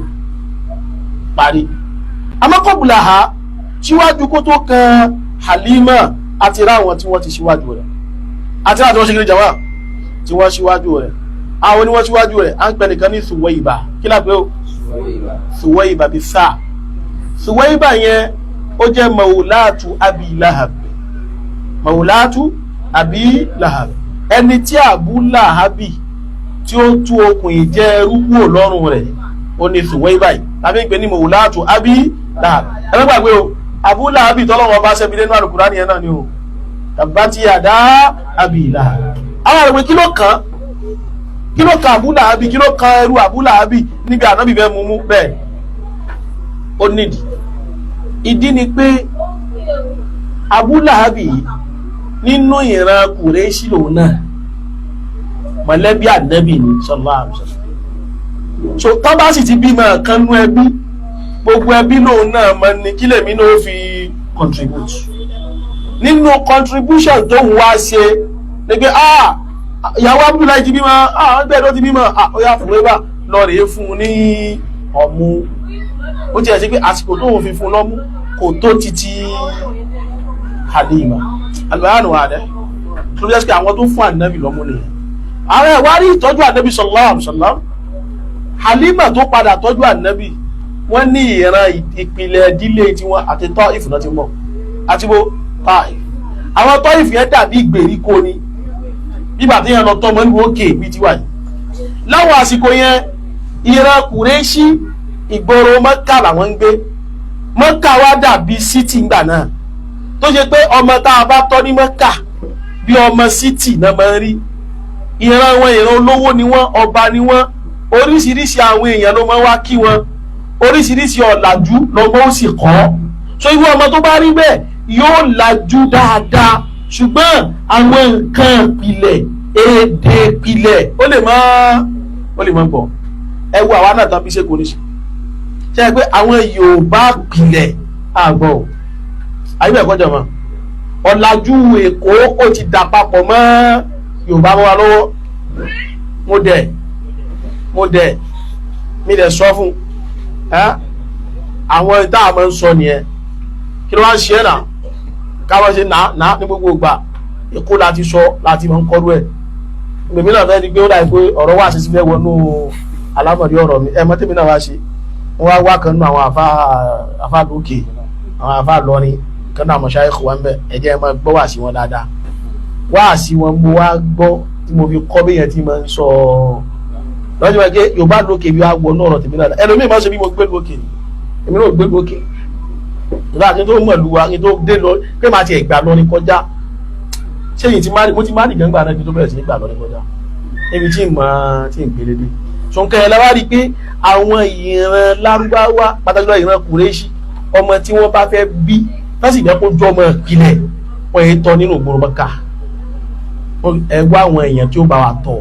parí. Àmọ́ kọ́bùlà ha, síwájú kó tó kan Halima, àti ráwọn tí wọ́n ti síwájú rẹ̀, àti ráwọn tí wọ́n ṣe kiri jama tí wọ́n síwájú rẹ̀. Àwọn ni wọ́n síwájú rẹ̀, à ń pè nìkan ní Suwaiba. Kí la pé o? Suwaiba bí sáà. Suwaiba yẹn, ó jẹ́ maulatu Abi Lahab, maulatu Abi Lahab, ẹni tí Abu Lahabi tí ó tú okùn ìjẹ́ ẹrú kúrò lọ́rùn rẹ̀ ó ní Suwaiba yìí tàbí ń pè ní mọ̀wúláàtù Abi Lahab. Ẹ má gbàgbé o, Abu Lahab tọ́lọ́wọ́ bá ṣẹ́bi lẹ́nu Al-Qur'ani yẹn náà ni o, tabbati yada Abi Lahab. Àwọn àrùn kí ló kàn kí ló kan Abu Lahab, kí ló kan ẹrú Abu Lahab níbi ànábì bẹ́ẹ̀ mú mú bẹ́ẹ̀? Ó nídìí. Ìdí ni pé Abu Lahab yìí nínú ìran Kùrẹ́ṣì lòun náà, mọ̀lẹ́bí ànábì ni sallallahu alaihi wasallam. So tán bá sì ti bímọ kan nú ẹbí, gbogbo ẹbí lòun náà mọ ní kí lèmi náà fi contribute nínú contribution tó ń wá ṣe ni pé ah, ìyàwó Abdullahi ti bímọ, ah, bẹ́ẹ̀ ló ti bímọ, ah, ó yá fún wíwá lọ rèé fún un ní ọmú. Ó ti ẹ̀ sí pé àsìkò tóun fi fún un lọ́mú kò tó títí Halima alùpàánù àdẹ tó bí ẹ́ sí àwọn tó fún ànábì lọ́mú nìyẹn. Àwọn ẹ̀ wá rí ìtọ́jú ànábì sallallahu alaihi wasallam. Halima tó padà tọ́jú ànábì, wọ́n ní ìran ìpìlẹ̀ ìdílé tiwọn àti Taif náà ti mọ̀ àti bó Taif. Àwọn Taif yẹn dàbí ìgbèríko ni, bíbà tí yẹn lọ tọ́ mọ́ níbo òkè bíi tiwa yìí. Láwọn àsìkò yẹn, ìran Kùrẹ́ṣí ìgboro Mọ́kà làwọn ń gbé. Mọ́kà wá dàbí city ńgbà náà, tó ṣe pé ọmọ tá a bá tọ́ ní Mọ́kà bí ọmọ city náà máa ń rí. Ìran wọn ìran olówó ni wọ́n, ọba ni wọ́n, oríṣiríṣi àwọn èèyàn ló máa ń wá kí wọn, oríṣiríṣi ọ̀làjú lọ́mọ ó sì kọ́. So irú ọmọ tó bá rí bẹ́ẹ̀ yóò lajú dáadáa, ṣùgbọ́n àwọn nǹkan ìpìlẹ̀, èdè ìpìlẹ̀, ó lè má gbọ́. Ẹ wo àwa náà tán bí ṣe kò ní ṣe ṣe pé àwọn Yorùbá ìpìlẹ̀ àgbọ̀ o, àyè bẹ́ẹ̀ kọjá mọ́ ọ̀làjú Èkó ó ti dà papọ̀ mọ́ Yorùbá mọ́ wa lọ́wọ́. Mo dẹ̀ mi dẹ̀ sọ fún àwọn tá a máa ń sọ nìyẹn. Kí ló wá ń ṣe é náà káwọn ṣe náà ní gbogbo ìgbà Èkó láti sọ láti máa ń kọ́rú ẹ̀. Gbèmí náà fẹ́ di pé ó dà pé ọ̀rọ̀ wà sísí fẹ́ wọnú alámọ̀dé ọ̀rọ̀ mi. Ẹ̀ mọ́tẹ́mi náà wá ṣe wọ́n wá wá kan nú àwọn àfa lókè, àwọn àfa lọ́rin kan náà mọ̀ṣáì kò wá ń bẹ̀. Ẹ jẹ́ ẹ máa gbọ́ wá sí wọn dáadáa. Wá sí wọn mo wá gbọ́ tí mo fi kọ́ bí yẹn tí mo ń sọ lọ́jọ́ bá gé Yorùbá lókè bí wàá wọnú ọ̀rọ̀ tèmi náà. Ẹlòmíì máa ń ṣe bí mo gbé lókè, èmi náà gbé lókè ìgbà kí n tó mọ̀ lu wa kí n tó dé lọ pé màá ti ẹ̀gbà lọ ní kọjá. Ṣé èyí mo ti má nìkan gbà náà kí n tó bẹ̀rẹ̀ sí ní gbà lọ ní kọjá níbi tí mo ti ń gbélé dé. Sọ̀nkẹ́ ẹ̀ lọ́wọ́ rí i pé àwọn ìran Lárúbáwá pàtàkì lọ ìran Kùrẹ́ṣì, ọmọ tí wọ́n bá fẹ́ bí wọ́n sì fẹ́ kó jọ ọmọ ìpìlẹ̀ wọ́n yẹn tọ́ nínú ìgboro Mẹ́kà. Ẹ wá àwọn èèyàn tí ó bá wa tọ̀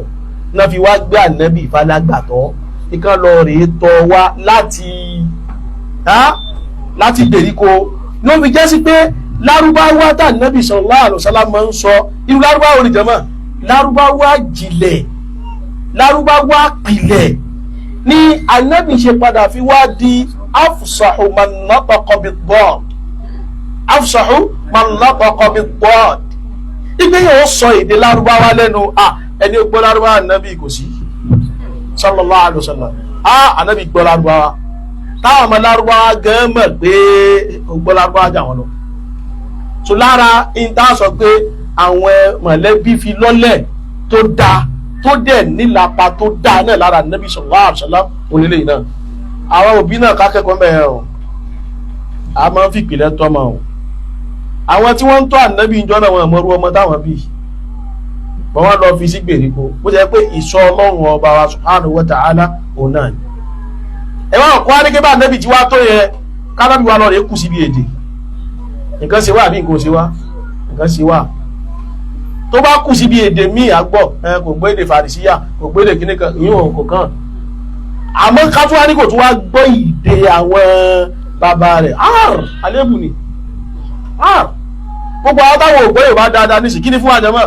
náà fi wá gbé ànábì ìfalágbàtọ́ ìkan lọ rèé tọ́ wa láti gbèríko. Ló fi jẹ́ sí pé Lárúbáwá tá ànábì sallallahu alaihi wasallam máa ń sọ, irú Lárúbáwá oníjàmọ́ Lárúbáwá jìnlẹ̀, Lárúbáwá pìlẹ̀ ní ànábì ṣe padà fi wá di afsahu man nataqa bid-dad, afsahu man nataqa bid-dad. Ìgbé yóò sọ èdè Lárúbáwá lẹ́nu, ẹni ó gbọ́ Lárúbáwá ànábì kò sí sallallahu alaihi wasallam. Ànábì gbọ́ Lárúbáwá, táwọn ọmọ Lárúbáwá gan mọ̀ pé ó gbọ́ Lárúbáwá jà wọ́n lọ. So lára ìta sọ pé àwọn mọ̀lẹ́bí fi lọ́lẹ̀ tó dáa tó dẹ̀ nílapa tó dáa náà lára ànábì sallallahu alaihi wasallam onílé yìí náà. Àwọn òbí náà kákẹ́kọ̀ọ́ mẹ́ẹ̀ o, a máa ń fi ìpìlẹ̀ tọ́mọ o. Àwọn tí wọ́n ń tọ́ ànábì ìjọ náà wọn mọ̀rú ọmọ táwọn bí wọ́n wá lọ fi sí gbèríko, bó jẹ́ pé ìsọ Ọlọ́run ọba wa subhanahu wa ta'ala òun náà ni. Ẹ wá kọ́ àdéké bá ànábì tí wá tó yẹ kánábì wa lọ rè kù síbi èdè. Nǹkan ṣe wá àbí nǹkan ṣe wá? Nǹkan ṣe wá. Tó bá kù síbi èdè míì àgbọ̀ ẹ kò gbọ́ èdè fàrísíyà, kò gbọ́ èdè kíní kan, ìyún kò kàn. Àmọ́ kátúwá ní kò tún wá gbọ́ èdè àwọn bàbá rẹ̀. Àlébù ni gbogbo àwọn táwọn ògbọ́ Yorùbá dáadáa ní sí kí ni fún wa jẹ́mọ́?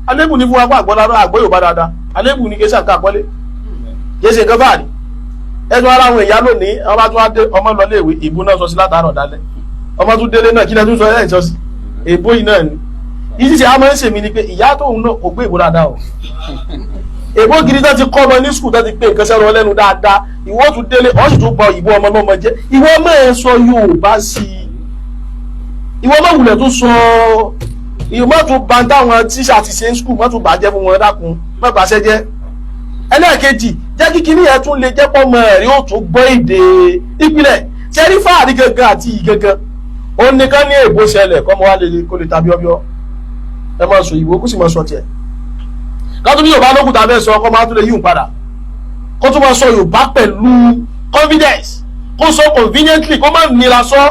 Àlébù ni fún wa pé àgbọ́ Yorùbá dáadáa, àlébù ni kí sàkà àpọ́lé kí ṣe nǹkan báàrí. Ẹnu ara àwọn ìyá lónìí, ọba tún wá dé ọmọ lọ léèwé, ìbú náà sọ sí látàárọ̀ dálẹ́, ọmọ tún délé náà kí lẹ tún sọ ẹ̀ sọ sí èbó yìí náà ni. Ìsì ṣe àmọ́ ń ṣèmi ni pé ìyá tóun náà kò gbé ìbò dáadáa o. Èbó gidi tó ti kọ́ ọmọ ní skul tó ti pé nǹkan sẹ́nu ọlẹ́nu dáadáa, ìwọ tún délé ọ̀ sì tún bọ ìbò ọmọ lọ́mọ jẹ́. Ìwọ mọ̀ ẹ́ sọ Yorùbá sí i, ìwọ mọ̀ wulẹ̀ tó sọ ìwọ mọ̀ tún bá táwọn tíṣà ti ṣe ń skul mọ̀ tún bàjẹ́ fún wọn dákun. má bàṣẹ jẹ́. Ẹlẹ́ẹ̀kejì, jẹ́ kí kíní yẹn tún lè jẹ́ pọ́ mọ́ ẹ̀rí ó tún gbọ́ èdè ìpìlẹ̀. Ṣẹ́rí fáàrí gangan àti iyì gangan ó nìkan ní èbó ṣẹlẹ̀ kọ́mọ wa lè kó lè tàbí ọbíọ́ ẹ máa sọ ìwé kó sì máa sọ tiẹ̀. Kátó ní Yorùbá lókùtà bẹ́ẹ̀ sọ kọ́ máa tún lè yíùn padà, kó tún máa sọ Yorùbá pẹ̀lú confidence, kó sọ conveniently, kó má nira sọ.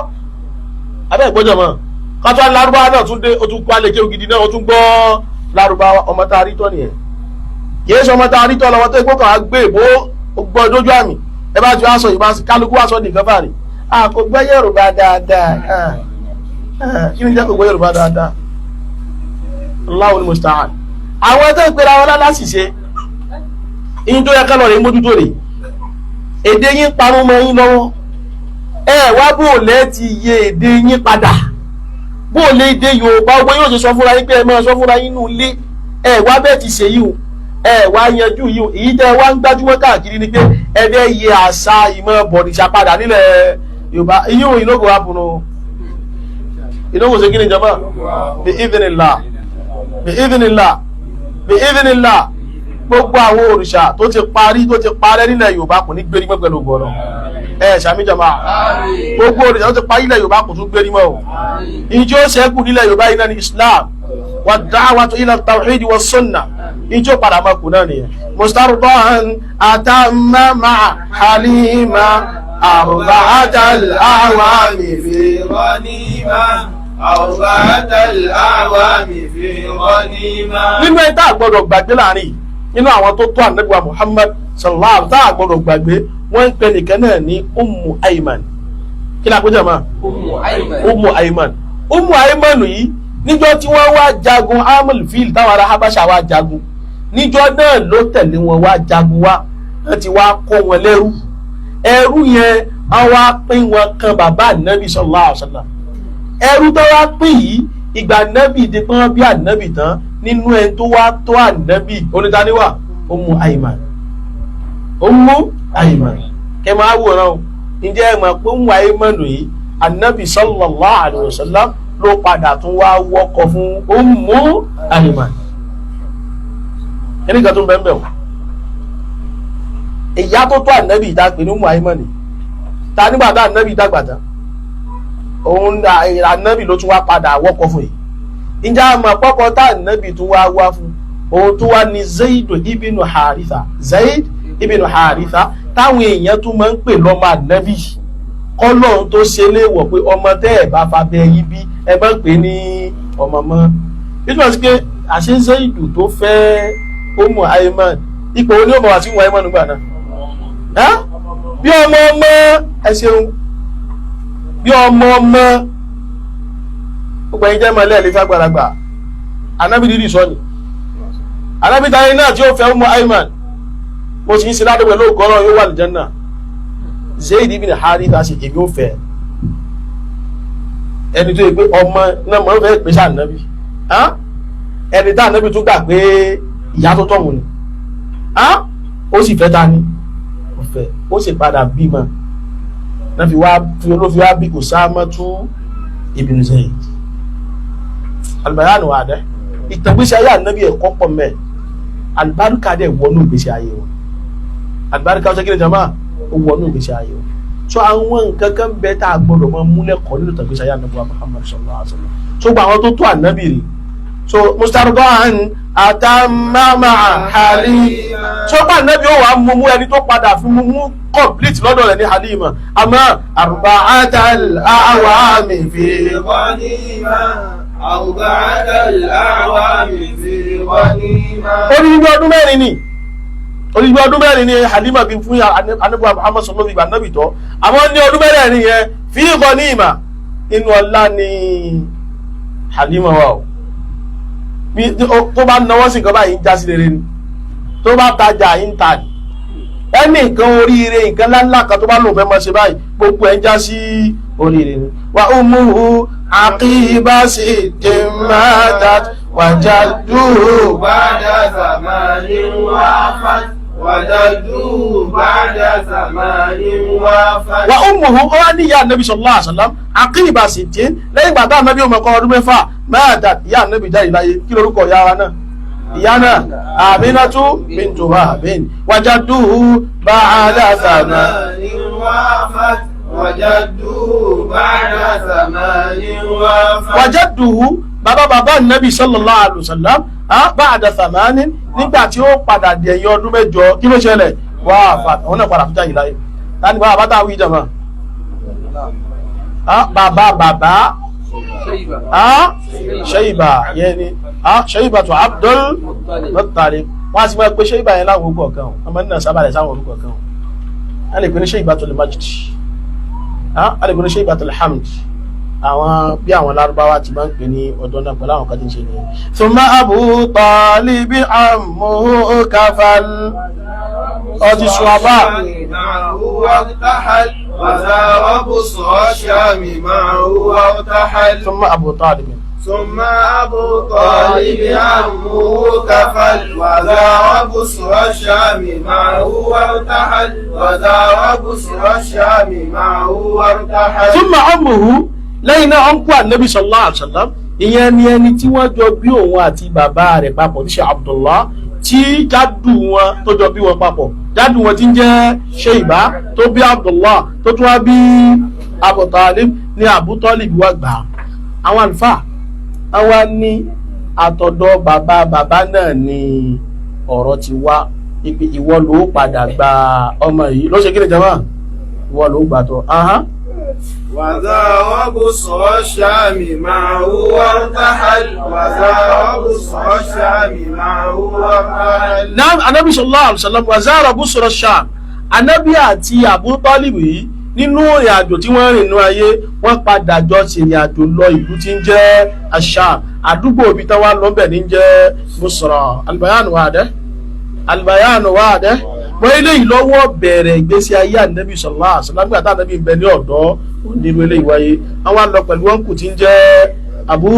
Abẹ́ ìgbọ́jọ̀ mọ́ kátó alárúbáwá náà tún dé, ó tún kó alẹ́ ògidì náà, ó tún gbọ́ lárúbáwá. Ọmọ tá a rí tọ́ nìyẹn, kìí ṣe ọmọ tá a rí tọ́ lọ́wọ́ tó ikú kan á gbé ìbò gbọ́ dójú àmì. Ẹ bá ti wá sọ Yorùbá, kálukú wá sọ nìkan fàrí a kò gbọ́ Yorùbá dáadáa. Kí ni jẹ́ kò gbọ́ Yorùbá dáadáa? Allahul musta'an. Àwọn tó ń pera wọn lálásìṣe ìyín tó yẹ ká lọ rè mójútó rè, èdè yín parun mọ́ yín lọ́wọ́. Ẹ wá bó lẹ́ ti yé èdè yín padà, bó lè èdè Yorùbá owó yóò ṣe sọ fúnra yín pé ẹ máa sọ fúnra yín nù lé. Ẹ wá bẹ́ẹ̀ ti ṣe yìí o, ẹ wá yanjú yìí o. Èyí tẹ́ wá ń gbájúmọ́ káàkiri ni pé ẹ fẹ́ yẹ àṣà ìmọ̀ bọ̀dìṣà padà nílẹ̀ Yorùbá. Ìyín òyìn lóko wá fún ìnáwó ṣe kí ni jama? Bí idhnillah, bí idhnillah, bí idhnillah, gbogbo àwọn òrìṣà tó ti parí, tó ti parẹ́ nílẹ̀ Yorùbá kò ní gbérí mọ́ pẹ̀lú ògbọ́nà. Ẹ ṣàmì jama, gbogbo òrìṣà tó ti parí nílẹ̀ Yorùbá kò tún gbérí mọ́ o. Ìjọ ṣẹ́kù nílẹ̀ Yorùbá yìí náà ní Islam wà da'watu ila tawhid wa sunna. Ìjọ padà máa kù náà nìyẹn. Mustardan atamma ma'a Halima arba'atal a'wami fi ghanima arba'atal a'wami fi ghanima. Nínú ẹ tá a gbọ́dọ̀ gbàgbé láàrin nínú àwọn tó tó ànábì wa Muhammad sallallahu tá a gbọ́dọ̀ gbàgbé, wọ́n ń pè nìkan náà ní Ummu Ayman. Kí ni àkójọ máa? Ummu Ayman. Ummu Ayman yìí, níjọ́ tí wọ́n wá jagun Amul Fil, táwọn ará Habasha wá jagun níjọ́ náà ló tẹ̀lé wọn wá jagun wá, wọ́n ti wá kó wọn lẹ́rú. Ẹrú yẹn wọ́n wá pín wọn kan bàbá ànábì sallallahu alaihi wasallam. Ẹrú tó wá pín yìí, ìgbà ànábì di pọ́n bí ànábì tán, nínú ẹni tó wá tó ànábì onítàníwà Ummu Ayman. Ummu Ayman kẹ máa wòran o. Ǹjẹ́ ẹ mọ̀ pé Ummu Ayman yìí, ànábì sallallahu alaihi wasallam ló padà tún wá wọ́kọ̀ fún Ummu Ayman. Ẹnì kan tó ń bẹ́ẹ̀ bẹ́ẹ̀ o, ìyá tó tó ànábì ìta pè ní Ummu Ayman ta nígbà tá ànábì dàgbà tán, òun ànábì ló tún wá padà wọ́kọ̀ fún yìí. Ǹjẹ́ àmọ́ pọ́kọ tá ànábì tún wá wá fún òun tún wá ní Zaid ibn Haritha. Zaid ibn Haritha táwọn èèyàn tún máa ń pè lọ́mọ ànábì, kọ́lọ́hún tó ṣe léèwọ̀ pé ọmọ tẹ́ ẹ̀ bá fa bẹ yín bí ẹ bá ń pè ní ọmọ mọ́. Nítorí sí pé àṣẹ Zaid tó fẹ́ Ummu Ayman, ipò wo ni ó mọ̀ wá sí Ummu Ayman nígbà náà? Bí ọmọ ọmọ, ẹ ṣeun, bí ọmọ ọmọ. Gbogbo ẹ̀yin jẹ́ mọ́lẹ́ ẹ̀lẹ́fẹ́ àgbàlagbà, anábì dídì sọ ni anábì táyé náà tí ó fẹ́ Ummu Ayman, mo sì ń ṣe ládùúgbò lóògùn yóò wà lìjẹ́ náà. Zaid ibn Haritha ṣe èmi ò fẹ́ ẹni tó yẹ pé ọmọ náà mọ̀ ń fẹ́ pèsè ànábì, ẹni tá ànábì tún gbà pé ìyá tó tọ̀hún ni, ó sì fẹ́ ta ni ó fẹ́, ó sì padà bímọ náà fi wá ló fi wá bí Usamatu ibn Zaid. Albayanu wa dẹ ìtàgbésí ayé ànábì ẹ̀kọ́ pọ̀ mẹ́, alibarika dẹ̀ wọnú ìgbésí ayé wọn. Alibarika ọ̀sẹ̀ kíni jama, ó wọnú ìgbésí ayé wọn. So àwọn nǹkan kan bẹ tá a gbọdọ̀ máa múlẹ̀ kọ́ nínú ìtàgbésí ayé ànábì wa Muhammad sallallahu alaihi wa sallam. So gba àwọn tó tó ànábì rí so mustardan atamama Halima, so gba ànábì ó wà mú mú ẹni tó padà fi mú mú complete lọ́dọ̀ rẹ̀ ní Halima. Àmọ́ arba'atal a'wami fi ghanima arba'atal a'wami fi ghanima. Odidi ọdún mẹ́rin ni, odidi ọdún mẹ́rin ni Halima bí fún anabi Muhammad sallallahu alaihi wa sallam tọ́. Àmọ́ ní ọdún mẹ́rin yẹn fi ghanima, inú ọlá ni Halima wà o. Tó bá náwó sí nǹkan báyìí ń já sí rere ni, tó bá tajà ń ta ni, ẹnì nǹkan oríire nǹkan ńláńlá kan tó bá lòun fẹ́ máa ṣe báyìí gbogbo ẹ̀ ń já sí oríire ni. Wa ummuhu aqiba sittin matat wa jadduhu ba'da zamanin wafat wa jadduhu ba'da zamanin wafat. Wa ummuhu, ó wá ní ìyá anabi sallallahu alaihi wasallam aqiba sittin, lẹ́yìn ìgbà tá anabi ọmọ kan ọdún mẹ́fà matat, ìyá anabi jáde láyé. Kí lorúkọ ìyá wa náà? Ìyá náà Aminatu bintu Wahbin. Wajadduhu ba'da ثمان وافت وجده بعد ثمان وافت. Wajadduhu, bàbá bàbá Nabi sallallahu alayhi wa sallam, ba'da thamanin, nígbà tí ó padà di ẹ̀yìn ọdún 8, kí ló ṣẹlẹ̀? Wafat, òun náà padà tó jáde láyé. Tani bàbá bàbá táwọn ìjọba? Bàbá bàbá Shayba yẹn ni Shayba tó Abdul Muttalib. Wọ́n á sì máa pe Shayba yẹn láwọn orúkọ kan, ọmọ nínú sábà rẹ̀ sáwọn orúkọ kan. A lè pe ní Shaybatul Majd, a lè pe ní Shaybatul Hamd, àwọn bí àwọn Lárúbáwá ti máa ń pè ní ọ̀dọ́ náà pẹ̀lú àwọn kan tí ń ṣe nìyẹn. Thumma Abu Talib ammuhu kafal ọtí ṣùwàbà. ثم أبو طالب. ثم أبو طالب عمه كفل وزار بصر الشام معه وارتحل وزار بصر الشام معه وارتحل. ثم عمه, lẹ́yìn náà ọ̀nkú ànábì sallallahu alaihi wasallam, ìyẹn ni ẹni tí wọ́n jọ bí òun àti bàbá rẹ̀ papọ̀, tí ṣe Abdullah, tí jádù wọn tó jọ bí wọn papọ̀, jádù wọn tí ń jẹ́ Shayba tó bí Abdullah tó tún wá bí Abu Talib, ní Abu Talib wá gbà á. Àwọn àlùfáà àwa ní àtọ̀dọ̀ bàbá bàbá náà ni ọ̀rọ̀ ti wá, ipe ìwọ ló padà gba ọmọ yìí ló ṣe kí ni jama, ìwọ ló gbà tọ́. وزار بصر الشام معه وارتحل وزار بصر الشام معه وارتحل. Naam, anabi sallallahu alaihi wasallam wazara busra sham, anabi àti Abu Talib yìí nínú ìrìn àjò tí wọ́n rìn nínú ayé, wọ́n padà jọ ṣe ìrìn àjò lọ ìlú tí ń jẹ́ asham, àdúgbò ibi tán wá lọ́bẹ̀ ní jẹ́ busra. Albayanu wadih, albayanu wadih. Wọ́n eléyìí lọ́wọ́ bẹ̀rẹ̀ ìgbésí ayé anabi sallallahu alaihi wasallam, nígbà tá anabi ń bẹ ní ọ̀dọ́ onírú eléyìí wáyé. Àwọn àlọ pẹ̀lú wọn kù tí ń jẹ́ Abu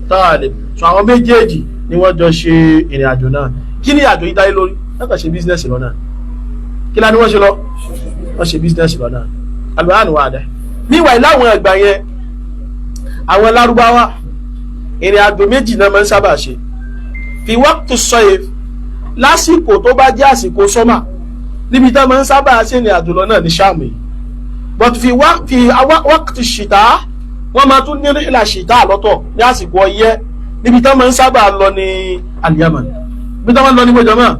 Talib. So àwọn méjèèjì ni wọ́n jọ ṣe ìrìn àjò náà. Kí ni àjò yìí dáyé lórí? Wọ́n ṣe bísínẹ́sì lọ́nà. Kí lá ni wọ́n ṣe lọ? Wọ́n ṣe bísínẹ́sì lọ́nà. Albayanu wadih. Níwà ìláwọn ẹgbà yẹn, àwọn Lárúbáwá ìrìn àjò méjì náà máa ń sábà ṣe. Fi waqtu sayf, lásìkò tó bá jẹ́ àsìkò sọ́mà, níbi tá máa ń sábà ṣe ìrìn àjò lọ náà ní Ṣáàmù yìí. But fi waqtu ṣìtá, wọ́n máa tún ní ìlà ṣìtá lọ́tọ̀ ní àsìkò ọyẹ́, níbi tá máa ń sábà lọ ní al-Yaman. Bí tá máa ń lọ ní gbọ́dọ̀ mọ́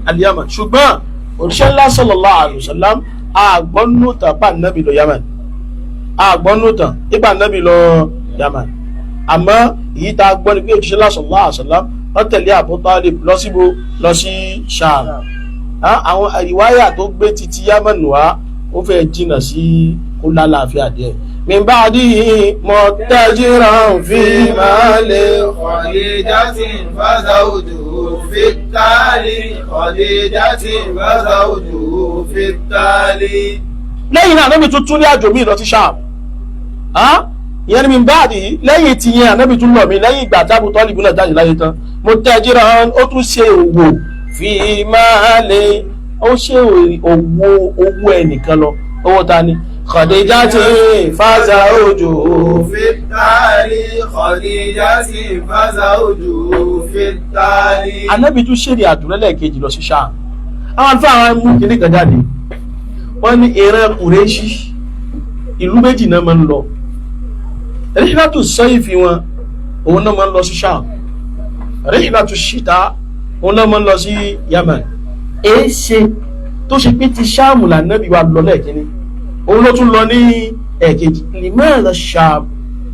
al-Yaman. Ṣùgbọ́n òṣìṣẹ́ ńlá sallallahu alaihi wasallam àgbọ́nùtàn pa nàbì lọ Yaman, àgbọ́nùtàn ipa nàbì lọ Yaman. Àmọ́ èyí tá a gbọ́ ni pé òṣìṣẹ́ ńlá sallallahu alaihi wasallam wọ́n tẹ̀lé Abu Talib lọ síbo, lọ sí Sham. Àwọn ìwáyà tó gbé títí Yaman wá ó fẹ́ jìnnà sí kó lálàáfíà díẹ̀. Min ba'dihi muttajiran fi mali Khadijatin fazawjuhu fi ttali Khadijatin fazawjuhu fi ttali. Lẹ́yìn náà Ànábì tún tún ní àjò míì lọ sí Sham. Ìyẹn ni min ba'dihi, lẹ́yìn tí yẹn Ànábì tún lọ mí lẹ́yìn ìgbà tí Abu Talib náà jáde láyé tán. Muttajiran, ó tún ṣe òwò fi mali, ó ṣe òwò owó ẹnìkan lọ. Owó ta ni? Khadijati fazawjuhu fi ttali Khadijati fazawjuhu fi ttali. Ànábì tún ṣèrè àdúrẹ́lẹ̀ kejì lọ sí Ṣáàm. Àwọn àlùfáà àwọn mú kìíní kan jáde. Wọ́n ní ìran Kùrẹ́ṣì ìlú méjì náà máa ń lọ. Rihlatu sayfi wọn, òun náà máa ń lọ sí Ṣáàm. Rihlatu shita, òun náà máa ń lọ sí Yaman. Èéṣe tó ṣe pé ti Ṣáàmù lànàbí wa lọ lẹ́ẹ̀kínní, òun ló tún lọ ní ẹ̀ẹ̀kejì. Limadha Ṣáàm?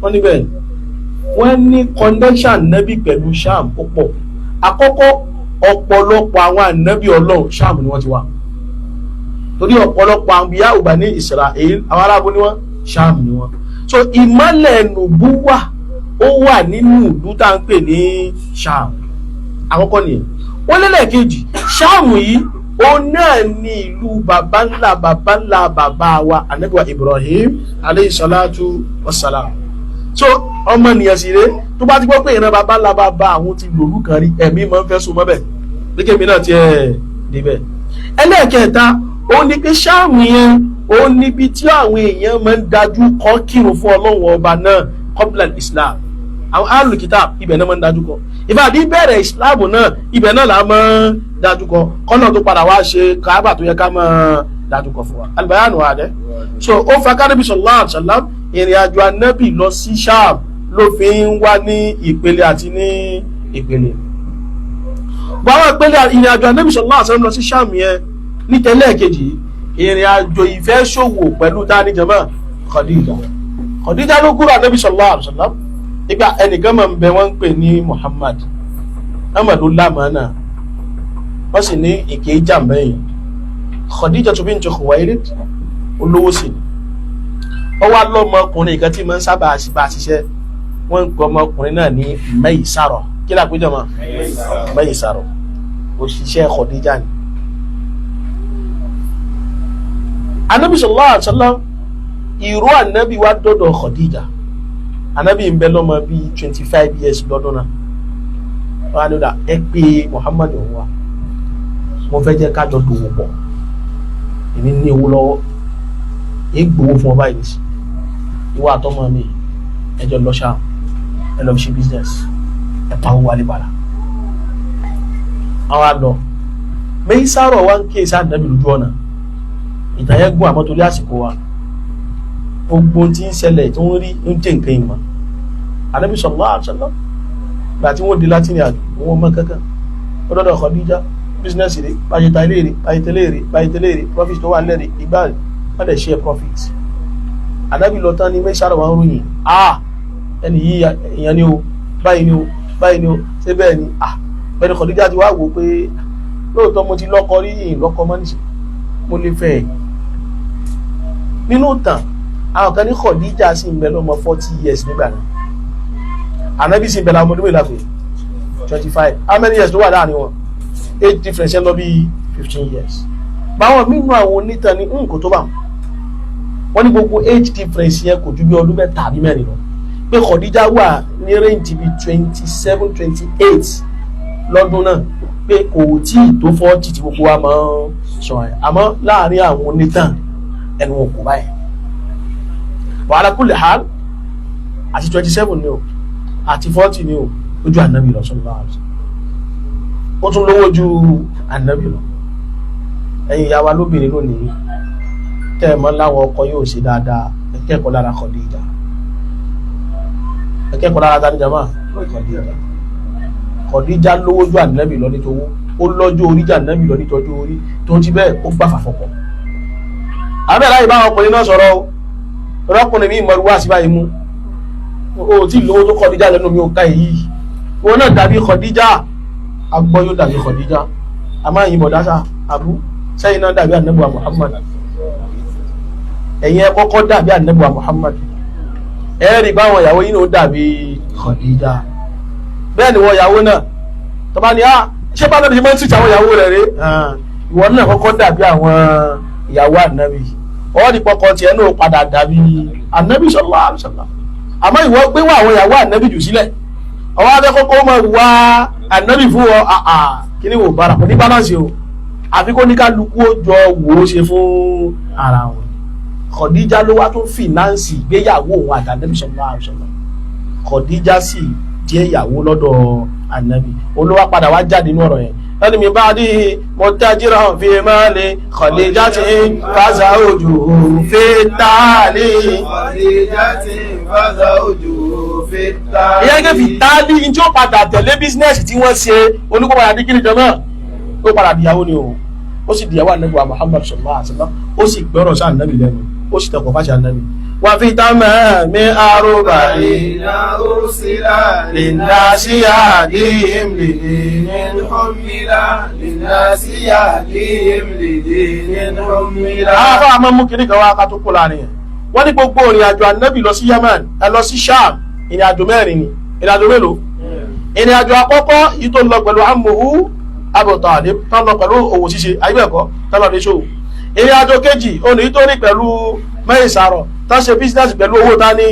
Wọ́n níbẹ̀ wọ́n ní connection nàbí pẹ̀lú Ṣáàm ó pọ̀. Àkọ́kọ́, ọ̀pọ̀lọpọ̀ àwọn ànábì Ọlọ́run Ṣáàmù ni wọ́n ti wá, torí ọ̀pọ̀lọpọ̀ àwọn bíyà ògbà ní Israel, àwọn arábó ni wọ́n, Ṣáàmù ni wọ́n. So ìmọ̀lẹ̀ nùbúwà ó wà nínú ìlú tá à ń pè ní Ṣáàmù. Àkọ́kọ́ nìyẹn. Wọ́n lélẹ̀kejì, Ṣáàmù yìí ó náà ní ìlú bàbá ńlá bàbá ńlá bàbá wa ànábì wa Ibrahim aleyhi salatu wassalam. So ọmọ nìyẹn sì ré, tó bá ti gbọ́ pé ìran bàbá ńlá bàbá àwọn ti lòlú kan rí, ẹ̀mí máa ń fẹ́ so mọ́bẹ̀ lékèmí náà tiẹ̀ débẹ̀. Ẹlẹ́ẹ̀kẹta, ó ní pé Ṣáàmù yẹn ó níbi tí àwọn èèyàn máa ń dájú kọ́ kírun fún Ọlọ́run ọba náà qabla Islam. Àwọn alùkìtà ibẹ̀ náà máa ń dájú kọ. Ìbàdí bẹ̀rẹ̀ Islam náà, ibẹ̀ náà là á mọ́ dájúkọ, kọ́nà tó padà wá ṣe Kaaba tó yẹ ká mọ́ dájúkọ fún wa. Albayanu adẹ. So ó fa kánábì sallallahu alaihi wasallam, ìrìn àjò anábì lọ sí Sham ló fi ń wá ní ìpele àti ní ìpele. Bọ́ àwọn ìpele ìrìn àjò anábì sallallahu alaihi wasallam lọ sí Sham yẹn ní tẹ́lẹ̀ kejì, ìrìn àjò ìfẹ́ ṣòwò pẹ̀lú dání jama Khadija. Khadija ló kúrò anábì sallallahu alaihi wasallam nígbà ẹnìkan máa ń bẹ, wọ́n ń pè ní Muhammad, Muhammad lámàánà, wọ́n sì ní ìké jàmbá èèyàn. Khadija bint Khuwailid olówó sì ni, ó wá lọ́mọkùnrin kan tí máa ń sábà bá ṣiṣẹ́, wọ́n ń pè ọmọkùnrin náà ní Maysara. Kí ló àpéjọ mọ́? Maysara, òṣìṣẹ́ Khadija ni. Anabi sallallahu alaihi wasallam, ìró anabi wa dọ́dọ̀ Khadija. Anabi ń bẹ lọ́mọ bíi 25 years lọ́dún náà. Wọ́n á ní ọ̀dà ẹ pé Muhammad òun wa, mo fẹ́ jẹ́ kájọ dòwò pọ̀, èmi ní owó lọ́wọ́, èyí gbowó fún ọba yìí, ìwọ àtọmọ mi ẹjọ lọ ṣáà, ẹ lọ ṣe business, ẹ pa owó wálé padà. Àwọn àlọ Maysara wa ń ké sáà nàbì lójú ọ̀nà. Ìtàn yẹn gún, àmọ́ torí àsìkò wa, gbogbo tí ń ṣẹlẹ̀ tó ń rí ń jẹ́ nǹkan ìmọ̀. Ànábì sallallahu alaihi wasallam gbà tí wọ́n di láti ní àjò wọn mọ́ kankan ó dọ́dọ̀ Khadija, business rẹ̀ báyìí ilé rẹ̀ báyìí tẹ́lẹ̀ rẹ̀ báyìí tẹ́lẹ̀ rẹ̀, profit tó wà lẹ́rẹ̀ ìgbà rẹ̀ wọ́n dẹ̀ share profit. Ànábì lọ tán ní Maysara wa ń ròyìn, ah ẹni yìí èèyàn ni o, báyìí ni o, báyìí ni o, ṣé bẹ́ẹ̀ ni? Ah bẹ́ẹ̀ ni Khadija ti wá wò ó pé lóòótọ́ mo ti lọ́kọ rí, yìí lọ́kọ mọ́ níṣẹ́, mo lè fẹ́ ẹ̀. Nínú ìtàn àwọn kan ní Khadija sì ń bẹ lọ́mọ 40 years nígbà náà, Ànábì sì ń bẹ láwọn ọmọdé mélòó lápè? 25. How many years ló wà láàrin wọn? Age difference ẹ lọ bí 15 years. Báwọn nínú àwọn onítàn ní nǹkan tó bá wọn ní gbogbo age difference yẹn kò ju bí ọdún mẹ́ta àbí mẹ́rin lọ, pé Khadija wà ní range bíi 27, 28 lọ́dún náà, pé kò tí ì tó 40 tí gbogbo wa máa ń sọ ẹ̀. Àmọ́ láàrin àwọn onítàn ẹnu wọn kò báyìí. Wa ala kulli hal, àti 27 ni o àti 40 ni o, ojú ànábì lọ sallallahu alaihi wasallam, ó tún lówó ju ànábì lọ. Ẹ̀yin ìyá wa lóbìnrin lónìí tẹ́ ẹ mọ́ láwọn ọkọ yóò ṣe dáadáa, ẹ kẹ́kọ̀ọ́ lára Khadija, ẹ kẹ́kọ̀ọ́ lára tani jama? Khadija. Khadija lówó ju ànábì lọ nítorí ó lọ́jọ́ orí ju ànábì lọ nítorí orí tó ti bẹ́ẹ̀ ó gbà fàfọ̀pọ̀. Àbẹ̀ láyé báwọn ọkùnrin náà sọ̀rọ̀ o, ọkùnrin mi ìmọ̀rú wá sí báyìí mú o tí lówó tó Khadija lẹ́nu mi ò ká èyí, wọn náà dàbí Khadija, agbọ́ yóò dàbí Khadija. Àmọ́ ẹ̀yin bọ̀dá àbú sẹ́yìn náà dàbí ànábì wa Muhammad, ẹ̀yin ẹ kọ́kọ́ dàbí ànábì wa Muhammad, ẹ rí báwọn ìyàwó yìí náà dàbí Khadija. Bẹ́ẹ̀ ni wọ́n ìyàwó náà tó bá ní á ṣé bá náà ṣe máa ń tìjà àwọn ìyàwó rẹ̀ rí, ìwọ náà kọ́kọ́ dàbí àwọn ìyàwó ànábì, ọwọ́ ní pọkọ tiẹ̀ náà padà dàbí ànábì sallallahu alaihi wasallam. Àmọ́ ìwọ gbé wá àwọn ìyàwó ànábì jù sílẹ̀, ọwọ́ abẹ́ kọ́kọ́ máa wá ànábì fún ọ, àà kí ni wò bára kò ní balance o, àfi kó ní kálukú ó jọ wò ó ṣe fún ara wọn. Khadija ló wá tún fìnánsì ìgbéyàwó òun àti ànábì sallallahu alaihi wasallam. Khadija sì jẹ́ ìyàwó lọ́dọ̀ ànábì, olówó padà wá jáde nínú ọ̀rọ̀ yẹn ẹni mi bá dí mọ̀tájírà fi máa lè Khadija tí fàṣà ojú fi táàlì. Khadija tí fàṣà ojú fi táàlì. Ìyẹn kẹ́ fi táàlì ní tí ó padà tẹ̀lé bísínẹ́sì tí wọ́n ṣe oníkó padà dí kíni jọmọ́, ó padà dìyàwó ni o, ó sì dìyàwó ànábì wa Muhammad sallallahu alaihi wasallam, ó sì gbọ́rọ̀ sí ànábì lẹ́nu, ó sì tẹ̀kọ̀ fáṣẹ ànábì. Wà fi tamami Iná ursila linnasi yahdihim lidinin hummila linnasi yahdihim lidinin hummila. Àwọn afọ àmọ́ mú kiri kan wá ká tó kó láàrin yẹn. Wọ́n ní gbogbo ìrìn àjò ànábì lọ sí Yemen, ẹ lọ sí Sham, ìrìn àjò mẹ́rin ni. Ìrìn àjò mélòó? Ìrìn àjò àkọ́kọ́ yìí tó lọ pẹ̀lú amòhú Abu Talib, tó lọ pẹ̀lú òwò ṣíṣe ayébẹ̀kọ́ tó lọ ní ṣòwò. Ìrìn àjò kejì òní tó ní pẹ̀lú Maysara tó ṣe bísínẹ́sì pẹ̀lú owó tání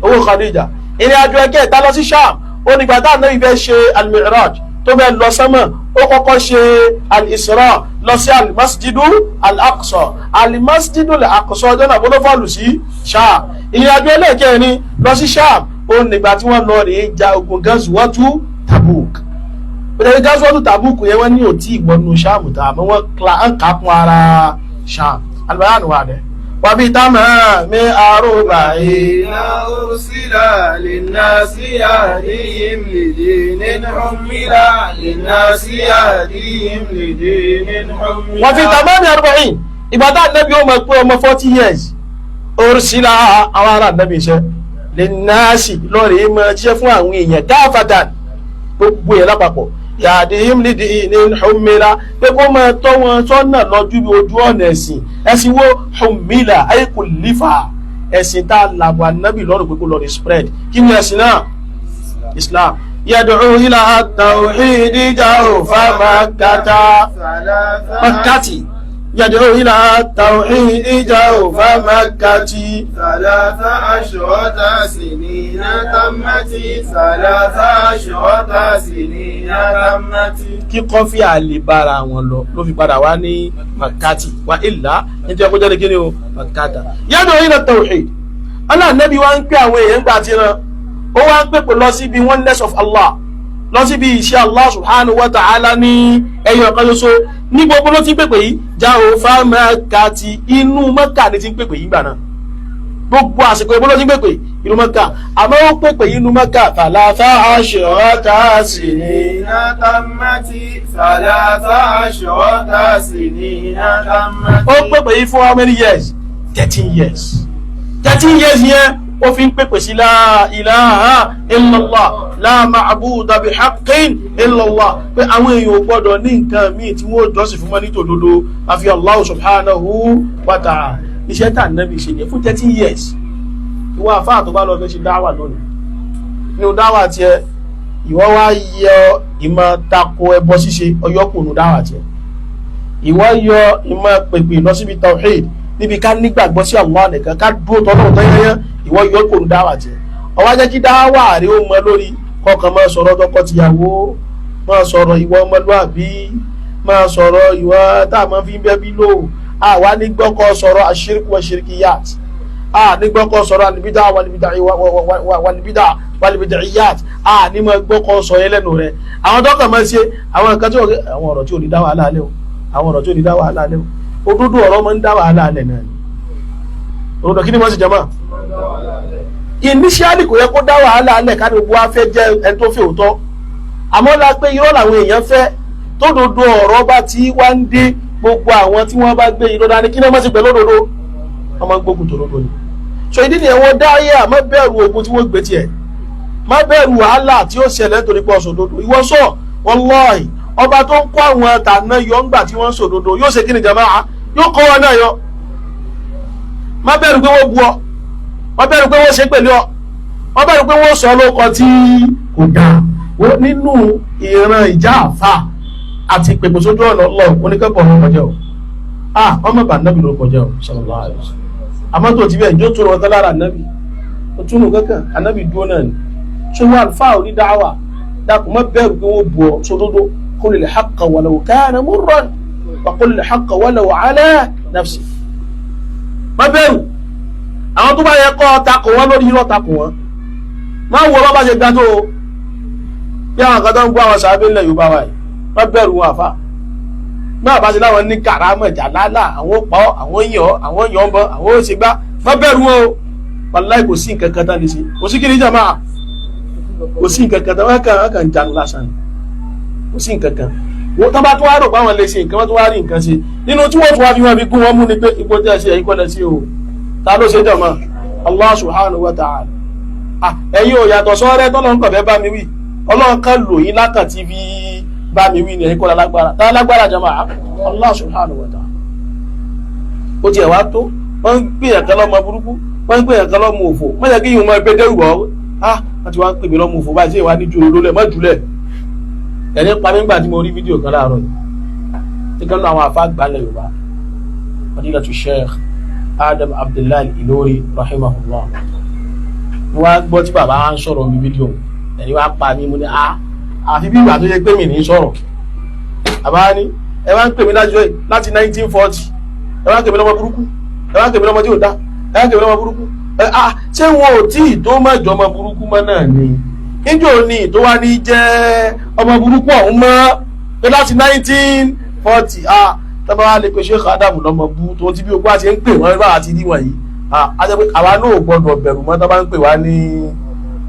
owó Khadija. Ìrìn àjò ẹ̀kẹta lọ sí Sham, ó nígbà tá ànábì fẹ́ ṣe al-Mi'raj tó fẹ́ lọ sánmọ̀, ó kọ́kọ́ ṣe al-Isra lọ sí al-Masjidu al-Aqsa. Al-Masjidu al-Aqsa ọjọ́ náà bó fọ́ọ̀lù sí Sham. Ìrìn àjò ẹlẹ́ẹ̀kẹrin lọ sí Sham, ó nígbà tí wọ́n lọ rèé ja ogun Gazwatu Tabuk. Ó jẹ́ gazwatu Tabuk yẹn wọ́n ní òtí ìgbọ́nú Ṣáàmù tá àmọ́ wọ́n kà kún ara Ṣáàmù. Albayanu wà dẹ́. Wàbí tamami arba'in. أرسل للناس يهديهم لدين حملا للناس يهديهم لدين حملا. Wọ́n fi tamami arba'in. Ìgbà tá ànábì ó mọ̀ pé ọmọ 40 years. Ursila àwọn ará ànábì iṣẹ́. Linnasi lọ́rẹ̀ mọ̀ jíṣẹ́ fún àwọn èèyàn káfàtàn gbogbo èèyàn lápapọ̀. Yahdihim lidinin hummila, pé kó máa tọ́ wọn sọ́nà lọ́jú bí ojú ọ̀nà ẹ̀sìn. Ẹ̀sìn wo? Hummila ay kullifa, ẹ̀sìn tá a làbọ̀ ànábì lọ́rùn pé kó lọ rí spread. Kí ni ẹ̀sìn náà? Islam. Yad'u ila tawhidi jawfa makkata makkati yad'u ila tawhidi jawfa makkati. 13 سنين تمت 13 سنين تمت. Kí kọfí àlè bára wọn lọ ló fi padà wá ní makati wa ìlà nítorí ẹkọ jáde kí ni o makata. Yad'u ila tawhid, aláàánábì wa ń pè àwọn èèyàn gbà tí ran ó wá ń pèpè lọ síbi oneness of Allah, lọ síbi iṣẹ́ Allah subhanahu wa ta'ala ní ẹyọ kan ṣoṣo. Ní gbogbo ló ti ń pèpè yìí, jawfa makati, inú Mẹ́kà ni ti ń pèpè yìí gbà náà. Gbogbo àsìkò ìbò ló ti ń pèpè inú Mẹ́kà, àmọ́ ó pèpè inú Mẹ́kà 13 sinin. تمت 13 سنين تمت. Ó pèpè yìí fún how many years? 13 years. 13 years yẹn ó fi ń pèpè sí la ilaha illallah, la ma'buda bihaqqin illallah, pé àwọn èèyàn ò gbọ́dọ̀ ní nǹkan míì tí wọ́n jọ́sìn fún mọ́ ní tòdodo àfi Allah subhanahu wa ta'ala. Iṣẹ́ tá ànábì ṣe yẹn fún 13 years. Ìwọ àfáà tó bá lọ fẹ́ ṣe dáwà lónìí, nínú dáwà tiẹ̀ ìwọ wá yọ ìmọ̀ tako ẹbọ ṣíṣe ọyọ́kùnrin dáwà tiẹ̀, ìwọ yọ ìmọ̀ pèpè lọ síbi tawhid, níbi ká nígbàgbọ́ sí Allah nìkan, ká dúró tọ́lọ́run tọ́yẹ́yẹ́, ìwọ yọ kò ń dáwà tiẹ̀. Ọwọ́ ajẹ́ kí dáwà rí ó mọ lórí kọkàn máa sọ̀rọ̀ tọkọ-tìyàwó, máa sọ̀rọ̀ ìwọ ọmọlúàbí, máa sọ̀rọ̀ ìwọ tá a máa fi ń bẹ́bí lò. Àwa nígbọ́kọ̀ sọ̀rọ̀ àṣírìkù wa ṣirkiyat, a nígbọ́kọ̀ sọ̀rọ̀ àlùbídà wàlùbídà wàlùbídàíyàt, a ní máa gbọ́kọ̀ sọ yẹn lẹ́nu rẹ̀. Àwọn tọkàn máa ṣe àwọn nǹkan tí àwọn ọ̀rọ̀ tí ò ní dá wàhálà lẹ́ o, àwọn ọ̀rọ̀ tí ò ní dá wàhálà lẹ́ o. Òdodo ọ̀rọ̀ máa ń dá wàhálà alẹ̀ náà ni. Òdodo kí ni wọ́n sì jẹ́ mọ́? Initially kò yẹ kó dá wàhálà alẹ̀ ká ní gbogbo wa fẹ́ jẹ́ ẹni tó fẹ́ òótọ́, àmọ́ la pé irọ́ làwọn èèyàn fẹ́. Tódodo ọ̀rọ̀ bá ti wá ń dé, gbogbo àwọn tí wọ́n bá gbé irọ́ dání, kí ni wọ́n sì pẹ̀lú òdodo? Wọ́n máa ń gbógun tòdodo ni. So ìdí nìyẹn wọ́n dá ayé à, má bẹ̀rù ogun tí wọ́n gbé tiẹ̀, má bẹ̀rù wàhálà tí ó ṣẹlẹ̀ nítorí pé ọ̀sọ̀ òdodo. Ìwọ sọ wallahi, ọba tó ń kó àwọn tàná yọ ńgbà tí wọ́n ń sòdodo yóò ṣe kí ni jàmáà? Yóò kọ́ wọn náà yọ. Má bẹ̀rù pé wọ́n bu ọ, má bẹ̀rù pé wọ́n ṣe pẹ̀lú ọ, má bẹ̀rù pé wọ́n sọ lóko tí kò dáa. Nínú ìran ìjà àfà àti ìpèpè sójú ọ̀nà lọ oníkẹ́kọ̀ọ́ ọmọ kọjá o, ọmọ bá nábì ló kọjá o sallallahu alaihi wasallam. Àmọ́ tó ti bẹ́ẹ̀ jó tó rọ̀ lára nábì ó túnú kankan ànábì dúró náà ni. Ṣé wọ́n àlùfáà onídàáwà dákun má bẹ̀rù pé wọ́n bu ọ sódódó. Qulil haqqa walau kana murran wa qulil haqqa walau ala nafsi. Má bẹ̀rù àwọn tó bá yẹ kọ́ takò wọn lórí irọ́, takò wọn. Má wo bá bá ṣe ga tó o, bí àwọn kan tó ń bú àwọn sàábé ńlẹ̀ Yorùbá wa yìí, má bẹ̀rù wọn àfa. Má bá ṣe láwọn ní kàrámọ̀ jàlálà, àwọn pa ọ́, àwọn yàn ọ́, àwọn yàn ọ́ bọ́, àwọn ó ṣe gbá, má bẹ̀rù wọn o. Wàláì kò sí nǹkan kan tán lè ṣe, kò sí kí ni jàmáà, kò sí nǹkan kan tán, wọ́n kàn ń janu lásán ni, kò sí nǹkan kan. Wọ́n tán bá tún wá rò pé àwọn lè ṣe nǹkan, wọ́n tún wá rí nǹkan ṣe nínú tí wọ́n tún wá fi wọn fi gún wọn mú ni pé ipò tí a ṣe ẹ̀yin kọ́ lẹ sí o. Ta ló ṣe jọ̀mọ́? Allah subhanahu wa ta'ala. Ẹ̀yin ò yàtọ̀ sọ́rẹ́ tọ́lọ́ ń kọ̀fẹ́ bá mi wí, Ọlọ́run kan lò yín lákàn tí fi bá mi wí ni, ẹ̀yin kọ́ lálágbára. Ta lágbára jọmọ́? Allah subhanahu wa ta'ala. Ó tiẹ̀ wá tó wọ́n ń gbé ẹ̀kan lọ́mọ burúkú, wọ́n ń gbé ẹ̀kan lọ́mọ òfò, wọ́n yẹ kí yìí máa gbé dẹ́rù bọ́. Wọ́n ti wá ń pè mí lọ́mọ òfò báyìí, sí ìwà ní ju olólẹ̀ mọ́ jùlẹ̀. Ẹni pa mí nígbà tí mo rí fídíò kan láàárọ̀ yìí tí kan náà àwọn àfa gbalẹ̀ Yorùbá, Fadilatu Sheikh Adam Abdullahi Ilori rahimahullah, wọ́n á gbọ́ tí bàbá wa ń sọ̀rọ̀ ní fídíò, ẹni wá pa mí, mo ní àfi bí ìgbà tó yẹ pé mi ní sọ̀rọ̀. Àbá ní ẹ wá ń pè mí láti 1940, ẹ wá ń pè mí lọ́mọ burúkú, ẹ wá ń pè mí lọ́mọ tí ò dá, ẹ wá ń pè mí lọ́mọ burúkú. Ṣé wọn ò tí ì tó mọ̀jọ́ ọmọ burúkú mọ́ náà ni? Níjọ́ ní tó wá ní jẹ́ ọmọ burúkú ọ̀hún mọ́ pé láti 1940 tọ́ba wa lè pe Sheikh Adam lọ́mọ bú tó ti bí ogun àti ń pè wọ́n bá àti níwọ̀n yìí, a jẹ́ pé àwa náà ò gbọ́dọ̀ bẹ̀rù mọ́ tọ́ba ń pè wá ní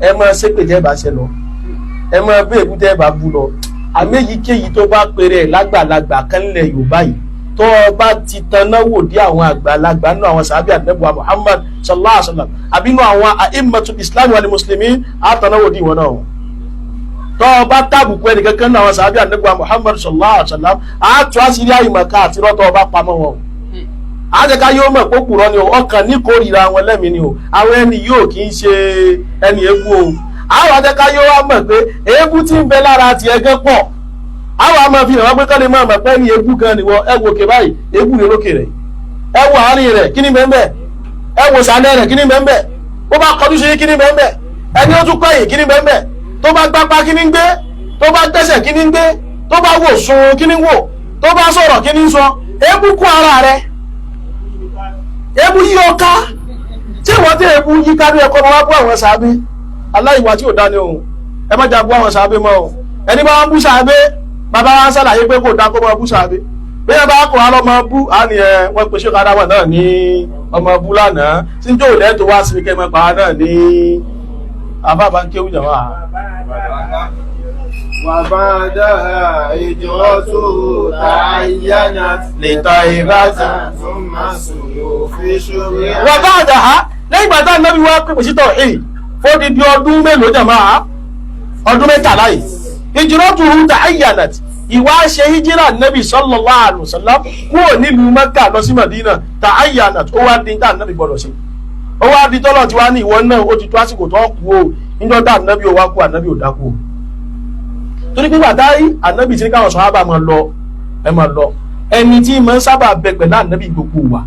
ẹ mọ́ ṣépè tẹ́ bá ṣe lọ, ẹ mọ́ bẹ́ẹ̀ bú tẹ́ bá bú lọ. Àmì èyíkéyìí tó bá pèrè lágbàlagbà kan lẹ̀ Yorùbá yìí, tó o bá ti taná wò dé àwọn àgbàlagbà nínú àwọn sàábì àdínẹ́bùwà Muhammad sallallahu alaihi wa sallam àbí nínú àwọn a'immatul Islam wal muslimin, àtaná wò dé ìwọ náà. Tó o bá tàbùkù ẹnìkankan nínú àwọn sàábì àdínẹ́bùwà Muhammad sallallahu alaihi wa sallam, àtú àṣírí àyìnbá àti rọ́tọ̀ ọba pamọ́ wọn. Àjẹká yóò mọ̀ pé kùrọ́ ni o, ọkàn ní kórìíra wọn lẹ́mìí ni o, àwọn ẹni yóò kì í ṣe ẹni èébú o. Àwọn àjẹká yóò wá mọ̀ pé èébú tí ń bẹ lára tiẹ̀ gan pọ̀. Àwọn àmọ́ fi hàn wọ́n pé kọ́ lè máa mọ̀ pé ní èébú gan ni wọ́n. Ẹ wo òkè báyìí, èébú rẹ̀ lókè rẹ̀, ẹ wo àárín rẹ̀, kí ni bẹ́ẹ̀? Ẹ wo sàlẹ̀ rẹ̀, kí ni bẹ́ẹ̀? Bó bá kọjú sí, kí ni bẹ́ẹ̀? Ẹni ó tún kọ̀yìn, kí ni bẹ́ẹ̀? Tó bá gbápá, kí ni ń gbé? Tó bá gbẹ́sẹ̀, kí ni ń gbé? Tó bá wò sun, kí ni ń wò? Tó bá sọ̀rọ̀, kí ni ń sọ? Èébú kún ara rẹ̀, èébú yí ọ ká. Tí ìwọ́n tí èébú yí ká ní ẹ̀kọ́ máa bú àwọn sàábé aláìwá tí ò dá ní òun. Ẹ má jà bú àwọn sàábé mọ́ o. Ẹni bá ń bú sàábé, bàbá wa ń ṣàlàyé pé kò dá kó máa bú sàábé. Bí ẹ bá kọ́ wa lọ́mọ bú, á ní ẹ wọ́n pe ṣé kádámọ̀ náà ní ọmọ bú lánàá tí ń jó ìlẹ́ tó wá sí kẹ́ mọ́ pa náà ní àbábá ń kéwù jàmá. وبعدها هجرته تعينت لطيبة ثم سيوف شرعت. Wà bá àdàá lẹ́yìn ìgbà tá ànábì wá pèpè sí tauhid fódìdí ọdún mélòó jàmá? Ọdún 13 yìí, hijratuhu ta'ayyanat, ìwà ṣe hijira nẹ́bì sallallahu alaihi wasallam kúrò nílùú Mẹ́kà lọ sí Madina, ta'ayyanat, ó wá dín tá ànábì gbọdọ̀ ṣe. Ó wá di tọ́lọ̀ tí wá ní ìwọ náà ó ti tó àsìkò tó kú o. Níjọ́ tá ànábì ó wá kú, ànábì ò dákú o, torí pé bàtà ànábì tí ní káwọn sàhábà máa lọ, ẹ máa lọ. Ẹni tí máa ń sábà bẹ pẹ̀lú ànábì gbogbo wa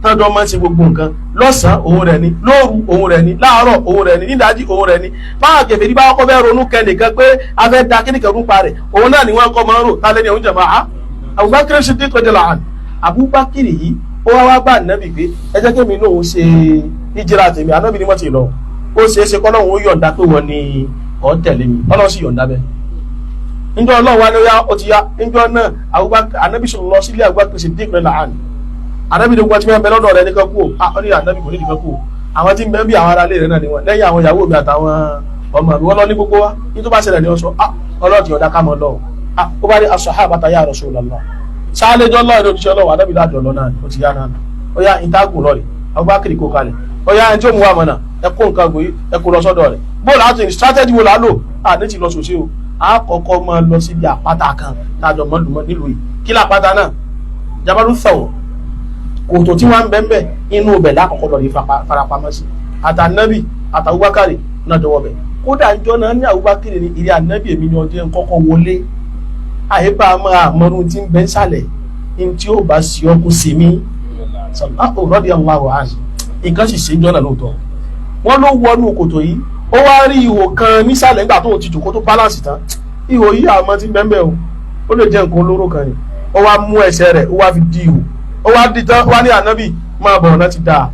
tọ́jọ́ máa ń ṣe gbogbo nǹkan, lọ́sàn-án òun rẹ̀ ni, lóru òun rẹ̀ ni, láàárọ̀ òun rẹ̀ ni, nídàájí òun rẹ̀ ni. Báwọn kèfèrí bá kọ́ fẹ́ ronú kẹ́nìkan pé a fẹ́ da kíníkan rú pa rẹ̀, òun náà ni wọ́n kọ́ máa ń rò. Tálẹ́ ní oúnjẹ máa Abubakar Siddiq radiyallahu anhu. Abubakar yìí ó wá wá bá ànábì pé ẹ jẹ́ kémi náà ó ṣe ìjìrà tèmi. Ànábì ni wọ́n ti lọ, ó ṣeé ṣe kọ́lọ́hún ó yọ̀ǹda pé wọ́n ni ọ̀ ń tẹ̀lé mi. Ọlọ́run sì yọ̀ǹda bẹ́ẹ̀. Níjọ́ Ọlọ́run wá ní ó yá, ó ti yá. Níjọ́ náà Abubakar, ànábì sọ̀rọ̀ lọ sílé Abubakar Siddiq radiyallahu anhu. Ànábì ní gbogbo tí wọ́n bẹ lọ́dọ̀ rẹ̀ nìkan kú o. Ó ní ànábì kò ní nìkan kú o, àwọn tí ń bẹ bí àwọn ará ilé rẹ̀ náà ni wọ́n lẹ́yìn àwọn ìyàwó mi àtàwọn ọmọ mi, wọ́n lọ ní gbogbo wa ní tó bá ṣẹlẹ̀ ní ọ̀sọ́. Ọlọ́ọ̀tì ọ̀dà ká mọ̀ lọ. Ó bá ní as-sahabata ya Rasulullah, sáálẹ́jọ́ lọ́ọ̀ ní òjíṣẹ́ Ọlọ́run. Ànábì láàjọ lọ náà, ó ti yá náà, ó yá ìtágùn lọ rẹ̀. Abubakar kó kalẹ̀, ó yá ẹni tí ó mú wa mọ̀nà, ẹ kó nǹkan gòyí, ẹ kó lọ sọ́dọ̀ rẹ̀. Bóòlù àti strategy wo là á lò? À ní ti lọ sòsí o, a kọ́kọ́ máa lọ síbi àpáta kan tájọ mọ́ lùmọ́ nílùú yìí. Kí làpáta náà? Jabalu Thawr, kòtò tí wọ́n ń bẹ́ ń bẹ́ inú ibẹ̀ lákọ̀ọ́kọ́ lọ rí farapamọ́ sí. Àtànábì àtàbúbákàrì náà jọwọ́ bẹ̀. Kódà ń jọ náà ní Abubakar ní ìrí ànábì, èmi ni ọdún kọ́kọ́ wọlé, àyípa máa mọ́rún tí ń bẹ́ ń sàlẹ̀ ní tí ó bá sí ọkùn sí mi radiyallahu anhu. Nǹkan sì ṣe ń jọ́nà lóòótọ́. Wọ́n ló wọnú kòtò yìí, ó wá rí ihò kan nísàlẹ̀. Nígbà tó ti jòkó tó balance tán, ihò yìí àmọ́ ti ń bẹ́ẹ̀ bẹ́ẹ̀ o, ó lè jẹ́ nǹkan olóró kan ni. Ó wá mú ẹsẹ̀ rẹ̀, ó wá fi di ihò, ó wá di tán, wá ní ànábì máa bọ̀, ọ̀nà ti dáa.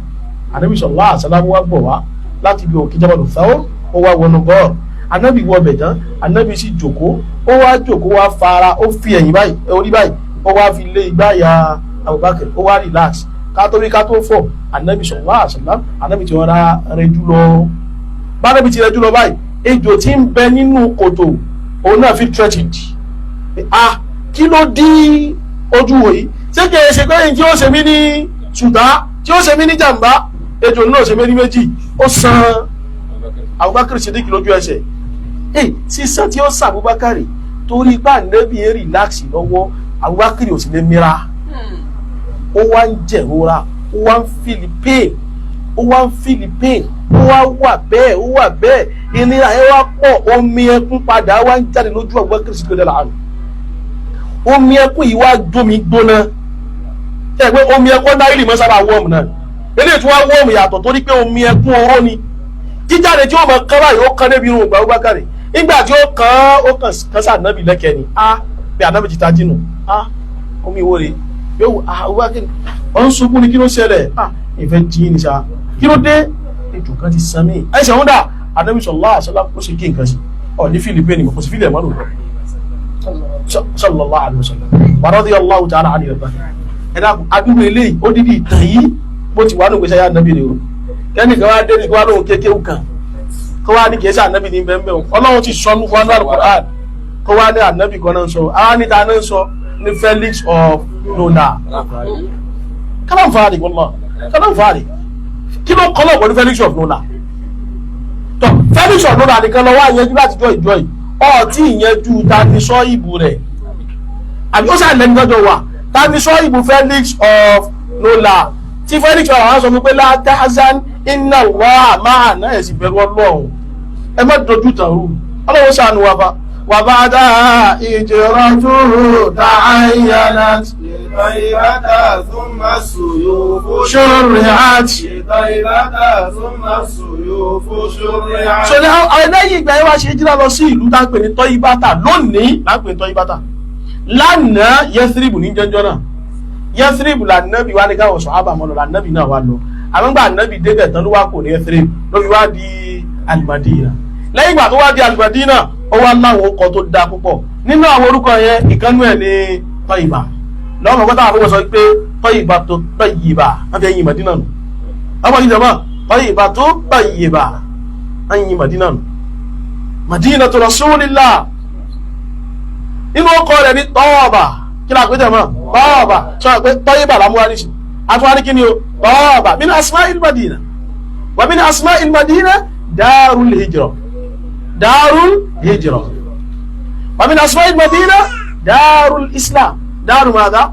Ànábì sallallahu alaihi wasallam wá bọ̀ wá láti ibi òkè Jabal Thawr, ó wá wọnú gọ́ọ̀. Ànábì wọ bẹ̀ tán, ànábì sì jòkó. Ó wá jòkó, wá fara, ó fi ẹ̀yìn báyìí, orí báyìí, ó wá fi lé igbá ya Abubakar, ó wá relax. Ká tó rí ká tó fọ̀, ànábì sallallahu alaihi wasallam, ànábì ti rọra rẹjú lọ. Bá ànábì ti rẹjú lọ báyìí, ejò tí ń bẹ nínú kòtò, òun náà fi threatened. Ah, kí ló dí ojú wò yìí? Ṣé kìí ṣe pé tí ó ṣe mí ní ṣùtá, tí ó ṣe mí ní jàǹbá? Ejò náà ṣe mí ní méjì, ó san Abubakar Siddiq lójú ẹsẹ̀. Ẹ sísan tí ó san Abubakar, torí bá nẹ́bí ń relax lọ́wọ́, Abubakar ò sì lè mira. Ó wá ń jẹ̀rora, ó wá ń feel pain, ó wá ń feel pain, ó wá wà bẹ́ẹ̀, ó wà bẹ́ẹ̀, ìnira ẹ wá pọ̀. Omi ẹkún padà wá ń jáde lójú Abubakar Siddiq lọ́dọ̀. Omi ẹkún yìí wá jómi gbóná. Ṣe pé omi ẹkún náírà mọ́ sábà wọ́ọ̀mù náà, eléyìí tí wọ́n wọ́ọ̀mù yàtọ̀, torí pé omi ẹkún oró ni. Jíjáde tí ó mọ kán báyìí, ó kán débi irun ògbà Abubakar. Nígbà tí ó kàn, ó kàn kán sí ànábì lẹ́kẹ̀ẹ́ ni. A bí ànábì ti ta jìnnà, a omi ìwó rè yóò. Abubakar, ọ̀ ń sunkún ni, kí ló ṣẹlẹ̀? A ìfẹ́ jí ni sa, kí ló dé? Ejò kan ti san mí, ẹsẹ̀ ń dà. Ànábì sallallahu alaihi wasallam ó sì kí nǹkan sí. Ọ̀ ní Philippines kò sí fílẹ̀ mọ́ lòlọ́. Sallallahu alaihi wasallam wa radiyallahu ta'ala anhu. Ẹ dákun, adúgbò eléyìí ó dídì ìtàn yìí bó ti wà ní ìgbésẹ̀ yá nàbì rè o. Kẹ́nìkan wá dé ní kí wá lóhun kékeré kan kó wá ní kìí ṣe ànábì ní bẹ́ẹ̀ bẹ́ẹ̀ o. Ọlọ́run ti sọ fún wa Al-Qur'an, kó wá ní ànábì kan náà ń sọ, àwọn níta náà ń sọ ní Felix of Nola. Kalam fari, wallah, kalam fari. Kí ló kọ́ lọ́pọ̀ ní Felix of Nola? Tọ́ Felix of Nola nìkan lọ́wọ́ àyẹ̀jú láti jọ ìjọ yìí, ọtí ìyẹnjú ta ni sọ ìbù rẹ̀, àbí ó sàn lẹ́nu tọ́jọ́ wà ta ni sọ ìbù Felix of Nola, tí Felix of àwọn sọ fún pé la tahzan inna Allaha ma'ana. Ẹ̀ sì bẹ̀rù Ọlọ́run, ẹ má dojú tàn rú, Ọlọ́run ṣàánú wa bá wà bá dá ìjìrọ̀jú ta'ayyanat لطيبة ثم السيوف shurri'at. لطيبة ثم السيوف شرعت. So ní àwọn lẹ́yìn ìgbà yẹn wá ṣe jíra lọ sí ìlú tá ń pè ní Tọ́yíbátà lónìí, tá ń pè ní Tọ́yíbátà lánàá. Yẹ́sírìbù ní jẹ́jọ́ náà, Yẹ́sírìbù lànàbì wá ní káwọn sọ̀hábà mọ́ lọ, lànàbì náà wá lọ. Àwọn gbà ànàbì débẹ̀ tán ló wá kò ní Yẹ́sírìbù, ló fi wá di Alimadina. Lẹ́yìn ìgbà tó wá di Alimadina, ó wá láwọn orúkọ tó dáa púpọ̀. Nínú àwọn orúkọ yẹn, ìkànnú ẹ̀ ní Tọ́yìbà. Lọ́wọ́ mọ̀kọ́tà àwọn sọ pé Tọ́yìbà tó Tọ́yìbà, wọ́n fi ẹ̀yìn Màdínà nù. Ọmọ ìjọba Tọ́yìbà tó Tọ́yìbà, ẹ̀yìn Màdínà nù, Madina tó Rasulillah. Inú ọkọ rẹ̀ ní tọ́ọ̀bà. Kí la pé jẹ́ mọ́ tọ́ọ̀bà? Sọ pé tọ́yìbà lámúwá ní sí àtúwárí. Kí ni o tọ́ọ̀bà? Min asma'il Madina wa min asma'il Madina darul hijra, darul hijra. Wa min asma'il Madina darul Islam, daru madha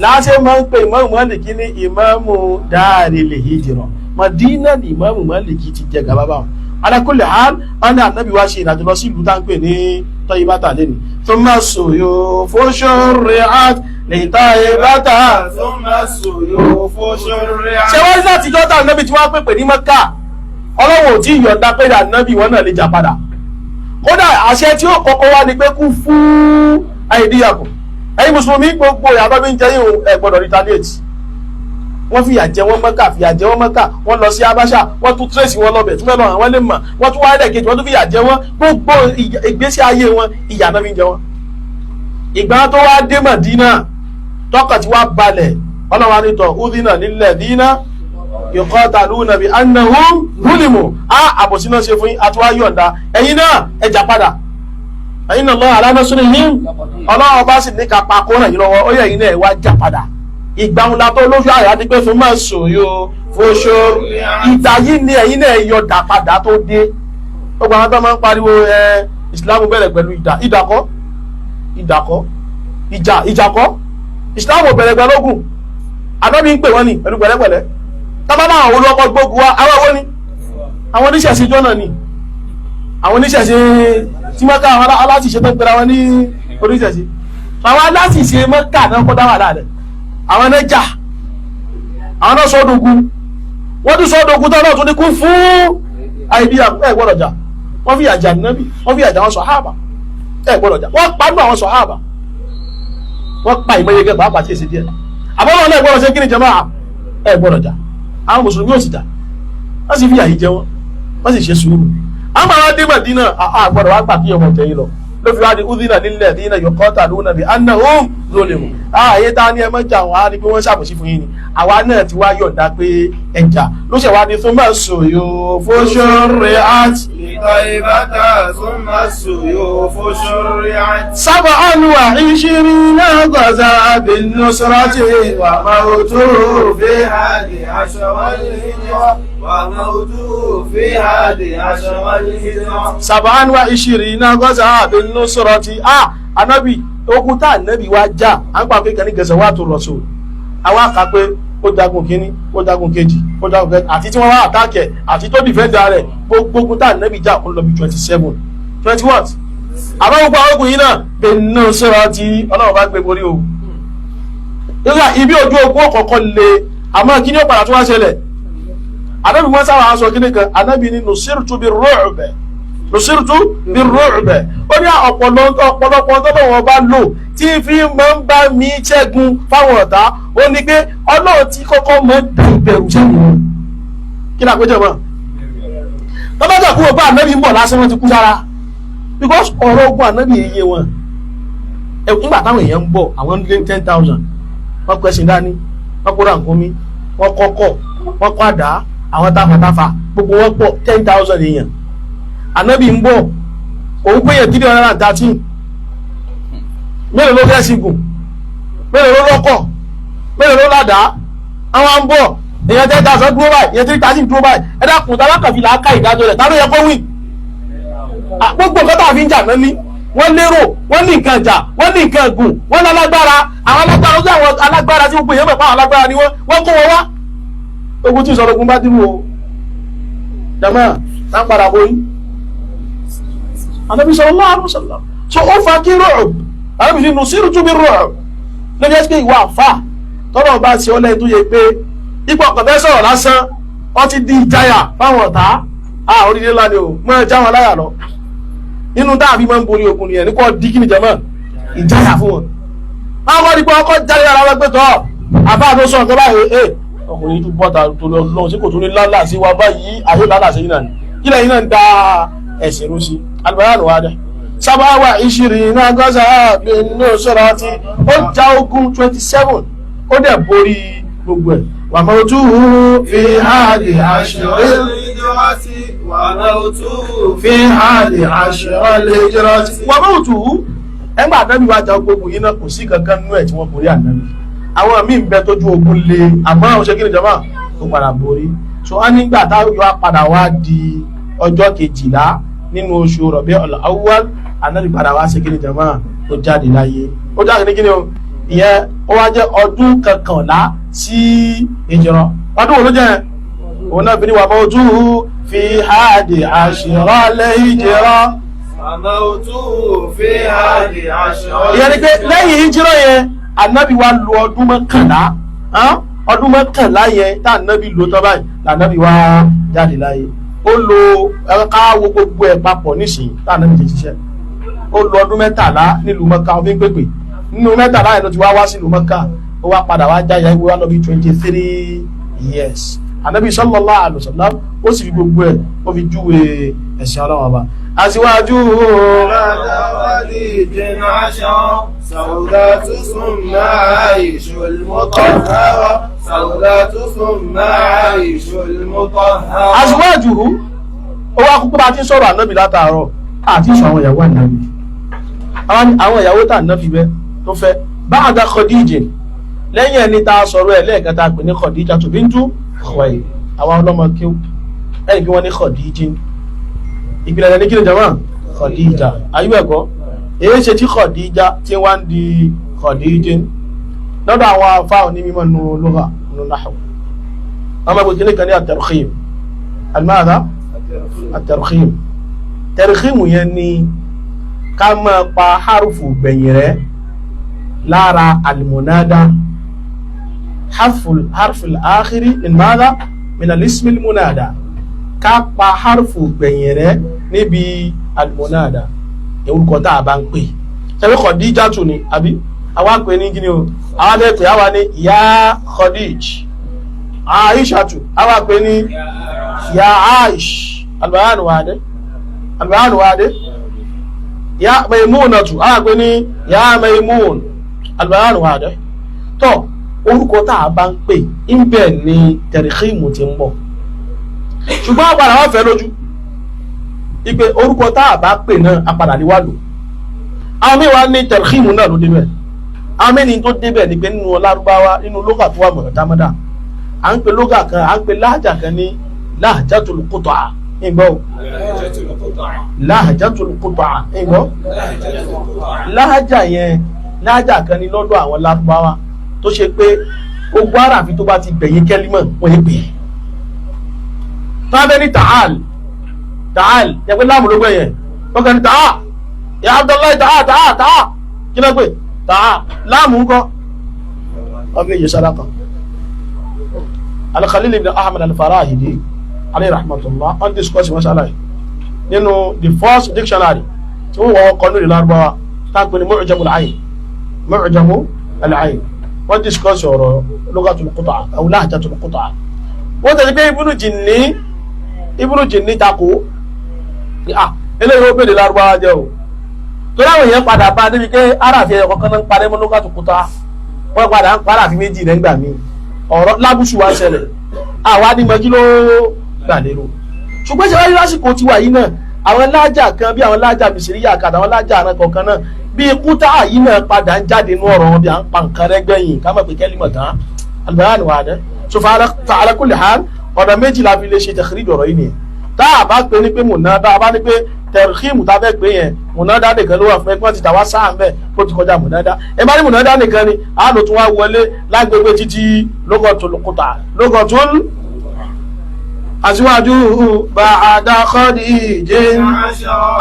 láti máa ń pè Ìmáàmù Málìkì ní ìmáàmù daril hijra. Madina ni Ìmáàmù Málìkì ti jẹ gàba báwọn. Ala kulli hal, wọn ní ànábì wá ṣe ìrìnàjò lọ sí ìlú tá ń pè ní Tọ́yìbátà lẹ́nu. Thumma suyufu shurri'at li Tayyibata. ثم السيوف شرعت. Ṣé wọ́n ní láti jọ́ta ànábì tí wọ́n pèpè ní Mẹ́kà, Ọlọ́run ò tí ì yọ̀ǹda pé ànábì wọn náà lè jà padà. Kódà àṣẹ tí ó kọ́kọ́ wá ni pé kú fún àìdíyàkùn, ẹ̀yin mùsùlùmí, gbogbo ìyàbọ̀ bí ń jẹ́ yìí, ẹ gbọ́dọ̀ retaliate. Wọ́n fìyà jẹ wọ́n Mẹ́kà, fìyà jẹ wọ́n Mẹ́kà, wọ́n lọ sí Abáṣà, wọ́n tún trace wọn lọ́bẹ̀ tún fẹ́ lọ àwọn lè mọ̀, wọ́n tún wáyé lẹ́ẹ̀kejì, wọ́n tún fìyà jẹ wọ́n. Gbogbo ìgbésí ayé wọn, ìyà náà fi ń jẹ wọ́n. Ìgbà tó wá dé Mọ̀dínà, tọkàn tí wá balẹ̀, ọlọ́wà nítọ̀ udhina lilladhina yuqataluna bi annahum zulimu. Á àbòsí náà ṣe fún yín, àti wá yọ̀ǹda ẹ̀yin náà, ẹ jà padà. Ẹ̀yin náà lọ́wọ́ ala nasrihim, Ọlọ́wọ́ bá sì ní kápá kó ràn yín lọ́wọ́, ó yẹ ẹ̀yin náà ẹ wá jà padà. Ìgbà ńlá tó lójú àyà ni pé fún máa sòyò foṣo. Ìgbà yìí ni ẹ̀yin náà yọ dà padà tó dé. Gbogbo àwọn tó máa ń pariwo ẹ ìsìlámù bẹ̀rẹ̀ pẹ̀lú ìdà, ìdàkọ́, ìdàkọ́, ìjà, ìjàkọ́. Ìsìlámù bẹ̀rẹ̀ pẹ̀lú ogun. Ànábì ń pè wọ́n ní pẹ̀lú pẹ̀lẹ́pẹ̀lẹ́. Tábà náà àwọn olùkọ́ gbógun wa, àwọn wo ni? Àwọn oníṣẹ̀ṣe jọ́nà ni, àwọn oníṣẹ̀ṣe tí Mọ́kà, àwọn aláṣìṣe tó ń pera wọn ní oníṣẹ̀ṣe, àwọn aláṣìṣe Mọ́kà náà kọ́ dá wà láàrẹ̀. Àwọn náà jà, àwọn náà sọ́dọ̀gún, wọ́n tún sọ́dọ̀gún tó náà tún ní kú fún àìdí. Ẹ gbọ́dọ̀ jà. Wọ́n fi àjà Nábì, wọ́n fi àjà àwọn sọ̀háàbà. Ẹ gbọ́dọ̀ jà. Wọ́n pa nínú àwọn sọ̀háàbà, wọ́n pa ìmọ̀ye gẹ́gẹ́ pàápàá tí èsì díẹ̀. Àbọ̀wọ̀n náà gbọ́dọ̀ ṣe kí ni jàmáà? Ẹ gbọ́dọ̀ jà. Àwọn mùsùlùmí ò sì jà, wọ́n sì fi àyí jẹ wọ́n, wọ́n sì ṣe sùúrù. Àwọn àwọn dé Mádínà, àgbọ̀dọ̀ wá gbà kí ọmọ tẹ̀yìn lọ, ló fi wá di udhina lilladhina yuqataluna bi annahum zulimu. Ààyè tá a ní ẹ mọ́ jà wọ́n á ní pé wọ́n ṣàbòsí fún yín ni, àwa náà ti wá yọ̀ǹda pé ẹja ló ṣe wá ní thumma suyufu shurri'at. لطيبة ثم السيوف شرعت. 27 غزا بالنصرة وموته في هادي عشر الهجرة، وموته في هادي عشر الهجرة. 27 غزا بالنصرة. Anabi, ogun tá anabi wá jà, à ń pa pé kan ní gazawatu rasul. Àwa kà pé ó jagun kínní, ó jagun kejì, ó jagun kẹta, àti tí wọ́n wá attack ẹ̀, àti tó defend rẹ̀. Gbogbo ogun tá anabi jà, ó lọ bí 27, twenty what. Àbá gbogbo àwọn ogun yìí náà, bin-nusrati, Ọlọ́run bá gbé borí o. Nígbà ibi ojú ogun ọ̀kọ̀ọ̀kan le, àmọ́ kí ni ó padà tún wá ṣẹlẹ̀? Anabi wọn sábà sọ kíní kan, anabi ní nusirtu bir-ru'b, nusirtu bir-ru'b. Ó ní ọ̀pọ̀lọpọ̀ tọ́lọ́wọ́n bá lò tí fi máa ń bá mi ṣẹ́gun fáwọn ọ̀tá, ó ní pé Ọlọ́run ti kọ́kọ́ máa ń dá ìbẹ̀rù sẹ́yìn wọn. Kí ni àpéjọ mọ́ tọ́lọ́jà kúrò bá anabi ń bọ̀ lásán, wọn ti kú sára. Because ọ̀rọ̀ ogun ànábì yé wọn. Nígbà táwọn èèyàn ń bọ̀, àwọn lé 10,000, wọ́n kọ́ ẹṣin dání, wọ́n kó rànkúnmí, wọ́n kọ́kọ́, wọ́n kọ́ àdá, àwọn tafàtafà, gbogbo wọn pọ̀ 10,000 èèyàn. Ànábì ń bọ̀, òun pé yẹn 313. Mélòó ló fẹ́ sígùn? Mélòó ló lọ́kọ̀? Mélòó ló ládàá? Àwọn ń bọ̀, èèyàn 10,000 dúró báyìí, èèyàn 3,000 dúró báyìí. Ẹ dákun, tálákàfin làákà ìdájọ́ rẹ̀, tá ló yẹ kó win? Gbogbo nǹkan tá a fi ń jà náà ní wọ́n lérò, wọ́n ní nǹkan jà, wọ́n ní nǹkan gùn, wọ́n lálágbára. Àwọn alágbára ojú àwọn alágbára tí gbogbo èèyàn mọ̀ pé àwọn alágbára ni wọ́n, wọ́n kó wọn wá. Ogun tí ìsọ̀rọ̀ ogun bá dínú o, jama tá ń padà borí. Ànábì sallallahu alaihi wasallam so ó fa kí ru'b. Ànábì fi nusirtu bir ru'b lórí ẹsẹ̀ ìwà àfà tọ́lọ̀ bá ṣe ọ́ lẹ́yìn tó yẹ pé ipò ọ̀kàn fẹ́ sọ̀rọ̀ lásán, wọ́n ti di ìjáyà fáwọn ọ̀tá. A orílẹ̀ ńlá ni o, mọ́ ẹ já wọn láyà lọ. Nínú tá a fi máa ń borí ogun nìyẹn, ní kò di kí ni jama, ìjáyà fún wọn. Báwọn wọ́n di pé ọkọ̀ jáde ara wọn pé tọ́ àbá tó sọ nǹkan báyìí, ẹ ọkùnrin tó bọ́ta tó lọ lọ́wọ́ sí kò tó ní lálà sí wa báyìí, àyè lálà sí yìí náà ni kí lẹ́yìn náà ń da ẹ̀sìn rú sí. Alùpàdé wa dẹ sábàwà ìṣirí náà gọ́sà nínú sọ̀rọ̀ tí ó ja ogun 27, ó dẹ̀ borí gbogbo ẹ̀. Wà mọ́ tú fi hàlì àṣírí fi hàlì àṣírí wà mọ́ tú. Ẹgbẹ́ ànábì wa ja ogun yìí náà, kò sí kankan nínú ẹ̀ tí wọ́n borí ànábì. Àwọn míì ń bẹ tójú ogun le, àmọ́ àwọn ṣe kí ni jọba ó padà borí. So á nígbà táwọn yọ padà wá di ọjọ́ 12 nínú oṣù Rabiul Awwal, ànábì padà wá ṣe kí ni jọba, ó jáde láyé. Ó jáde ní kí ni o, ìyẹn ó wá jẹ́ ọdún 11 sí ìjìrọ. Ọdún wo ló jẹ́? Òun náà fi ní wà mọ́ tú fi hadi àṣírọ́ lé ìjìrọ. Ìyẹn ni pé lẹ́yìn ìjìrọ yẹn, ànábì wa lo ọdún 11. Ọdún 11 yẹn tá ànábì lò tán báyìí lànábì wa jáde láyé. Ó lo káwọ gbogbo ẹ̀ papọ̀ nísìnyí tá ànábì ti ṣiṣẹ́. Ó lo ọdún 13 nílùú Mọ́kà, ó fi ń pèpè. Nínú 13 yẹn ló ti wá wá sílùú Mọ́kà, ó wá padà wá jáde ayé wá lọ bí 23 years. Ànábì sallallahu alaihi wasallam ó sì fi gbogbo ẹ̀ ó fi júwe ẹ̀sìn Ọlọ́run ọba. Aṣíwájú aṣíwájú ó wá kúkú bá ti ń sọ̀rọ̀ ànábì látàárọ̀ àti sọ àwọn ìyàwó ànábì, àwọn ìyàwó tá ànábì bẹ́ tó fẹ́ ba'da Khadija, lẹ́yìn ẹni tá a sọ̀rọ̀ ẹ̀ lẹ́ẹ̀kan tá a pè ní Khadija tó bintu Khuwaylid. Àwọn ọlọ́mọ kíw ẹ̀yìn bí wọ́n ní Khadija ìpìlẹ̀ rẹ̀ ní kí ni jama Khadija ayú ẹ̀kọ́ èyí ṣe tí Khadija tí wọ́n ń di Khadija lọ́dọ̀ àwọn afá onímọ̀ nù lugha nù nahwu. Wọ́n máa gbé kíní kan ní at-tarkhim, al-madha at-tarkhim. Tarkhim yẹn ni ká máa pa harufu gbẹ̀yìn rẹ̀ lára al-munada, harful akhiri min madha min al-ismi al-munada, ká pa harfu gbẹ̀yìn rẹ̀ níbi al-munada, orúkọ tá a bá ń pè. Ṣebí Khadija tù ní àbí àwa pè ní kíni o, àwa fẹ́ pè àwa ní ya Khadij. Aisha tù àwa pè ní ya Aish. Albayanu wade, albayanu wade. Ya Maimuna tù àwa pè ní ya Maimun. Albayanu wade. Tó orúkọ tá a bá ń pè ń bẹ̀ ní tẹ̀ríkìmù ti ń bọ̀, ṣùgbọ́n àpàdà wà fẹ́ lójú ipe orúkọ tá a bá pè náà àpàdà ní wà lò. Àwọn míì wá ní tẹ̀ríkìmù náà ló débẹ̀. Àwọn mẹ́ni tó débẹ̀ ni pé nínú Lárúbáwá, nínú lógà tó wà mọ̀ọ́dámọ́dá, à ń pe lógà kan, à ń pe láàjà kan ní láàjàtul qut'a. Ìgbọ́ láàjàtul qut'a, ìgbọ́ láàjà yẹn, láàjà kan ní lọ́dọ̀ àwọn Lárúbáwá tó ṣe pé ogun àràfi tó bá ti gbẹ̀yìn kẹ́límọ̀ wọ́n yé pè é. Tábẹ́ ní tààl tààl yẹ pé láàmù ló gbẹ̀yẹ̀ wọ́n kàn ní tàá ya Abdullahi tàá tàá tàá kí ló pè tàá láàmù ńkọ́ wọ́n fi yẹ sàdákà. Al-Khalil ibn Ahmad al-Farahidi alayhi rahmatullah on discourse masala yìí nínú the first dictionary tí wọ́n wọ́n kọ́ lórí Lárúbáwá táàpù ní Mu'jamul Ayn, Mu'jamul Ayn, wọ́n discuss ọ̀rọ̀ lughatul qut'a aw lahjatul qut'a. Wọ́n tẹ̀lé pé Ibnu Jinni, Ibnu Jinni takò Eléyìí ó bèèrè lárúbáwá jẹ́ o, torí àwọn èèyàn padà bá débi pé aráàfin ẹ̀yọ̀ kọ̀ọ̀kan náà ń parẹ́ mọ́ lókàtún kúta, wọ́n padà ń parẹ́ àfi méjì rẹ̀ ń gbà mí. Ọ̀rọ̀ lábùsù wa ṣẹlẹ̀, àwa ní mọ kí ló gbà lérò. Ṣùgbọ́n ṣe wáyé lásìkò tiwa yìí náà, àwọn lájà kan bí àwọn lájà mìsíríyà kan, àwọn lájà àrùn kọ̀ọ̀kan náà bí kúta yìí náà padà ń jáde nú ọ̀rọ̀ wọn bí à ń pa nǹkan rẹ gbẹ̀yìn ká mọ̀ pé kẹ́lí mọ̀ tán albayanu wà dẹ́. So fa ala kulli hal, ọ̀nà méjì la fi lè ṣe takhrij ọ̀rọ̀ yìí nìyẹn. Tá a bá pè ní pé mùnádà, a bá ní pé tẹ̀rìkìmù tá a fẹ́ pè yẹn, mùnádà nìkan ló wà fún ẹ kí wọ́n ti tà wá sáà ń bẹ̀ kó ti kọjá mùnádà. Ẹ bá ní mùnádà nìkan ni a lò tún wá wọlé lágbègbè títí lógọ̀tún kúta lógọ̀tún aṣíwájú ba'da Khadija.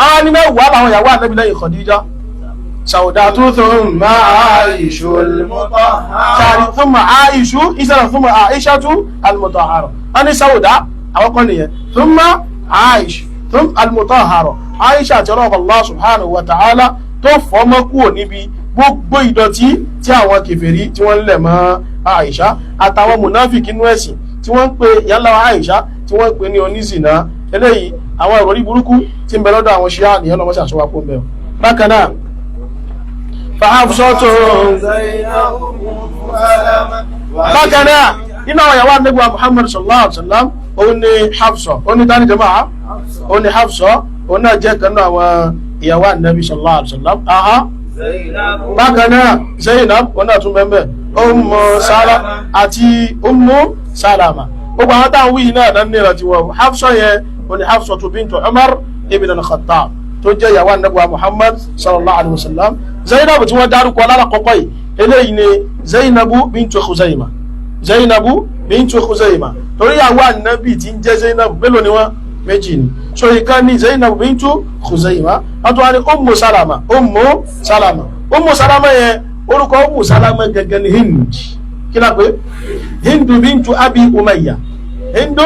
Àwọn ní mẹ́wàá làwọn ìyàwó ànábì lẹ́yìn Khadija. Sàwùdà thumma Aishu المطهرة. Thumma Aishu ìṣẹ̀lẹ̀ thumma Aishatu al-mutahhara. Wọ́n ní Sàwùdà àwọn kan nìyẹn, thumma Aishu thumma al-mutahhara, Aisha àti ọlọ́ọ̀bà Allah subhanahu wa ta'ala tó fọ́mọ́ kúrò níbi gbogbo ìdọ̀tí tí àwọn kèfèrí tí wọ́n ń lẹ̀ mọ́ Aisha àtàwọn mùnáfìkì inú ẹ̀sìn tí wọ́n ń pe yálà Aisha, tí wọ́n ń pe ní onízìnà. Eléyìí àwọn ìròrí burúkú tí ń bẹ lọ́dọ̀ àwọn ṣíà nìyẹn, lọ́mọ ṣàṣọwá kó ń bẹ. Bákan náà, fàáfùsọ́tò. زينب أم سلمة. Bákan náà, nínú àwọn ìyàwó ànábì wa Muhammad sallallahu alaihi wa sallam, òun ni Hafsa. Òun ni tani jama'a? Òun ni Hafsa. Òun náà jẹ́ kan náà àwọn ìyàwó ànábì sallallahu alaihi wa sallam. Aha. زينب. Bákan náà Zainab, òun náà tún bẹ́ẹ̀, Ummu Salama àti Ummu Salama. Gbogbo àwọn táwọn wíyì náà náà nira tiwọn. Hafsa yẹn, òun ni Hafsa bintu Umar ibn al-Khattab tó jẹ́ ìyàwó ànábì wa Muhammad sallallahu alaihi wa sallam. Zainab tí wọ́n dárúkọ lálàkọ́kọ́ yìí, eléyìí ni Zainabu bintu Khuzaima, Zainabu bintu Khuzaima, torí ìyàwó ànábì tí ń jẹ́ Zainabu mélòó ni wọ́n? Méjì ni. So ìkan ní Zainabu bintu Khuzaima, wọ́n tún wá ní Ummu Salama. Ummu Salama, Ummu Salama yẹn, orúkọ Ummu Salama gẹ́gẹ́ ní Hind. Kí la pé? Hindu bintu Abi Umayya, Hindu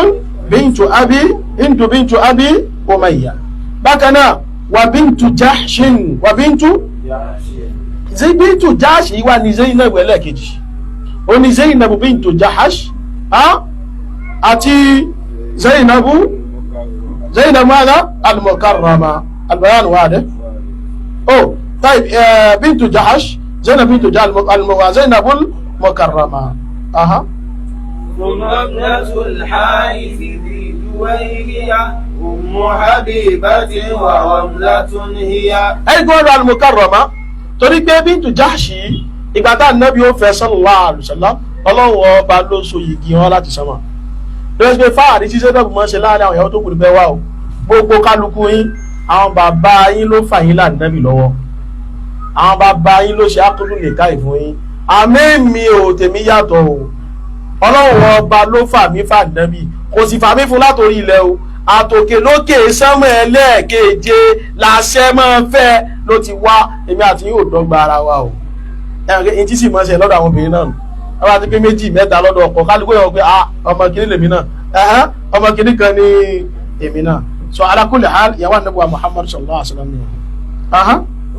bintu Abi, Hindu bintu Abi Umayya. Bákan náà, wà bintu Jahshin, wà bintu bintu Jahsh yìí wà ní Zainab ẹlẹ́ẹ̀kejì, ó ní Zainab bintu Jahash àti Zainabu, Zainab mada al-Mukarrama. Al-bayan wadih. Oh طيب، بنت جحش، زينب بنت جحش زينب المكرمة. اها. ثم ابنة الحارث ذي جويرية أم حبيبة ورملة هي. Ẹgbẹ́ al-Mukarrama, torí pé bintu Jahshi, ìgbà tá ànábì ó fẹ́ sallallahu alaihi wasallam, ọlọ́run ọba ló so yìgì wọn láti sánmà. Lọ́sí pé fáàrí ṣíṣe dọ́gbọ̀n mọ́ ṣe láàrin àwọn ìyàwó tó kù ní bẹ́ẹ̀ wá o, gbogbo kálukú yín, àwọn bàbá yín ló fà yín lànàbì lọ́wọ́, àwọn bàbá yín ló ṣe ákúlù nìka ìfún yín. Àmì mi ò, tèmi yàtọ̀ o, ọlọ́run ọba ló fà mí fà nàbì, kò sì fà mí fún látòrí ilẹ̀ o, àtòkè lókè sánmọ̀ ẹlẹ́ẹ̀keje làṣẹ máa ń fẹ́ ló ti wá. Èmi àti yín ò dọ́gba ara wa o. Ẹ̀rọ ẹ̀yìn tí sì máa ń ṣe lọ́dọ̀ àwọn obìnrin náà nù, wọ́n bá ti pé méjì mẹ́ta lọ́dọ̀ ọkọ kálukú yẹn wọ́n pé, ah, ọmọ kìíní lèmi náà, ẹ̀hán, ọmọ kìíní kan ní èmi náà. So ala kulli hal, ìyàwó ànábì wa Muhammad sallallahu alaihi wa sallam ni. Aha.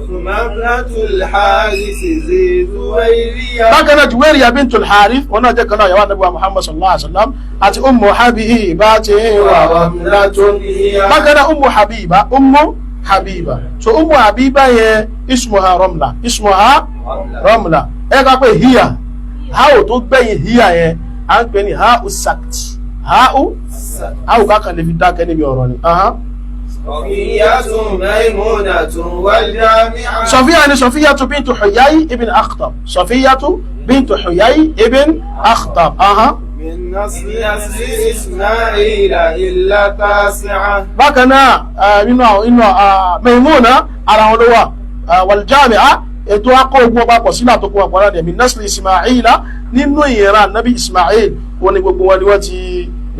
ثم ابنة الحارث ذي جويرية. Bákan náà, Juwairiya bintul Harith, wọn náà jẹ́ kan náà ìyàwó ànábì wa Muhammad sallallahu alaihi wa sallam, àti Ummu Habiba wa ورملة هي. Bákan náà, Ummu Habiba, Ummu Habiba. So Ummu Habiba yẹn, ismuha Ramla, ismuha Ramla. Ẹ ká pé hiya, ha ò tó gbẹ̀yìn hiya yẹn, à ń pè ní ha u sakt, ha u ha u kákan lè fi dákẹ́ níbi ọ̀rọ̀ ni. Aha. صفية ميمونة والجامعة. Sọfíà ni Sọfíyatu bintu Huyay ibn Akhtab, Sọfíyatu bintu Huyay ibn Akhtab. Aha. من نسل نسل إسماعيل إلا تاسعة. Bákan náà, inú àwọn inú Maimuna ara wọn ló wà, wal-Jami'a, ètò akọ ogun ọba pọ̀ sílẹ̀ àtọkùn ọ̀pọ̀ náà min nasli Ismaila, nínú ìran nabi Ismail wọn ni gbogbo wọn ni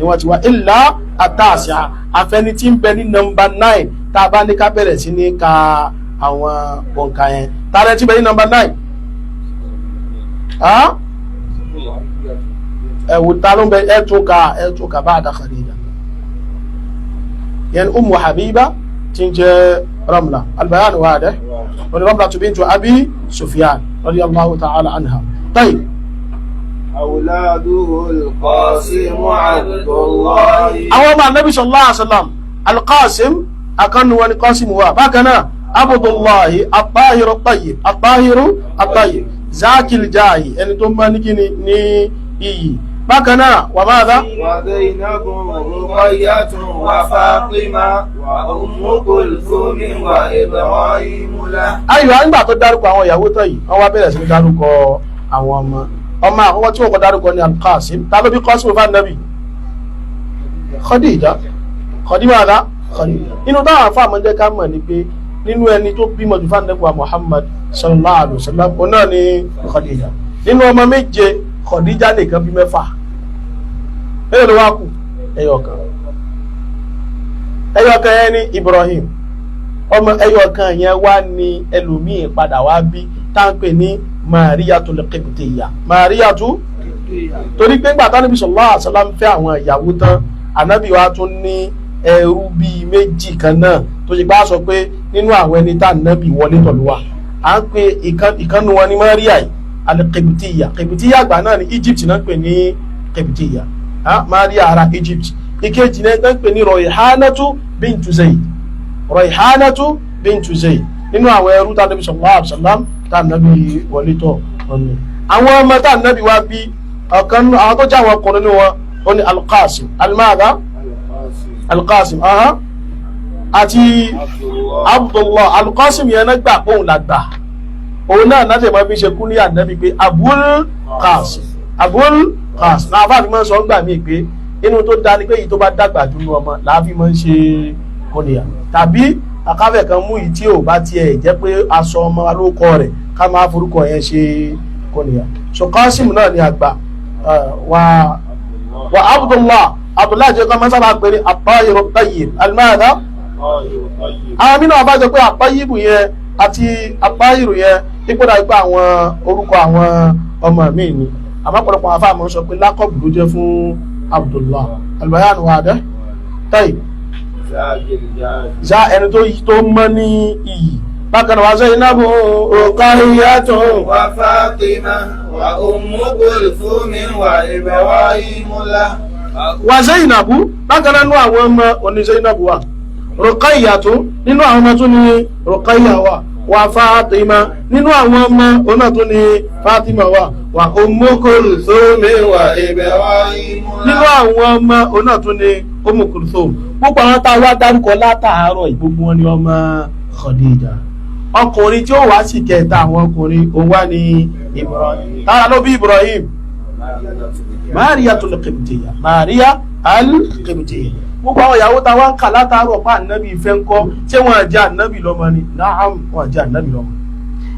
wọ́n ti wá, illa at-tasi'a, àfẹni tí ń bẹ ní nọ́mbà 9. Tá a bá ní ká bẹ̀rẹ̀ sí ní ka àwọn òǹkà yẹn, tá a rẹ ti bẹ ní nọ́mbà 9, ah? Ẹ wò, ta ló ń bẹ? Ẹ tún ka, ẹ tún ka ba'da Khadija yẹn, Ummu Habiba tí ń jẹ́ Ramla. Al-bayan wadih. Wọn Ramla bintu Abi Sufyan radiyallahu ta'ala anha. Tayyib. أولاده القاسم عبد الله. Àwọn ọmọ anabi sallallahu alaihi wasallam, Alqasim Akánú wọn ni Qasim wà. Bákan náà Abdullahi at-Tahiru at-Tayyib, at-Tahiru at-Tayyib, Zakil Jahi, ẹni tó mọ́ ní kíni ní iyì. Bákan náà wà máa dá. وزينب رقية وفاطمة وأم كلثوم وإبراهيم له. Ayọ̀ àgbà tó dárúkọ àwọn ìyàwó tán yìí, wọ́n wá bẹ̀rẹ̀ sí ní dárúkọ àwọn ọmọ. Ọmọ àkọ́kọ́ tí wọ́n kọ́ dárúkọ ní Al-Qasim. Ta ló bí Qasim fún Ànábì? Khadija. Khadija àlá. Khadija. Inú táwọn afọ àmọ́ jẹ́ ká mọ̀ ni pé nínú ẹni tó bímọ jù fún Ànábì wa Muhammad sallallahu alayhi wa sallam, òun náà ni Khadija. Nínú ọmọ méje, Khadija nìkan bí mẹ́fà. Mélòó ló wá kù? Ẹyọ kan. Ẹyọ kan yẹn ni Ibrahim. Ọmọ ẹyọ kan yẹn wá ní ẹlòmíì padà wá bí táǹpẹ ní Mariyatul Qibtiyya. Mariyatu, torí pé ńgbà tánàbí sallallahu alaihi wasallam fẹ́ àwọn ìyàwó tán, ànábì wa tún ní ẹrú bíi méjì kan náà tó ṣe bá sọ pé nínú àwọn ẹni tá ànábì wọlé tọ̀lú wa, à ń pe ìkànnù wọn ní Maria yìí al-Qibtiyya. Qibtiyya àgbà náà ní Egypt náà ń pè ní Qibtiyya, Maria ara Egypt. Ìkejì náà ń pè ní Rayhanatu bintu Zayd, Rayhanatu bintu Zayd, nínú àwọn ẹrú tá nàbí sallallahu alaihi wasallam tá nàbí wọlé tọ̀ ọ̀nà. Àwọn ọmọ tá nàbí wá bí ọ̀kan nínú àwọn tó jẹ́ àwọn ọkùnrin nínú wọn ó ní Al-Qasim, al-madha Al-Qasim àti Abdullah. Al-Qasim yẹn náà gbà pé òun là gbà, òun náà láti máa fi ṣe kú ní ànábì pé Abul Qasim, Abul Qasim. Náà fáfi máa ń sọ ń gbà mí pé inú tó dá ni pé èyí tó bá dàgbà jù nínú ọmọ làá fi máa ń ṣe kóníyà, tàbí akáfẹ́ kan mú yìí tí ò bá tiẹ̀ jẹ́ pé aṣọ ọmọ wa ló kọ rẹ̀ ká máa forúkọ yẹn ṣe kóníyà. So Qasim náà ni àgbà, wa Abdullah. Abdullah jẹ́ kọ́ máa sábà pè ní at-Tahiru at-Tayyib al-madha. Àwọn mìíràn bá jọ pé at-Tayyib yẹn àti at-Tahiru yẹn ipò dàbí pé àwọn orúkọ àwọn ọmọ mi ni, àmọ́ ọ̀pọ̀lọpọ̀ àwọn afáàmọ́ sọ pé lákọ̀bù ló jẹ́ fún Abdullah. Al-bayan wadih. Tayyib za ẹni tó mọ́ ní iyì. Bákan náà wá Zainabu Ruqayyatu wa Fatima wa Ummu Kulthum wa Ibrahim la. Wa Zainabu, bákan náà nú àwọn ọmọ oní Zainabu wa Ruqayyatu, nínú àwọn ọmọ tún ní Ruqayya wa, wa Fatima, nínú àwọn ọmọ oná tún ní Fatima wa, wa Ummu Kulthum wa Ibrahim la. Nínú àwọn ọmọ oná tún ní Ummu Kulthum. Gbogbo àwọn tá a wá dárúkọ látàárọ̀ gbogbo wọn ni ọmọ Khadija. Ọkùnrin tí ó wá sí kẹta àwọn ọkùnrin òun wá ní Ibrahim. Tára ló bí Ibrahim? Mariyatul Qibtiyya, Mariya al-Qibtiyya. Gbogbo àwọn ìyàwó tá a wá ń kà látàárọ̀ pa ànábì ìfẹ́ ńkọ́, ṣé wọ́n jẹ́ ànábì lọ́mọ ni? Naam, wọ́n jẹ́ ànábì lọ́mọ,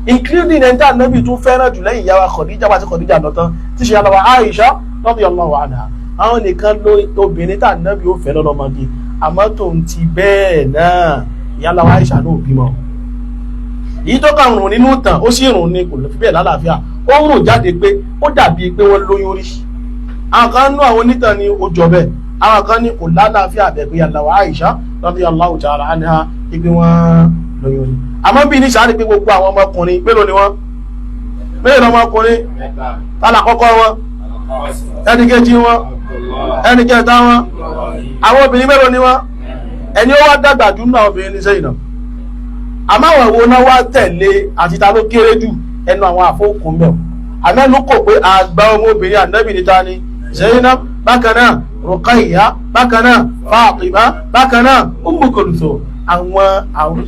including ẹni tí ànábì tún fẹ́ràn jù lẹ́yìn ìyàwó Khadija wá sí Khadija lọ́tán tí ṣe yàrá Aisha radiyallahu anha. Àwọn nìkan ló obìnrin tá ànábì ó fẹ́ lọ́lọ́mọge, àmọ́ tòun ti bẹ́ẹ̀ náà ìyá Aisha náà bímọ. Èyí tó kàn rùn nínú ìtàn, ó sì rùn ní kò fi bẹ́ẹ̀ lálàáfíà, ó rùn jáde pé ó dàbí pé wọ́n lóyún rí. Àwọn kan nú àwọn onítàn ni ó jọ bẹ́ẹ̀, àwọn kan ní kò lálàáfíà bẹ́ẹ̀ pé ìyá Aisha radiyallahu ta'ala anha ibi wọ́n lóyún rí. Àmọ́ bí ní sáré pé gbogbo àwọn ọmọkùnrin mélòó ni wọ́n? Mélòó ọmọkùnrin? Tálà kọ́kọ́ wọn, ẹnì kejì wọn, ẹnì kẹta wọn. Àwọn obìnrin mélòó ni wọ́n? Ẹni ó wá dàgbà jù náà obìnrin ní Zainab. Àmọ́ àwọn ìwo náà wá tẹ̀lé àti ta ló kéré jù ẹnu àwọn àfọkùn mẹ́wọ̀. Àmẹ́nu kò pé àgbà ọmọbìnrin ànábì níta ni Zainab, bákan náà Ruqayya, bákan náà Fatima, bákan náà Ummu Kulthum. Àwọn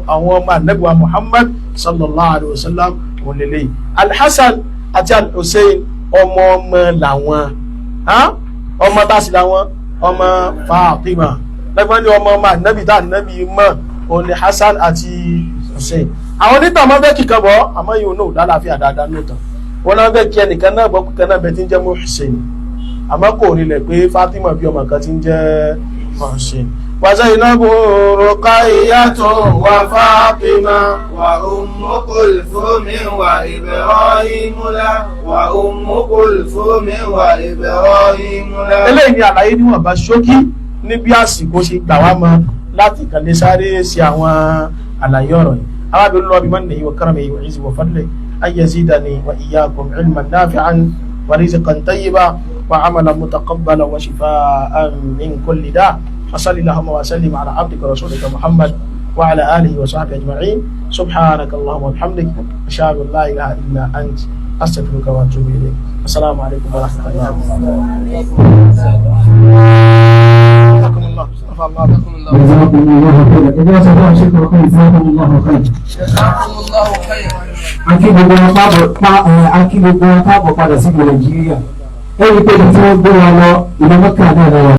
ọmọ ànábì wa Muhammad sallallahu alayhi wa sallam òlélẹ́yìn. Al-Hasan àti Al-Hussein ọmọ ọmọ làwọn, ọmọ tá sì làwọn ọmọ Fatima. Lẹ́gbọ́n ní ọmọ ọmọ ànábì tá ànábì mọ̀ òní Hasan àti Hussein. Àwọn onítàn máa ń fẹ́ kíkan bọ̀, àmọ́ yìí náà lálàáfíà dáadáa lóòótọ́. Wọn náà fẹ́ kí ẹnìkan náà bọ́ kíkan náà bẹ tí ń jẹ́ Muhsin, àmọ́ kò rinlẹ̀ pé Fatima bí ọmọ kan tí ń jẹ́ Muhsin. Wa Zainabu Ruqayyatu wa Fatima wa Ummu Kulthum wa Ibrahim la wa Ummu Kulthum wa Ibrahim la. Eléyìí ni àlàyé níwọ̀nba ṣókí níbi àsìkò ṣe gbà wá mọ́ láti kàn lè sáré ṣe àwọn àlàyé ọ̀rọ̀ yìí. Arábìnrin lọ́wọ́ bí mannihi wa karamihi wa izzihi wa fadlihi an yazidani wa iyyakum ilman nafi'an wa rizqan tayyiban wa amalan mutaqabbalan wa shifaa'an min kulli da'. Wa salli wa sallim ala abdika rasulika Muhammad wa ala alihi wa sahbihi ajma'in. Subhanaka Allahumma wa bihamdik, ashhadu an la ilaha illa ant, astaghfiruka wa atubu ilayk. Assalamu alaykum wa rahmatullahi wa barakatuh. جزاكم الله خيرا. إذا سمعوا شكركم جزاكم الله خيرا. جزاكم الله خيرا. A kí gbogbo wọn káàbọ̀ pa ẹ̀ a kí gbogbo wọn káàbọ̀ padà sí Nàìjíríà. Ẹ rí i pé ibi tí wọ́n gbé wọn lọ ìlú Mẹ́kà náà lọ wà.